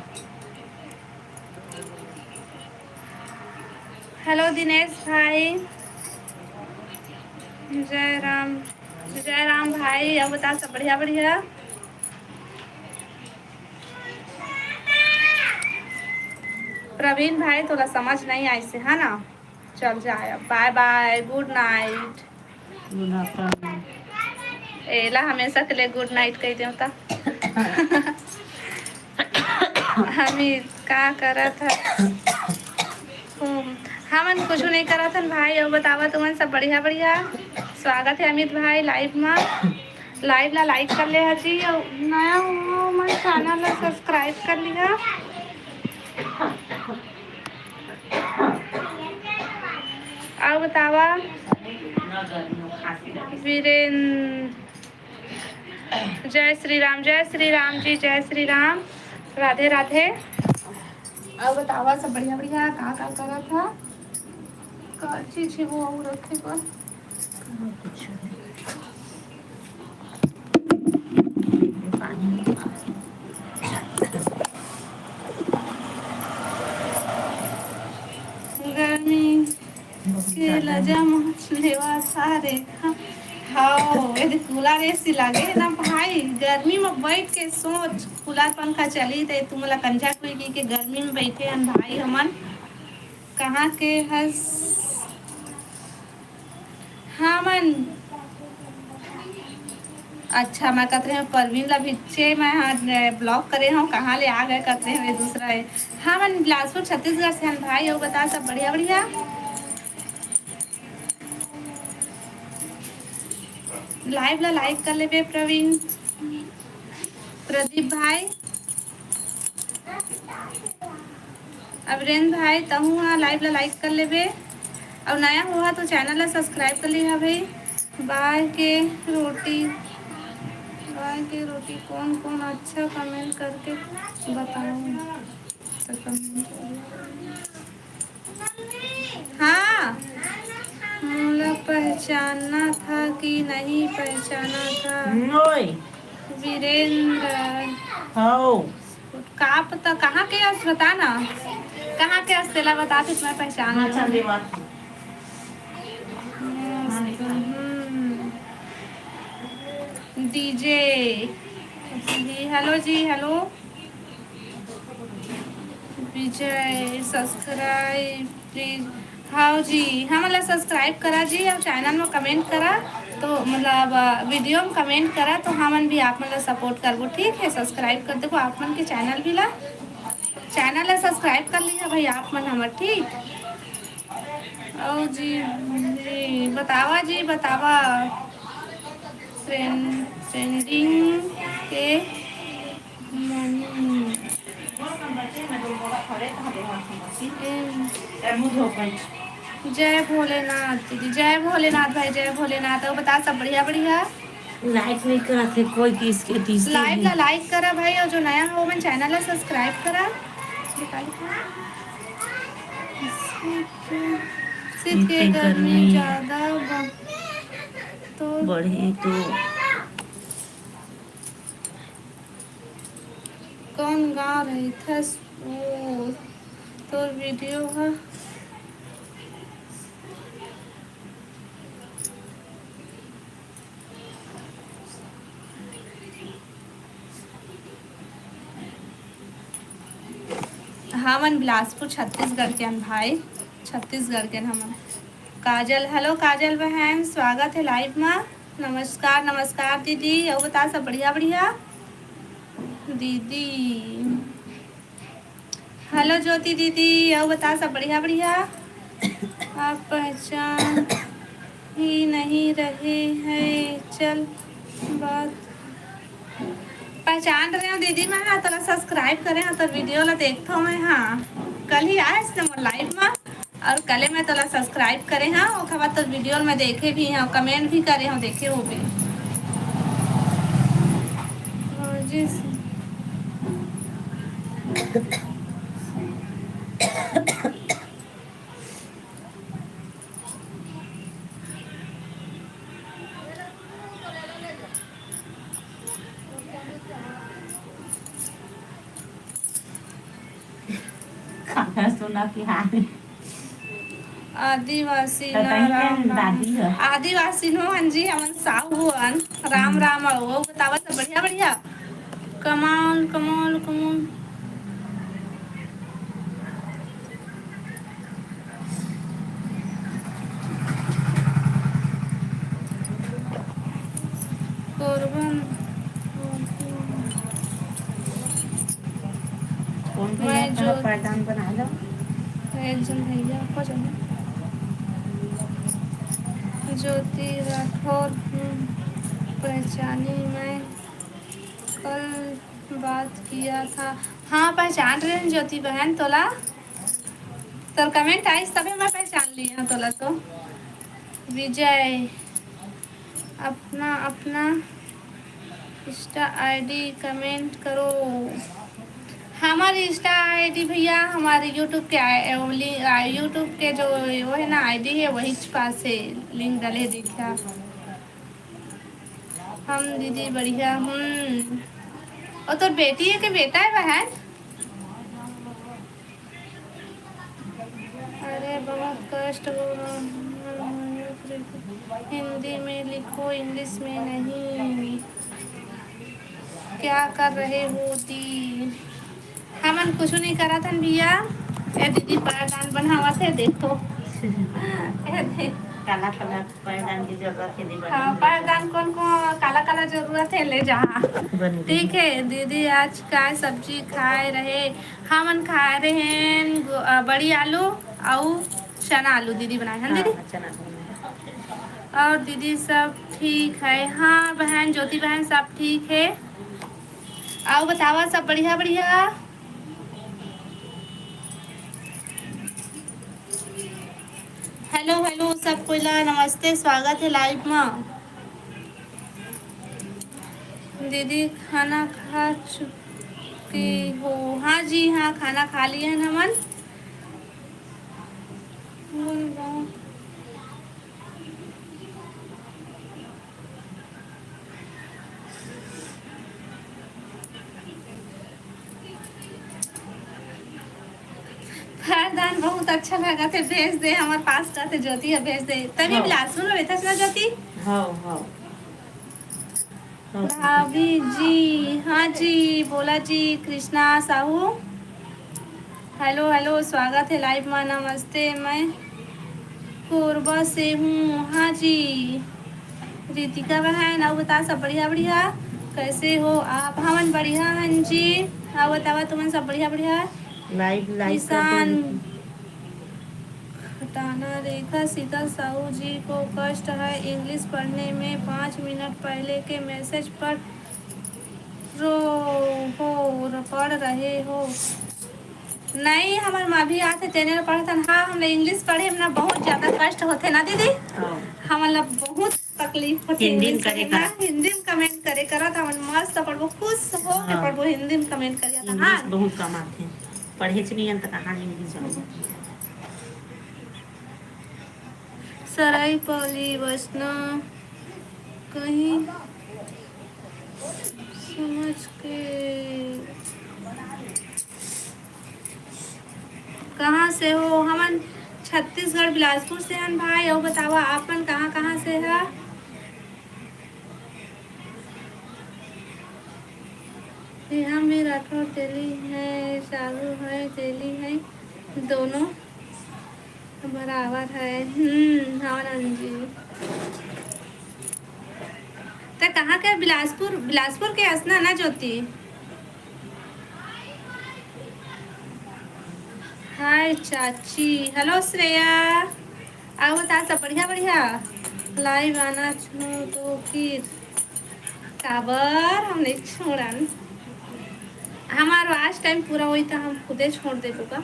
हेलो दिनेश भाई, जय राम, जय राम भाई। अउ बता, सब बढ़िया? बढ़िया। प्रवीण भाई, तोला समझ नहीं आइसे, है ना? चल जाए अब, बाय बाय, गुड नाइट। गुड आफ्टरनून। एला हमेशा के लिए गुड नाइट कहि देव त। हम ही का करत है? हम्म, हमन कुछ नहीं करत हन भाई। अउ बतावा, तुमन सब बढ़िया? बढ़िया। स्वागत है अमित भाई लाइव मा। लाइव ला लाइक कर ले हजी, अउ नया हो मन चैनल ला सब्सक्राइब कर लिहा। अउ बतावा वीरेन, जय श्री राम, जय श्री राम जी, जय श्री राम, राधे राधे। अउ बतावा सब बढ़िया बढ़िया, का का करत हा, का चीज है वो अउ रखे बर? कुछ नहीं। गर्मी के लजा माछ लेवा था रे। हाँ, एदे कूलर एसी लागे ना भाई, गर्मी में बैठ के सोच, कूलर पंखा चली त तुमला कंझा कोई की के गर्मी में बैठे हन भाई हमन। कहाँ के हस? हमन, अच्छा, मैं कहत रहे परवीन ला भिच्चे, मैं हाँ ब्लॉक करे हूँ, कहाँ ले आ गए कहत रहे हूँ, ये दूसरा है। हमन बिलासपुर छत्तीसगढ़ से हन भाई, अउ बता सब बढ़िया बढ़िया। लाइव ला लाइक कर लेबे प्रवीण, प्रदीप भाई। अमरेंद्र भाई, तहूँ हा लाइव ला लाइक कर लेबे, अउ नया होहा तो चैनल ला सब्सक्राइब कर लिहा भाई। बाय के रोटी, बाय के रोटी कौन कौन अच्छा कमेंट करके बताओ। तो कमेंट हाँ, मोला पहचाना था कि नहीं पहचाना था? नोय। वीरेंद्र। हौ। का पता कहाँ के हस, बता ना। कहाँ के हस, तेला बता, फिर मैं पहचान हाँ, लूँ। चंदेवा। मस्त, हम्म। डीजे। जी, हेलो जी, हेलो। Vijay, subscribe please. हाँ जी, हमन ला सब्सक्राइब करा जी, अउ चैनल में कमेंट करा, तो मतलब, अ, वीडियो में कमेंट करा, तो हमन भी आप मन ला सपोर्ट करबो, ठीक है? सब्सक्राइब कर देबो आप मन के चैनल भी ला, चैनल ला सब्सक्राइब कर लिहा भाई आप मन हमर, ठीक? अउ जी, जी, बतावा जी, बतावा। ट्रेंड, ट्रेंडिंग के मनी। जय भोलेनाथ दीदी, जय भोलेनाथ भाई, जय भोलेनाथ। अउ बता, सब बढ़िया, बढ़िया? लाइक नहीं करत हे कोई, किसके तीसरे लाइव भी। ला लाइक करा भाई, अउ जो नया हो, मन चैनल ला सब्सक्राइब करा। शीत के इतनी गर्मी गर्मी। ज्यादा बा-, तो बढ़ी तो कौन गाँव रहिथस वो? तोर वीडियो ह। हमन बिलासपुर, छत्तीसगढ़ के हन भाई, छत्तीसगढ़ के हन हमन। काजल, हेलो काजल बहन, स्वागत है लाइव मा। नमस्कार, नमस्कार दीदी, अउ बता सब बढ़िया, बढ़िया? दीदी। हेलो ज्योति दीदी, अउ बता, सब बढ़िया बढ़िया? आप पहचान ही नहीं रहे हैं, चल बात। पहचान रहे हो दीदी, मैं हा तोला सब्सक्राइब करे हा, तोर वीडियो ला देखथो मैं हा। कल ही आए इसने मोर लाइव मा, और कले मैं तोला सब्सक्राइब करे हा, ओकर बाद तोर वीडियो मैं देखे भी हा, कमेंट भी करे हा, देखे हो भी। हाँ जी। खाना सुना कि हाँ। आदिवासी तो ना कहीं के राम नाम। दादी हो। आदिवासी नो हन जी, हमन साहू हन। राम हम्म। राम, अउ बतावा सब बढ़िया बढ़िया? कमाल, कमाल, कमाल। कोरबन। कौन भैया मैं कहाँ जो पायदान बना लो? एक जन भैया को जो है, ज्योति राठौर, हम्म, पहचानी मैं। कल बात किया था। हाँ, पहचान रहे हैं ज्योति बहन तोला। तोर कमेंट आइस तबे मैं पहचान ली हूँ तोला तो। विजय, अपना, अपना Insta ID कमेंट करो। हमारे Insta ID भैया, हमारे YouTube के आए, वो लि-, आ, YouTube के जो वो है ना आईडी है, वही पास है, लिंक डाले देखा। हम दीदी बढ़िया, हम्म। और तोर बेटी है कि बेटा है बहन? अरे बहुत कष्ट हो रहा है, हिंदी में लिखो, इंग्लिश में नहीं। क्या कर रहे हो दी? हमन कुछ नहीं करत हन भैया। ए दीदी पैरदान बनावत है, देखो। ए दे- काला काला पैरदान की जरूरत है, दीदी, हाँ, बनावत है। पैरदान कौन को काला काला जरूरत है, ले जा। बन गई। ठीक है दीदी, आज का सब्जी खाए रहे? हमन खाए रहे हैं गो-, अ, बड़ी आलू अउ चना आलू दीदी बनाए हैं, हाँ, दीदी? चना आलू बनाए। और दीदी सब ठीक है? हाँ बहन, ज्योति बहन सब ठीक है। अउ बतावा सब बढ़िया बढ़िया? हेलो हेलो सब कोई ला नमस्ते, स्वागत है लाइव मा। दीदी खाना खा चुकी हो? हाँ जी हाँ, खाना खा लिए हैं हमन। पैरदान बहुत अच्छा लगा थे, भेज दे हमर पास का थे ज्योति ह, भेज दे। तभी हाँ। बिलासपुर में रहता ना ज्योति? हाँ, हाँ। हाँ। भाभी जी, हाँ जी, बोला जी, कृष्णा साहू। हेलो हेलो, स्वागत है लाइव मा। नमस्ते, मैं कोरबा से हूँ। हाँ जी, रितिका बहन, अउ बता सब बढ़िया बढ़िया, कैसे हो आप? हमन बढ़िया हन जी। अउ बतावा तुमन सब बढ़िया बढ़िया? लाइव लाइव कर दो निशान। खटाना रेखा, शीतल साहू जी को कष्ट है इंग्लिश पढ़ने में। पाँच मिनट पहले के मैसेज पर रो हो, पढ़ रहे हो। नहीं, हमर माँ भी आथे तेने ल पढ़थन। हाँ, हमला इंग्लिश पढ़े में ना बहुत ज्यादा कष्ट होथे ना दीदी। हाँ। हमन ला बहुत तकलीफ होथे हिंदी में इंग्लिश करे में ना। करा। हिंदी में कमेंट करे करा त हमन मस्त पढ़बो, खुश हो के हाँ। पढ़बो, हिंदी में कमेंट करे त। इंग्लिश हाँ। बहुत कम आथे, पढ़े च नहीं आन त कहाँ इंग्लिश जाओ। सराय पाली वैष्णव कहीं समझ के कहाँ से हो? हमन छत्तीसगढ़ बिलासपुर से हन भाई। अउ बतावा आप मन कहाँ कहाँ से हा? यहाँ में राठौर तेली है, साधु है, तेली है, दोनों बराबर है। हम्म, हाँ नंद जी। त कहाँ के? बिलासपुर, बिलासपुर के हस ना, ना ज्योति? हाय चाची। हेलो श्रेया। अउ बता, सब बढ़िया बढ़िया? Live आना छोड़ दो फिर। काबर हम नहीं छोड़न? हमार watch time पूरा होई त हम खुदे छोड़ देबो का।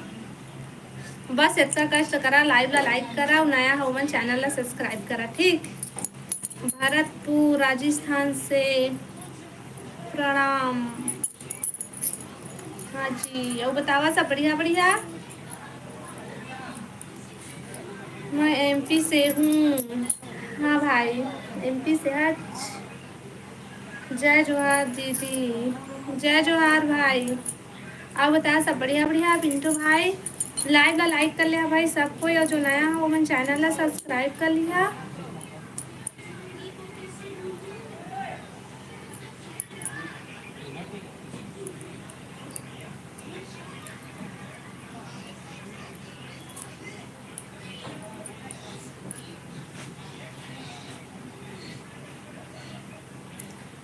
बस इतना कष्ट करा, live ला like करा अउ नया हो मन channel ला subscribe करा, ठीक? भरतपुर राजस्थान से प्रणाम। हाँ जी, अउ बतावा, सब बढ़िया बढ़िया? मैं एमपी से हूँ। हाँ भाई, एमपी से। आज जय जोहार दीदी। जय जोहार भाई। अउ बता, सब बढ़िया बढ़िया? पिंटू भाई, live ला like कर लिया भाई सब कोई, अउ जो नया हो मन channel ला subscribe कर लिया।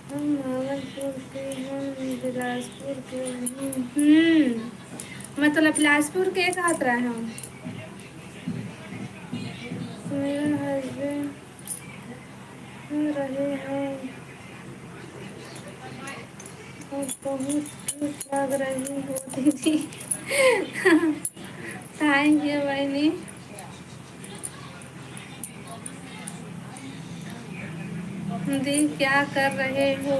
हम भागलपुर के, हम बिलासपुर के। हम्म, मैं तोला बिलासपुर के कहत रहे हूँ। मेरा husband रहे हैं, बहुत cute लग रही हो दीदी। Thank you बहनी। दी, क्या कर रहे हो?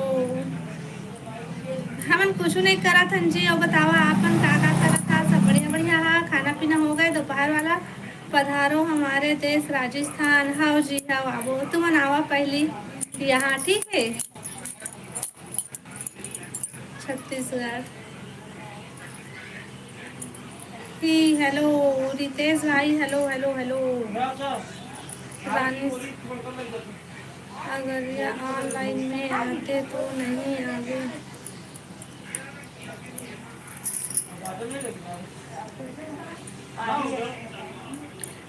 हमन कुछ नहीं करत हन जी। अउ बतावा, आपन का का करत हा? सब बढ़िया बढ़िया हा? खाना पीना हो गए दोपहर वाला? पधारो हमारे देश राजस्थान। हव जी, हव, आबो। तुमन आवा पहली यहाँ, ठीक है? छत्तीसगढ़। ही, हेलो रितेश भाई, हेलो, हेलो, हेलो। रानी, अगर ये online में आते तो नहीं आगे।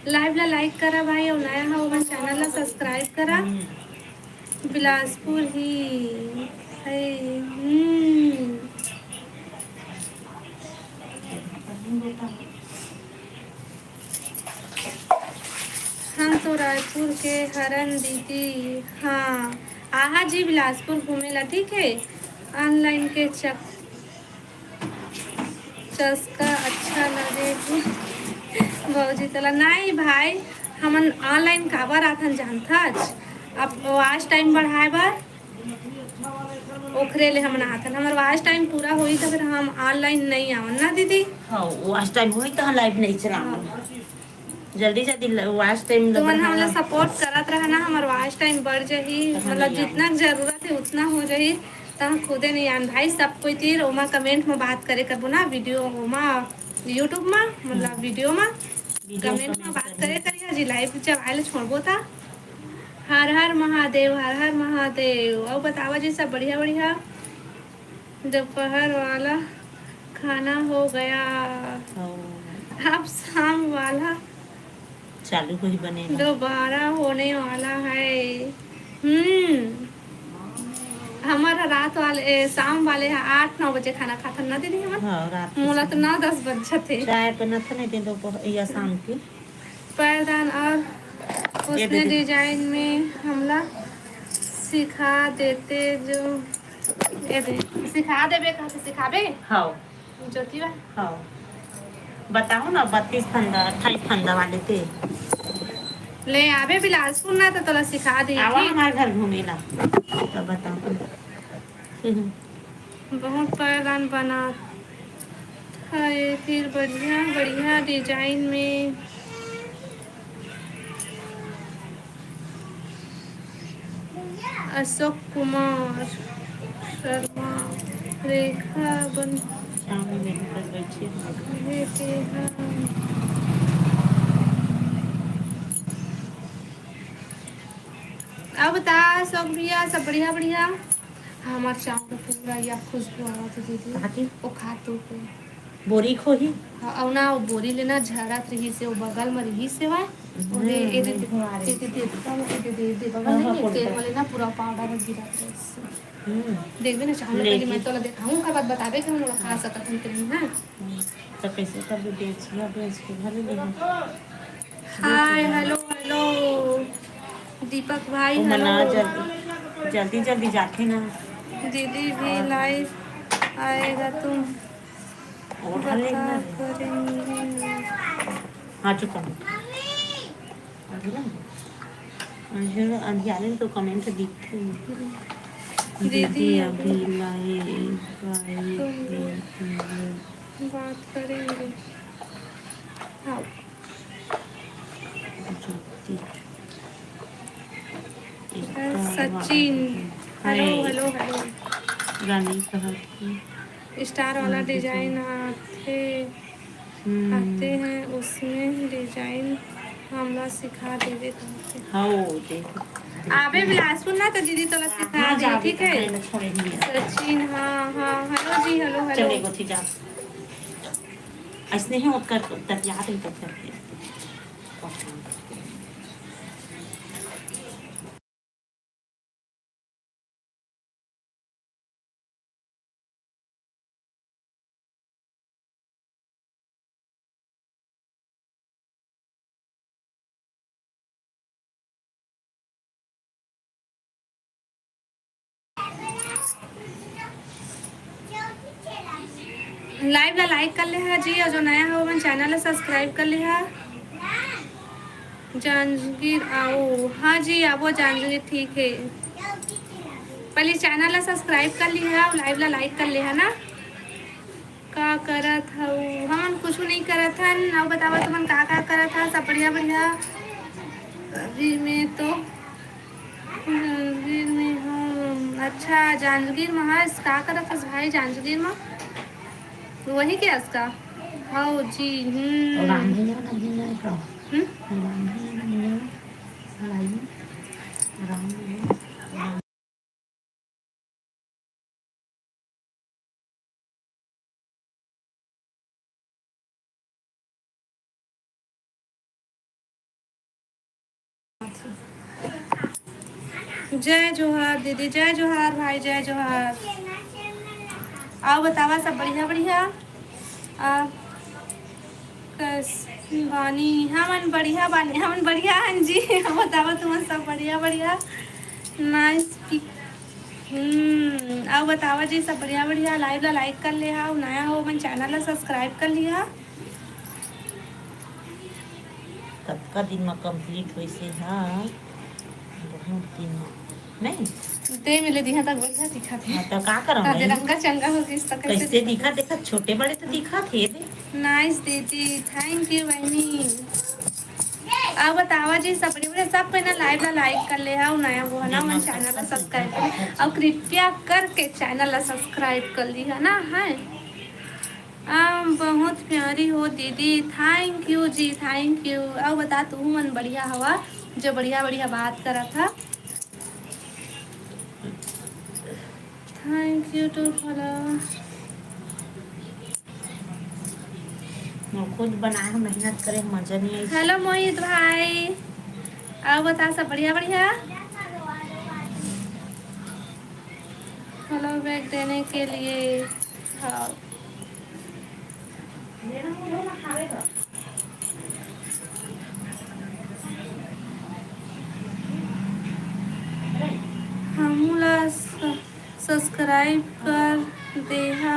Live ला like करा भाई, अउ नया हो मन channel ला subscribe करा। बिलासपुर ही है। हम्म। हम तो रायपुर के हरन दीदी। हाँ, आहा जी बिलासपुर घूमे ला, ठीक है? Online के चक-, चस्का अच्छा लगे हे। भौजी तोला नहीं भाई, हमन online काबर आथन जानथच? अब watch time बढ़ाए बर ओखरे ले हमन आथन। हमर watch time पूरा होई त फिर हम online नहीं आवन ना दीदी। हाँ, watch time होई त हम live नहीं चलावन। हाँ। जल्दी जल्दी ल-, watch time ल तुमन बढ़ावा। हमला support करत रहना, हमर watch time बढ़ जाही, हाँ, मतलब नहीं जितना आवन। जरूरत है उतना हो जाही, त हम खुदे नहीं आन भाई। सब कोई तीर ओमा comment में बात करे करबो ना, video ओमा YouTube में, मतलब हम्म। Video में video comment में comment बात करे करना। करिहा जी, live जब आए ले छोड़बो ता। हर हर महादेव, हर हर महादेव। अउ बतावा जी, सब बढ़िया बढ़िया? दोपहर वाला खाना हो गया। हाँ। अब शाम वाला चालू होही बने ला। दोबारा होने वाला है। हम्म, हमर रात वाले, ए, शाम वाले ह आठ नौ बजे खाना खाथन ना दीदी हमन? हाँ, रात के मोला तो समय। नौ दस बज जाथे। चाय पे नथन दे दो, या शाम के। पैरदान और ये उसने दे दे। Design में हमला सिखा देते जो, ये दे, सिखा देबे, कहाँ से सिखाबे? हाँ। ज्योतिबा? हाँ। बताओ ना, बत्तीस फंदा, अट्ठाईस फंदा वाले थे। ले आबे बिलासपुर ना, तो तोला सिखा दे, आवा ठीक? हमारे घर घूमे ला, तो बताओ। बहुत पैरदान बना है, फिर बढ़िया, बढ़िया design में। अशोक कुमार शर्मा, रेखा बन-, सामने मेरे पास बैठी है। ये के है। अब बता अशोक भैया, सब बढ़िया, बढ़िया? हमार चाउर पूरा या खुशबू आवत है दीदी। कहाँ की? वो खातू पे। बोरी खोही। हाँ, अउ ना, वो बोरी ले ना झरत रहिस हे, वो बगल में रहिस हे, वह। वो दे, हम्म, ये दे, हम्म। ये दे, दे, दे, दे, दे, दे, बगल हाँ, में हाँ, ये तेल कोंटा। वाले ना पूरा पाउडर गिरत रहिस हे। हम्म। देखबे ना, चाहूँ लेकिन मैं तोला देखाऊँ, ओकर बाद बताबे कि हम लोग खा सकत हन कि नहीं, हाँ? हम्म। तो कैसे कर दे, बेच लिया, बेच के भले ले लो। हाय, हेलो, हेलो। दीपक भाई, वो मना हेलो। जल्दी, जल्दी, जल्दी जाते ना। दीदी भी और लाइव आएगा तुम वो भले बता ना। करेंगे। हाँ, चुप कर। अभी ना, अंधेरे, अंधियारे में तो comment दिखते नहीं। दीदी, दीदी, अभी अभी live, live तुम देखिए। बात करेंगे। हाँ। Jyoti. Sachin. Hello, hi. Hello, hello. Rani कहाँ की? स्टार वाला हाँ, डिजाइन आथे, हम्म। आते हैं, उसमें डिजाइन हमला सिखा देबे कहते। हाँ, वो दे। आबे बिलासपुर ना, तो दीदी तोला सिखा हाँ, दे, जाबे ठीक है? तो मैं छोड़े नहीं है। सचिन, हाँ, हाँ, हेलो जी, हेलो, हेलो। चले गोथी जा। ऐसने ही ओकर ततियात ही तो करके। Live ला like कर ले हा जी, और जो नया हो, मन channel ला subscribe कर ले हा। जांजगीर आओ। हाँ जी, आबो जांजगीर, ठीक है। पहले channel ला subscribe कर लिहा, live ला like कर लिहा ना। का करत हऊ? हमन कुछ नहीं करत हन। अउ बतावा, तुमन का का करत हा? सब बढ़िया, बढ़िया। अभी मैं तो जांजगीर में हूँ। अच्छा, जांजगीर में हस? का करत हस भाई जांजगीर में? वही के हस का? हौ जी। हम्म। रामधुनिया, रामधुनिया का? हम्म? रामधुनिया, रामधुनिया, रामधुनिया। जय जोहार दीदी, जय जोहार भाई, जय जोहार। अउ बतावा, सब बढ़िया, बढ़िया? आ, कइसे बानी? हमन बढ़िया बानी, हमन बढ़िया हन जी। बतावा, तुमन सब बढ़िया, बढ़िया? Nice pic। हम्म, अउ बतावा जी, सब बढ़िया, बढ़िया? Live ला like कर ले हा, नया हो, मन channel ला subscribe कर लिहा। कतका दिन म complete होइस हे? हाँ, बहुत दिन म। नहीं? दे मिले दिहा तक बढ़िया दिखत हे। हाँ, तो का करम आज भाई? रंगा चंगा हो गिस त कइसे कइसे दिखत? दिखत? देखत, छोटे बड़े तो दिखत हे दे। Nice दीदी, thank you बहिनी। अब बतावा जी, सब बढ़िया, सब कोई ना live ला like कर ले हा, नया हो ना, मन channel ला subscribe कर ले, और कृपया करके channel ला subscribe कर लिहा ना, है। आ, बहुत प्यारी हो दीदी, thank you ji, thank you। अउ बता, तू मन बढ़िया हवा, जो बढ़िया बढ़िया बात करत हा। Thank you to follow। मैं खुद बनाए हूँ, मेहनत करे, मजा नहीं आई। Hello मोहित भाई, अउ बता, सब बढ़िया बढ़िया? Follow back देने के लिए, हाँ। हमू ला स-, subscribe कर देहा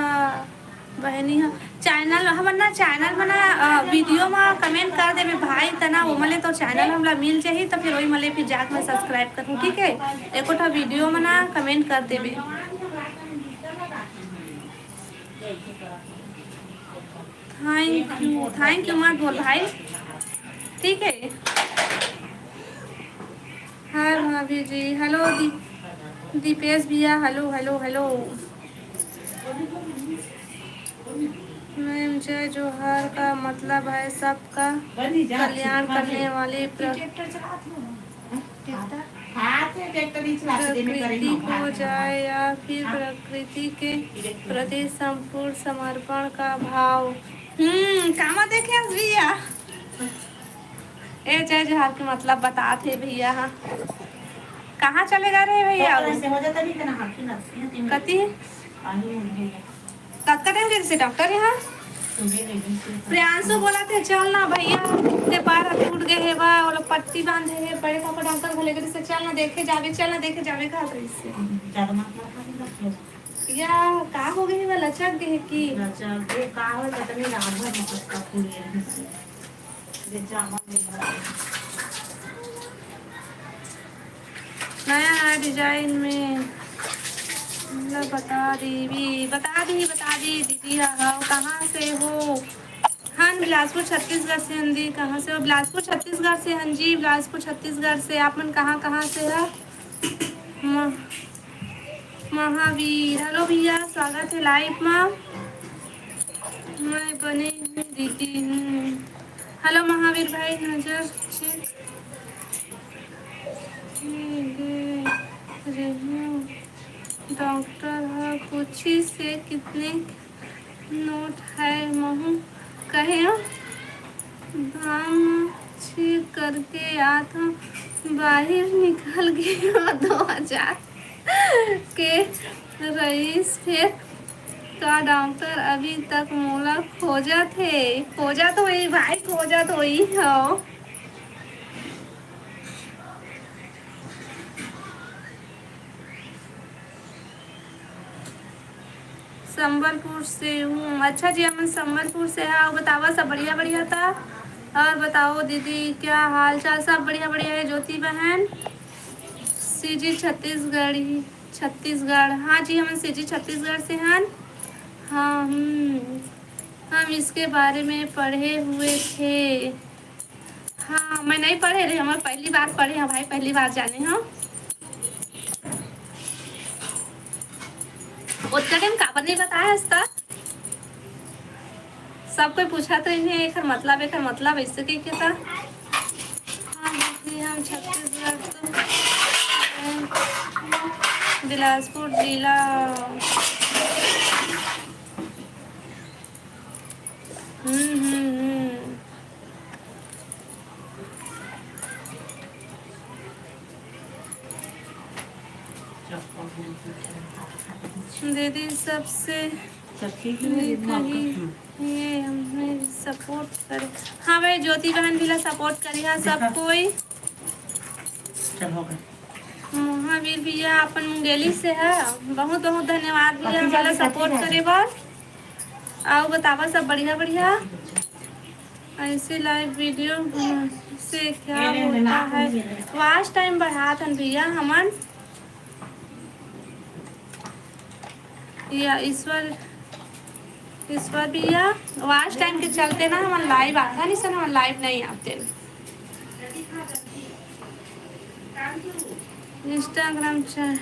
बहनी हा। Channel हमर ना, channel में ना, अ, video में comment कर देबे भाई, तना ओमले तो channel हमला मिल जाही, तो फिर वही मले फिर जाके मैं subscribe करूँ, ठीक है? एको ठा video में ना comment कर देबे। Thank you, thank you मत बोल भाई, ठीक है? Hi भाभी जी, hello दी-, दीपेश भैया, hello, hello, hello। Ma'am, जय जोहार का मतलब है सबका कल्याण करने वाली प्र-, हाथ में ट्रैक्टर ही चला के देने करे प्रकृति हो, को भाग जाए या फिर हाँ। प्रकृति के प्रति संपूर्ण समर्पण का भाव। हम्म, कामा देखे हस भैया? ए, जय जोहार के मतलब बतात हे भैया। हाँ, कहाँ चले जा रहे हैं भैया? तो ऐसे हो जाता नहीं, इतना हाथ की नस, ये तीन कति? आलू उड़ गई है। कतका टाइम गए से डॉक्टर यहाँ? सुबह गई थी। प्रियांशु बोला थे, "चल ना भैया, ते पैर टूट गए हे बा, वो लोग पट्टी बांधे हे, बड़े पापा डॉक्टर बोले करे से चल ना देखे जावे, चल ना देखे जावे," कहा था इससे। ज्यादा मात्रा खा के रख लो। या का हो गए हे बा, लचक गए हे कि? लचक, वो का हो, पता नहीं, रात भर में पक्का फूल गया है इससे। जे जामा में भरा है। नया नया डिजाइन में। ला बता दी भी, बता दी, बता दी दीदी। हाँ, हाँ, कहाँ से हो? हाँ, बिलासपुर छत्तीसगढ़ से हन दी। कहाँ से हो? बिलासपुर छत्तीसगढ़ से हन जी, बिलासपुर छत्तीसगढ़ से। आप मन कहाँ कहाँ से हो? म-, महावीर, हेलो भैया, स्वागत है लाइव में। मैं बने हूँ दीदी। हम्म। हेलो महावीर भाई, नजर चेक। डॉक्टर ह पूछिस हे कितने नोट है, महू कहे, "दाम छे करके आत हूँ, बाहिर निकल गए हो दो हजार के रईस, फिर का डॉक्टर अभी तक मोला खोजत हे?" खोजत होई भाई, खोजत होई हो। संबलपुर से हूँ। अच्छा जी, हमन संबलपुर से हा। अउ बतावा, सब बढ़िया बढ़िया था? और बताओ दीदी, क्या हाल चाल? सब बढ़िया बढ़िया है ज्योति बहन। सीजी छत्तीसगढ़ी, छत्तीसगढ़। हाँ जी, हमन सीजी छत्तीसगढ़ से हन। हाँ, हम्म, हम इसके बारे में पढ़े हुए थे। हाँ, मैं नहीं पढ़े रहे, मैं पहली बार पढ़े हूँ भाई, पहली बार जाने हूँ। ओतका टाइम काबर नहीं बताया हस त? सब कोई पूछत रहिन हे, एकर मतलब, एकर मतलब ऐसे कह के था। हाँ, दीदी, हम छत्तीसगढ़ तो, बिलासपुर जिला। हम्म, हम्म, हम्म। दीदी, सबसे सब ठीक है, ये कही, ये हमें सपोर्ट करे। हाँ भाई, ज्योति बहन भी ला सपोर्ट करी, हाँ, सब कोई। चल, हो गए। महावीर भैया अपन मुंगेली से है, बहुत बहुत धन्यवाद भैया, पति जाती, मोला सपोर्ट पति करे बर। अउ बतावा, सब बढ़िया बढ़िया? ऐसे लाइव वीडियो बनाने से क्या ये ले, होता है? वॉच टाइम बढ़ात हन भैया हमन। या ईश्वर, ईश्वर भैया, वॉच टाइम के चलते ना हमन लाइव आथन, इसे हमन लाइव नहीं आते। Instagram च-,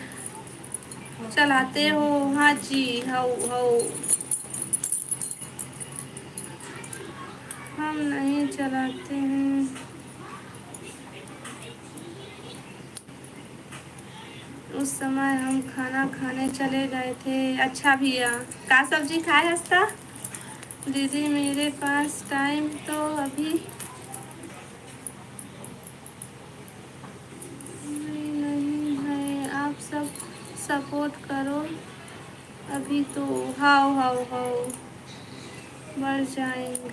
चलाते हो? हाँ जी, हौ, हौ। हम नहीं चलाते हैं। उस समय हम खाना खाने चले गए थे। अच्छा भैया, का सब्जी खाए हस त? दीदी, मेरे पास टाइम तो अभी नहीं है, आप सब सपोर्ट करो। अभी तो हाव, हाव, हाव, बढ़ जाएंगे।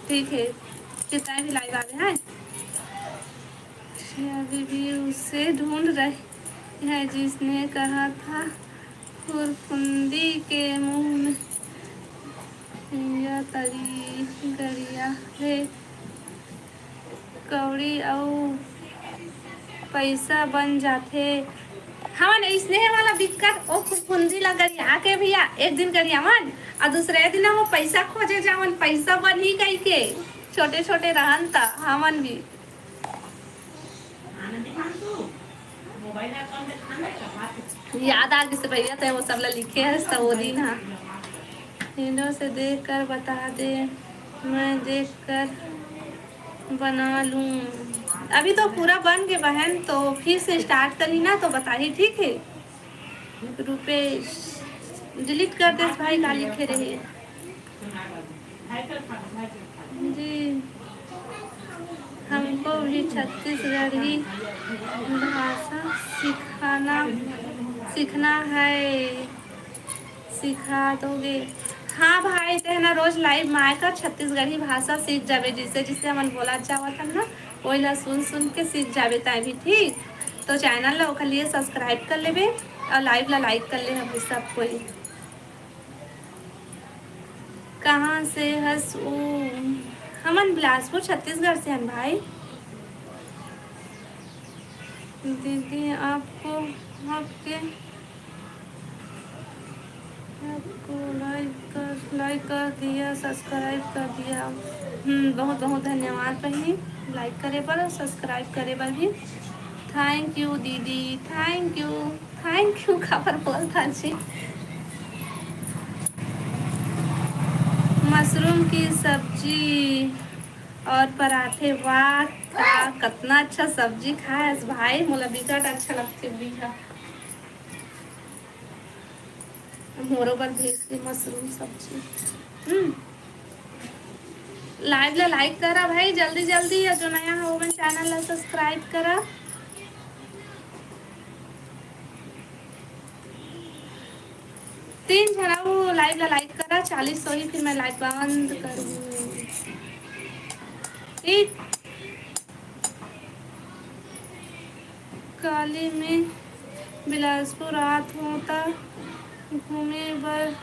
ठीक है, कितना भी लाइव आ गया है। अभी भी उसे ढूंढ रहे हैं जिसने कहा था फुरफुंदी के मुंह में या तरी गरिया रे। कौड़ी अउ पइसा बन जाथे। हमन अइसने वाला दिक्कत, ओ फुफुंदी ला गरिया के भैया, एक दिन गरियावन, अउ दूसरे दिन वो पइसा खोजे जावन, पइसा बनही कहिके। छोटे छोटे रहन त हमन भी। याद आ गिस भैया, तैं वो सब ला लिखे हस त वो दिन हा। वीडियो से देख कर बता दे, मैं देख कर बना लूँ। अभी तो पूरा बन के बहन, तो फिर से स्टार्ट करी ना, तो बताही, ठीक है? रुपेश डिलीट कर देस भाई, का लिखे रहे। जी, हमको भी छत्तीसगढ़ी भाषा सिखाना, सीखना है, सिखा दोगे? हाँ भाई, ते ना रोज लाइव में आए कर छत्तीसगढ़ी भाषा सीख जाबे, जिसे जिसे हमन बोला जावत हन ना, वही ला सुन सुन के सीख जाबे ताई भी, ठीक? तो चैनल ला ओकर लिए सब्सक्राइब कर लेबे और लाइव ला लाइक कर ले हम सब कोई। कहाँ से हस ऊ? हमन बिलासपुर, छत्तीसगढ़ से हन भाई। दीदी, आपको, आपके, आपको लाइक कर, लाइक कर दिया, सब्सक्राइब कर दिया। हम्म, बहुत बहुत धन्यवाद बहिनी, लाइक करे बर, सब्सक्राइब करे बर भी। थैंक यू दीदी, थैंक यू। थैंक यू काबर बोलत हन जी। मशरूम की सब्जी और पराठे, वाह, का कतना अच्छा सब्जी खाए हस भाई, मोला बिकट अच्छा लगथे भैया। मोरो बर भेज दे मशरूम सब्जी। हम्म, लाइव ला लाइक करा भाई, जल्दी जल्दी, या जो नया हो ओमन चैनल ला सब्सक्राइब करा। तीन झन अउ लाइव ला लाइक करा, चालीस होही फिर मैं लाइव बंद करूँ। ठीक, काली मैं बिलासपुर आत हों त घूमे बर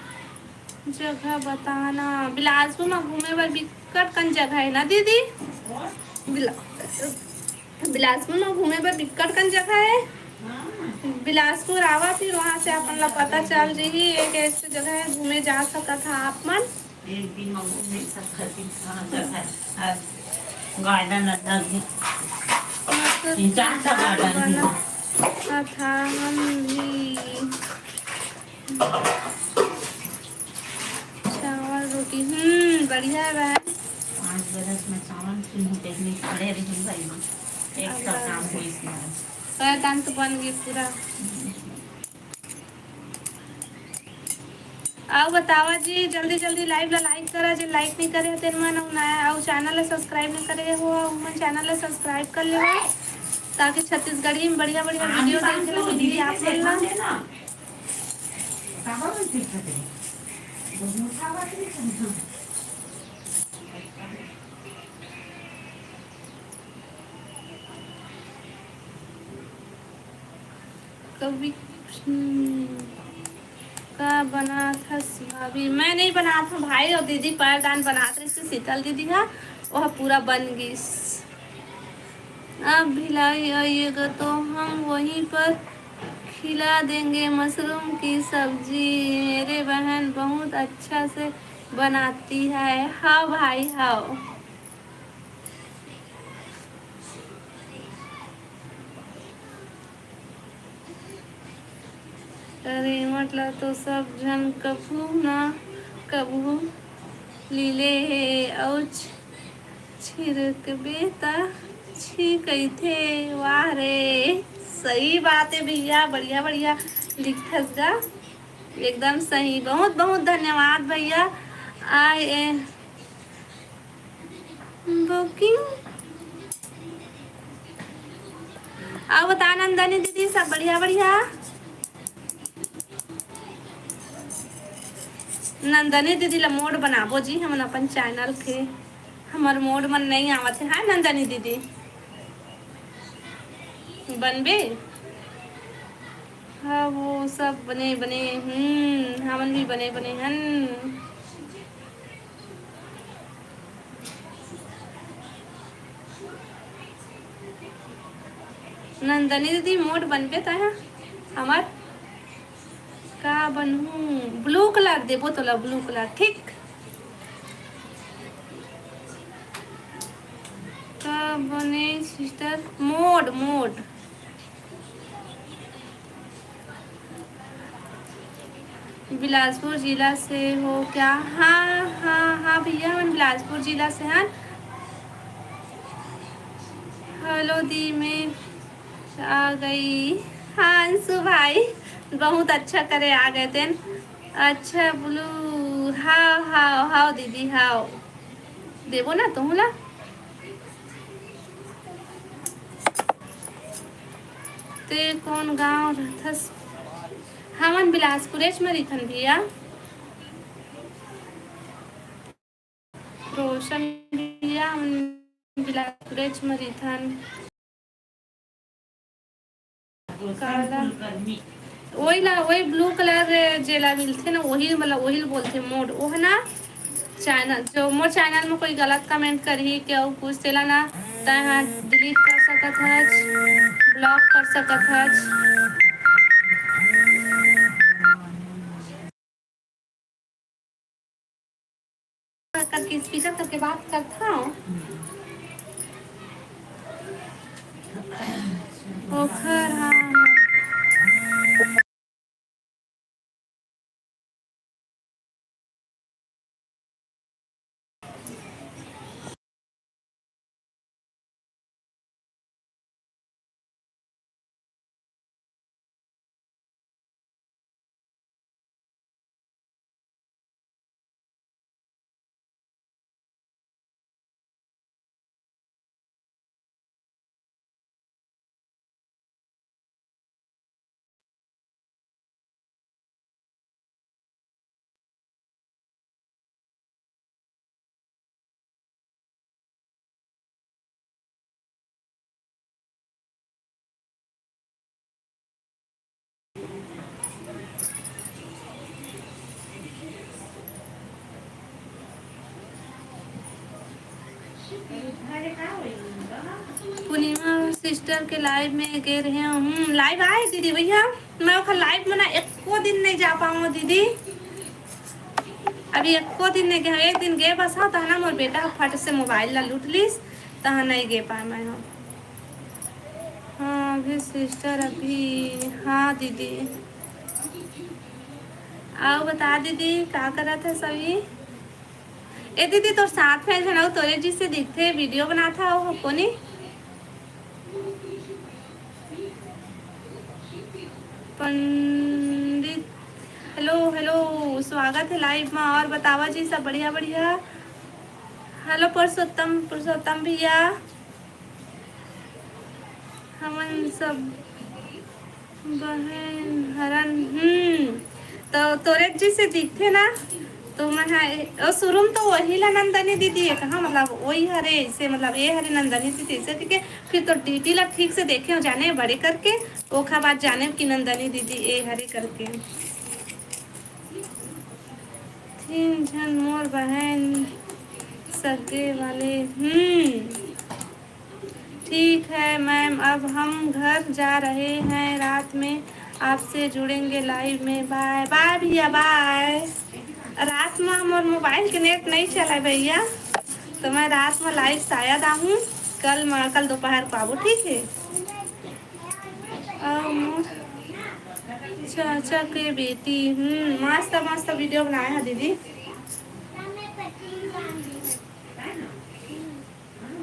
जगह बताना। बिलासपुर में घूमे बर बिकट कन जगह है ना दीदी? बिला-, बिलासपुर में घूमे बर बिकट कन जगह है। बिलासपुर आवा, फिर वहाँ से अपन ला पता चल जही, एक ऐसे जगह है घूमे जा सकत हा आप मन। एक दिन में घूम नहीं सकत, इतना जगह है। गार्डन अलग है। मतलब तीन चार ठा गार्डन है। कथा हम भी चावल रोटी, हम्म, बढ़िया बा। पाँच बरस में चावल चूल्हा पे में खड़े रही भाई, एक का अब काम हुई इसमें। पैदान तो बन गई पूरा। अउ बतावा जी, जल्दी जल्दी लाइव ला लाइक करा, जे लाइक नहीं करे हो तेन मन, अउ नया, अउ चैनल ला सब्सक्राइब नहीं करे हो, अउ मन चैनल ला सब्सक्राइब कर लेवा, ताकि छत्तीसगढ़ी में बढ़िया बढ़िया वीडियो देखे ला मिली आप मन ला। कभी, हम्म, का बनात हस भाभी? मैं नहीं बनात हूँ भाई, और दीदी पैरदान बनात रही थी शीतल दीदी हा, वह पूरा बन गिस। आप भिलाई आइएगा तो हम वहीं पर खिला देंगे मशरूम की सब्जी। मेरे बहन बहुत अच्छा से बनाती है। हाँ भाई, हाँ। अरे, मतलब तो सब झन कभू ना कभू लीले हे, अउ छिरकबे त छी कहिथे। वाह रे, सही बात है भैया, बढ़िया बढ़िया लिखथस गा, एकदम सही। बहुत बहुत धन्यवाद भैया। आए बुकिंग। अउ बता नंदनी दीदी, सब बढ़िया बढ़िया? नंदनी दीदी ला मोड बनाबो जी हमन अपन चैनल के। हमर मोड मन नहीं आवत है। हाँ नंदनी दीदी, बनबे? हाँ, वो सब बने बने, हम्म, हमन भी बने बने हन। नंदनी दीदी, मोड बनबे तैं ह हमर? का बनहूँ? ब्लू कलर देबो तोला, ब्लू कलर, ठीक? का बने सिस्टर? Mode, mode. बिलासपुर जिला से हो क्या? हाँ, हाँ, हाँ भैया, हमन बिलासपुर जिला से हन। चलो दी, मैं आ गई। हाँ अंशु भाई, बहुत अच्छा करे आ गए तेन। अच्छा ब्लू, हाव हाव हाव दीदी हाव, देबो ना तुहू ला। ते कौन गांव रहथस? हमन बिलासपुरेच म रहिथन भैया। रोशन भैया, हमन बिलासपुरेच म रहिथन। काला, वही ला, वही ब्लू कलर जेला मिलथे ना, वही मतलब वही ल बोलथे मोड। ओह ना चैनल, जो मोर चैनल में कोई गलत कमेंट करही के अउ कुछ, तेला ना तैं हा डिलीट कर सकत हच, ब्लॉक कर सकत हच। करके स्पीकर करके बात करता हूँ। ओखर हाँ। पूर्णिमा सिस्टर के लाइव में गे रहे हूँ। हम्म, लाइव आए दीदी भैया, मैं ओखर लाइव में ना एको दिन नहीं जा पाऊँ दीदी। अभी एको दिन नहीं गए, एक दिन गए बस, हाँ, तहना मोर बेटा फट से मोबाइल ला लूट लीस, तहाँ नहीं गे पाए मैं, हाँ। हाँ, अभी सिस्टर अभी, हाँ दीदी। आओ बता दीदी, का करत है सभी? ए दीदी, तोर साथ में झन अउ तोरे जी से दिखथे, वीडियो बनात हव कोनी? पंडित, हेलो, हेलो, स्वागत है लाइव में। और बतावा जी, सब बढ़िया, बढ़िया? हेलो पुरुषोत्तम, पुरुषोत्तम भैया, हमन सब बहन हरन, हम्म, तो तोरे जी से दिखथे ना, तो मैं हा, ओ शुरू में तो वही ला नंदनी दीदी है कहा, मतलब वही हरे, इसे मतलब ये हरे नंदनी दीदी, इसे ठीक है। फिर तो डीटी ला ठीक से देखे हो जाने बड़े करके, ओखा बाद जाने कि नंदनी दीदी ए हरे करके। तीन झन मोर बहन सगे वाले, हम्म। ठीक है मैम, अब हम घर जा रहे हैं, रात में आपसे जुड़ेंगे लाइव में। बाय बाय भैया, बाय। रात में मोर मोबाइल के नेट नहीं चला भैया, तो मैं रात में लाइव शायद आहूँ। कल म-, कल दोपहर को आबो, ठीक है। अउ मोर चाचा के बेटी, हम्म, मस्त मस्त वीडियो बनाए हा दीदी।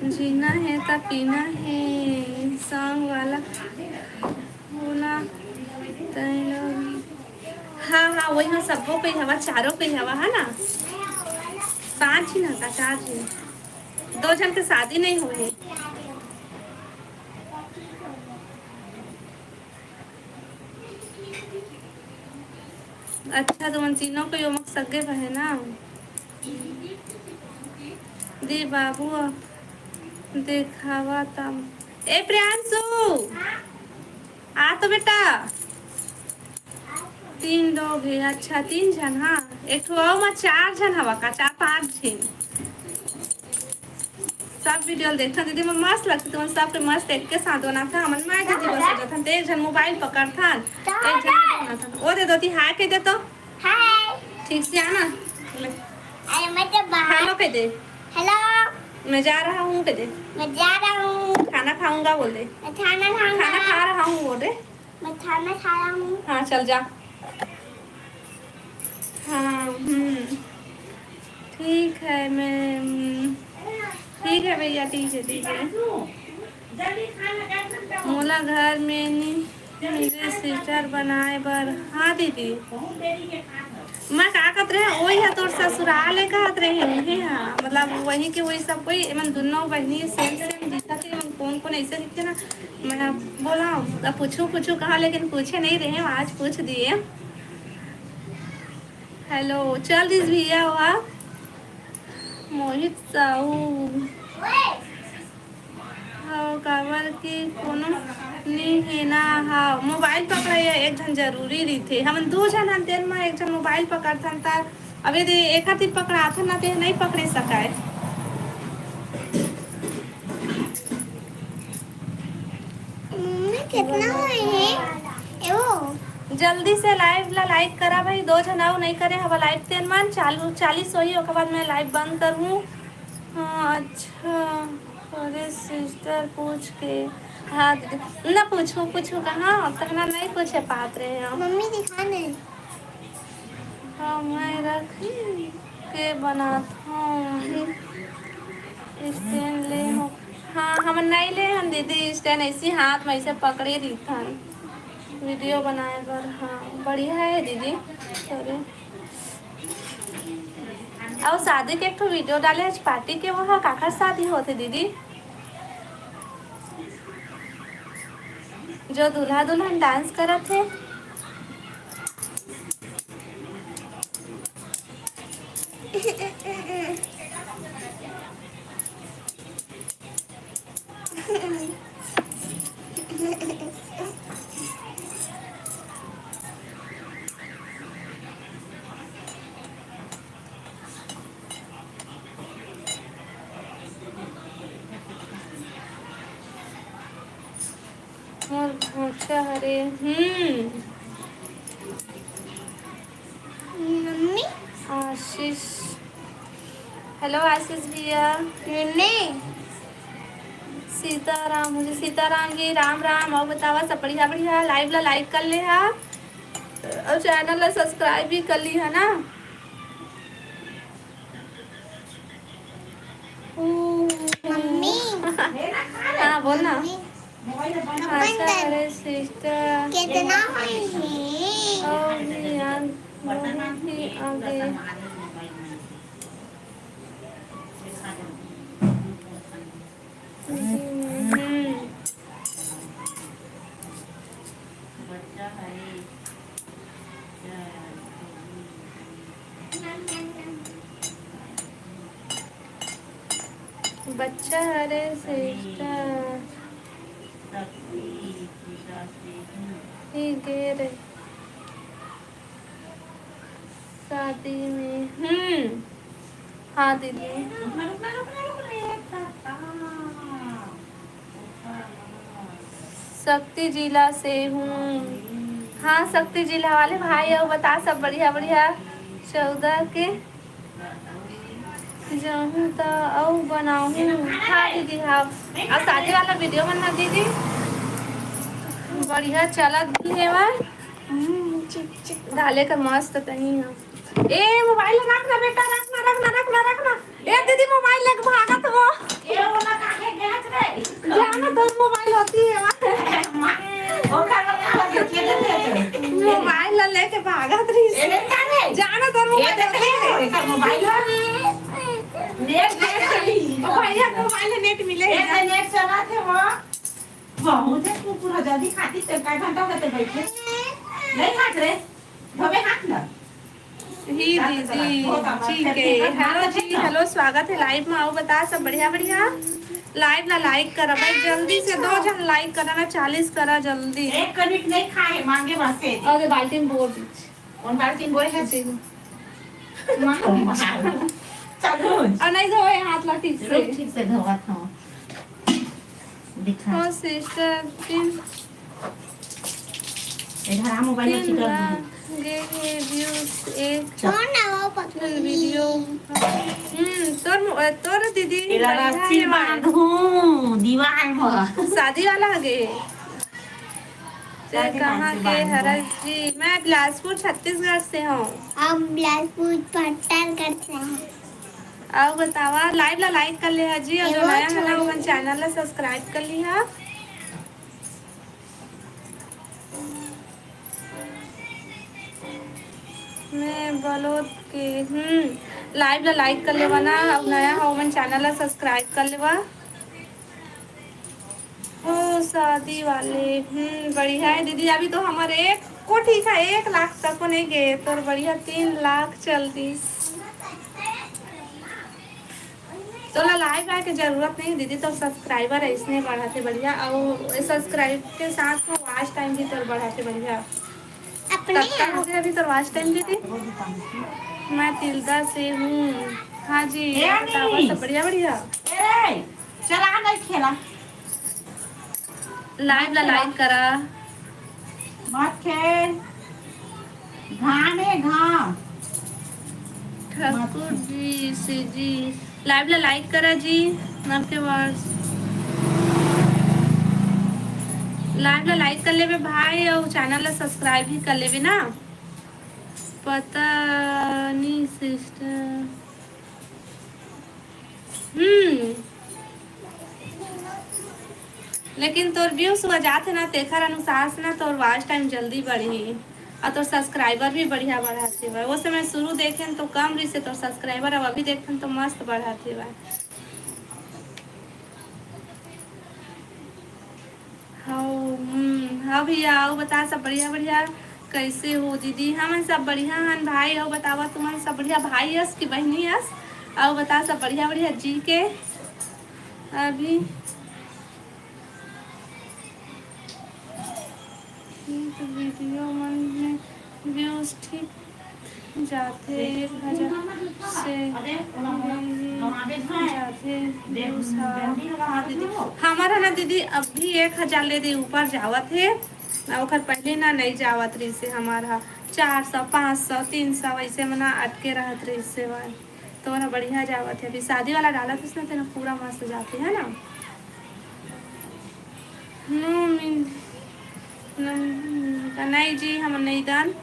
जीना हे त पीना हे, सॉन्ग वाला बोला तैं लोग। हाँ, हाँ, वही में सबको कोई हवा, चारों कोई हवा है ना, पाँच ही ना का, चार ही, दो जन के शादी नहीं हुई है। अच्छा, तुमन तीनों को यो मक सगे बहे ना? दे बाबू, देखावा तम। ए प्रियांशु, आ तो बेटा। तीन लोग है, अच्छा, तीन झन, हाँ। एक ठो अउ मा चार झन हवा का, चार पाँच झन। सब वीडियो ल देखथन दीदी, मोर मस्त लगथे, तुमन सबके मस्त एक के साथ बनाथन। हमन मैं दीदी बस हो जाथन, त एक झन मोबाइल पकड़थन, एक झन वीडियो बनाथन। ओ दे दोती, हाय कह दे तो। हाय। ठीक से आना। अरे, मैं तो बाहर। हेलो कह दे। हेलो। मैं जा रहा हूँ कह दे। मैं जा रहा हूँ। खाना खाऊंगा बोल दे। मैं खाना खाऊंगा। खाना खा रहा हूँ बोल दे। मैं खाना खा रहा हूँ। हाँ, चल जा। हाँ, हम्म। ठीक है, मैं, हम्म, ठीक है भैया, ठीक है, ठीक है। मोला घर में नी मिले सिस्टर बनाए बर। हाँ दीदी, मैं का कहत रहे, ओही ह तोर ससुराल है कहत रहे, उहे ह, मतलब वही के वही सब कोई, एमन दुनों बहिनी सेम सेम दिखत है, एमन कौन कौन ऐसे दिखते ना, मैं बोला, अब पूछू पूछू कहा, लेकिन पूछे नहीं रहे, आज पूछ दिए। हेलो, चल दिस भैया हुआ मोहित साहू। हाँ, काबर कि कोनो नी हे ना। हाँ, मोबाइल पकड़ाई एक झन जरूरी रहिथे। हमन दू झन हन, तेन म एक झन मोबाइल पकड़थन, त अब यदि एक हती पकड़ाथन ना, ते नहीं पकड़े सकाय। मम्मी, कितना होए हे? ए, वो। जल्दी से लाइव ला लाइक करा भाई, दो झन अउ नहीं करे हवा लाइव, तेन मन चालू चालीस होही, ओकर बाद मैं लाइव बंद करहूँ। हाँ, अच्छा, अरे सिस्टर पूछ के, हाँ दीदी, ना पूछू, पूछू कहाँ, तहना नहीं पूछे पात रहे हम। मम्मी दिखा नहीं। हाँ, मैं रख के बनात हूँ। स्टैंड ले हो। हाँ, हम नहीं ले हन दीदी, स्टैंड ऐसी हाथ में ऐसे पकड़े रहिथन वीडियो बनाए बर। हाँ, बढ़िया है दीदी। सॉरी। अउ शादी के एक ठो वीडियो डाले आज पार्टी के, वो हा काकर शादी होथे दीदी? जो दूल्हा दुल्हन डांस करत हे। मोर भोंचा हरे। हम्म। मम्मी। आशीष। हेलो आशीष भैया। मम्मी। सीताराम, मुझे सीताराम जी, राम राम। अउ बतावा, सब बढ़िया? बढ़िया। लाइव ला लाइक कर ले हा, अउ चैनल ला सब्सक्राइब भी कर ली है ना। मम्मी। हाँ, बोल ना। मम्मी। अच्छा, अरे सिस्टर। कितना होई है? और भी यार, बहुत ही आगे। हम्म। बच्चा हरे सिस्टर। ही गे रे शादी में। हम्म। हाँ दीदी। शक्ति जिला से हूँ। हाँ, शक्ति जिला वाले भाई, अउ बता सब बढ़िया बढ़िया। चौदह के जाहूँ त अउ बनाहूँ। हाँ दीदी, हाँ। अउ शादी वाला वीडियो बनना दीदी। बढ़िया चलत भी हेवय। हम्म, चिक, चिक। डाले कर मस्त तनी ह। ए, मोबाइल रख ना बेटा, रख ना, रख ना, रख ना, रख ना। ए दीदी, मोबाइल लेके भागत हो। ए, ओला काहे गहत रे? जाना तो मोबाइल होती है। मोबाइल ला लेके भागत रही। ए, ले काहे? जाना तो ए, मोबाइल देख होती ले, है। एकर मोबाइल है। नेट, नेट चली। ओ भैया, मोबाइल है, नेट मिले ए, है। नेट चला थे वो। बहुत है, कुकुर जल्दी खाती, ते का घंटा होते बैठे। नहीं खात रे। धोबे हाथ ना। ही दीदी, ठीक है। हेलो जी, हेलो, स्वागत है लाइव में। अउ बता, सब बढ़िया, बढ़िया? लाइव ला लाइक करा भाई, जल्दी से दो झन लाइक करा ना, चालीस करा जल्दी। एक कनिक नहीं खाए, मांगे बसे। अरे बाल्टी में बोर दीजिए। कौन बाल्टी में बोरे है? जी। मार, मार। चालू। और नहीं धोए हाथ ला ठीक से। रुक, ठीक से धोवत हूँ। दिखा। हाँ सिस्टर, तीन इधर आ, मोबाइल तीन छिपा लाख दीजिए। गे हे व्यूज एक छोड़ ना, वो पकड़ वीडियो। हम्म, तोर मो-, तोर दीदी तेरा बढ़िया रस्सी है भाई। बांधूं दीवार में। शादी वाला हगे। ते शादी कहाँ वाला के बांधूं। हरस जी? मैं बिलासपुर छत्तीसगढ़ से हूँ। हम बिलासपुर पाटनगढ़ से हैं। अउ बतावा, live ला like कर ले हा जी, अउ जो नया है ना, ओमन channel ला subscribe कर ली हा। मैं बलोद के, हम्म, live ला like कर लेवा ना, अउ नया हो, ओमन channel ला subscribe कर लेवा। ओ, शादी वाले, हम्म, बढ़िया है दीदी। अभी तो हमर एक को ठीक है, एक लाख तक को नहीं गए, तोर बढ़िया तीन लाख चल दिस। तोला live आए के जरूरत नहीं दीदी, तोर subscriber ऐसने बढ़ाथे बढ़िया, और subscribe के साथ में watch time भी तोर बढ़ाथे बढ़िया। अपने कतका हो गया अभी तोर watch time दीदी? मैं तिल्दा से हूँ। हाँ जी, ए बतावा, अनीस। सब बढ़िया बढ़िया। ए रे, चला नहीं खेला। Live ला like करा। मत खेल। घाम है, घाम। ठाकुर जी, से जी, live ला like करा जी। आपके पास live ला like कर लेबे भाई, और channel ला subscribe भी कर लेबे ना। पता नहीं sister। हम्म, लेकिन तोर views हो जाथे ना, तेखर अनुसार से ना तोर watch time जल्दी बढ़ही, और तोर subscriber भी बढ़िया बढ़ाथे भाई। वो समय शुरू देखेन तो कम रहिसे तोर subscriber, अब अभी देखथन तो मस्त बढ़ाथे भाई। हव, हम्म, हाँ भैया, अउ बता, सब बढ़िया, बढ़िया। कैसे हो दीदी? हमन सब बढ़िया हन भाई। अउ बतावा, तुमन सब बढ़िया, भाई यस कि बहिनी यस? अउ बता, सब बढ़िया, बढ़िया जी के। अभी ये तो video मन में views ठीक जाथे, एक हजार से भी जाथे views ह। हाँ दीदी, हमर ह ना दीदी, अभी एक हजार ले दे ऊपर जावत हे, अउ ओखर पहले ना नहीं जावत रहिसे हमर ह, चार सौ, पाँच सौ, तीन सौ ऐसे में ना अटके रहत रहिसे भाई। तो ना बढ़िया जावत हे, अभी शादी वाला डालत हस ना, तेना पूरा मस्त जाथे, है ना? नो मिन-, नहीं जी, हम नहीं दन।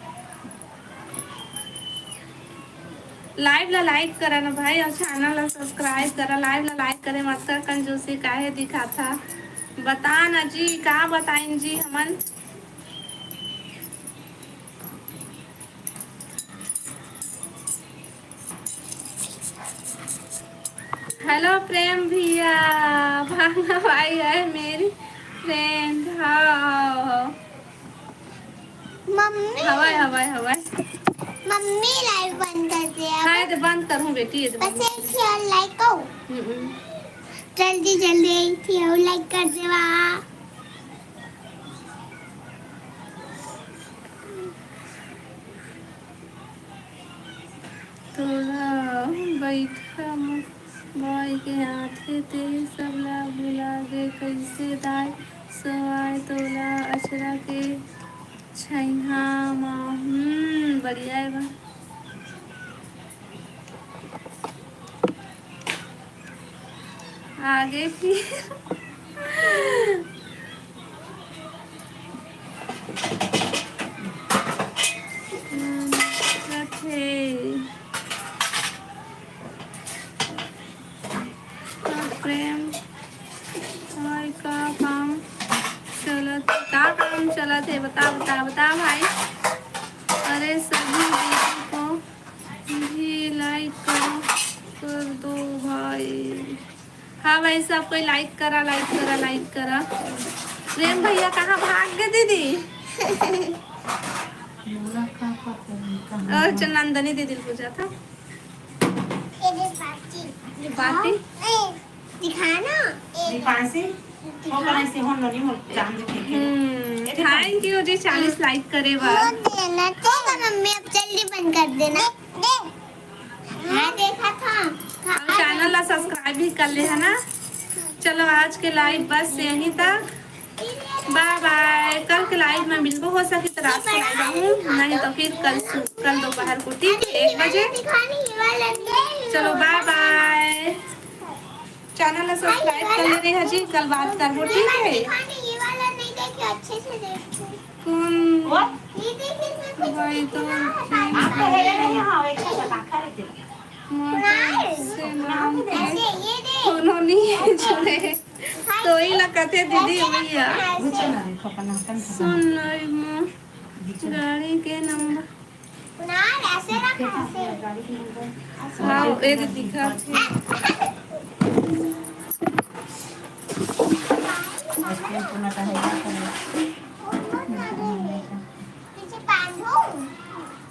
Live ला like करा ना भाई, और channel ला subscribe करा। Live ला like करे मत कर, कंजूसी काहे दिखाथा? बता ना जी, का बताइन जी हमन? Hello प्रेम भैया, भांगा भाई है मेरी friend। हाँ, हाँ, हाँ। मम्मी। हवाई, हवाई, हवाई। मम्मी, live बंद कर दे अब। हाँ, ये तो बंद करूँ बेटी, ये तो बस बंद। एक ही और like हो। हम्म, हम्म। जल्दी, जल्दी एक ही और like कर देवा। तोला बइठा म बाई के आथे, ते सब ला भुला गे कइसे दाई? सवाय तोला अचरा के छइहा म। हम्म, बढ़िया हे बा। आगे फिर रथे। का प्रेम भाई का काम चलत, का काम चलत हे? बता, बता, बता भाई। अरे सभी दीदी को भी like करो, कर दो भाई। हाँ भाई, सब कोई like करा, like करा, like करा। प्रेम भैया कहाँ भाग गए दीदी? बोला का पता नहीं कहाँ और भाग। चंदनी दीदी पूछा था। ये दे बाटी। ये बाटी? ए, दिखा ना। ए, दीपांशी, दिखा। वो कनाई से होन लो नहीं, मोर चांद देखे। हम्म, ये देखो। Thank you जी, चालीस like करे बर। वो देना, ठीक है मम्मी, अब जल्दी बंद कर देना। दे। हाँ, देखा था। और channel ला subscribe भी कर ले, है ना? चलो, आज के live बस यहीं तक। Bye bye। कल के live में मिलबो, हो सके तो रात को live आऊँ, नहीं तो फिर कल सु-, कल दोपहर को, ठीक है, एक बजे। चलो, bye bye। Channel ला subscribe कर ले रही है जी, कल बात करबो, ठीक है? कौन? भाई तो से नाम के कोनो नहीं जुड़े। तो ही ला कथे दीदी भैया। सुन रही मो गाड़ी के नंबर। हाँ, ए दे दिखा।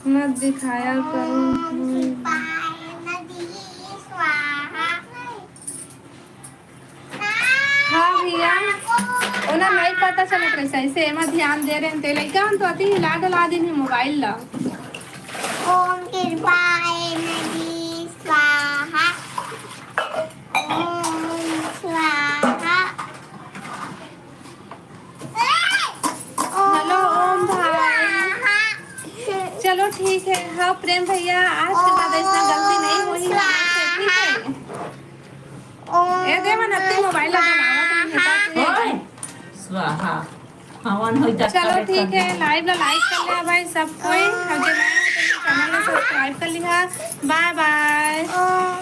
मत दिखाया करो। हाँ भैया, ओला नहीं पता चलत रहिस, ऐसे एमा ध्यान दे रहे हैं। ते लइका मन तो अति हिला डुला दिन है मोबाइल ला। ओम कृपाय नदी स्वाहा। ओम स्वाहा। हेलो ओम भाई। चलो ठीक है। हाँ प्रेम भैया, आज के बाद ऐसा गलती नहीं होही हमारे से, ठीक है? ए दे मन अति मोबाइल ला बनावत है, ओए, स्वाहा। हवन होई त चलो ठीक है, लाइव ला लाइक कर ले भाई सब कोई, और जे नया हो तो चैनल ला सब्सक्राइब कर लिहा। बाय बाय।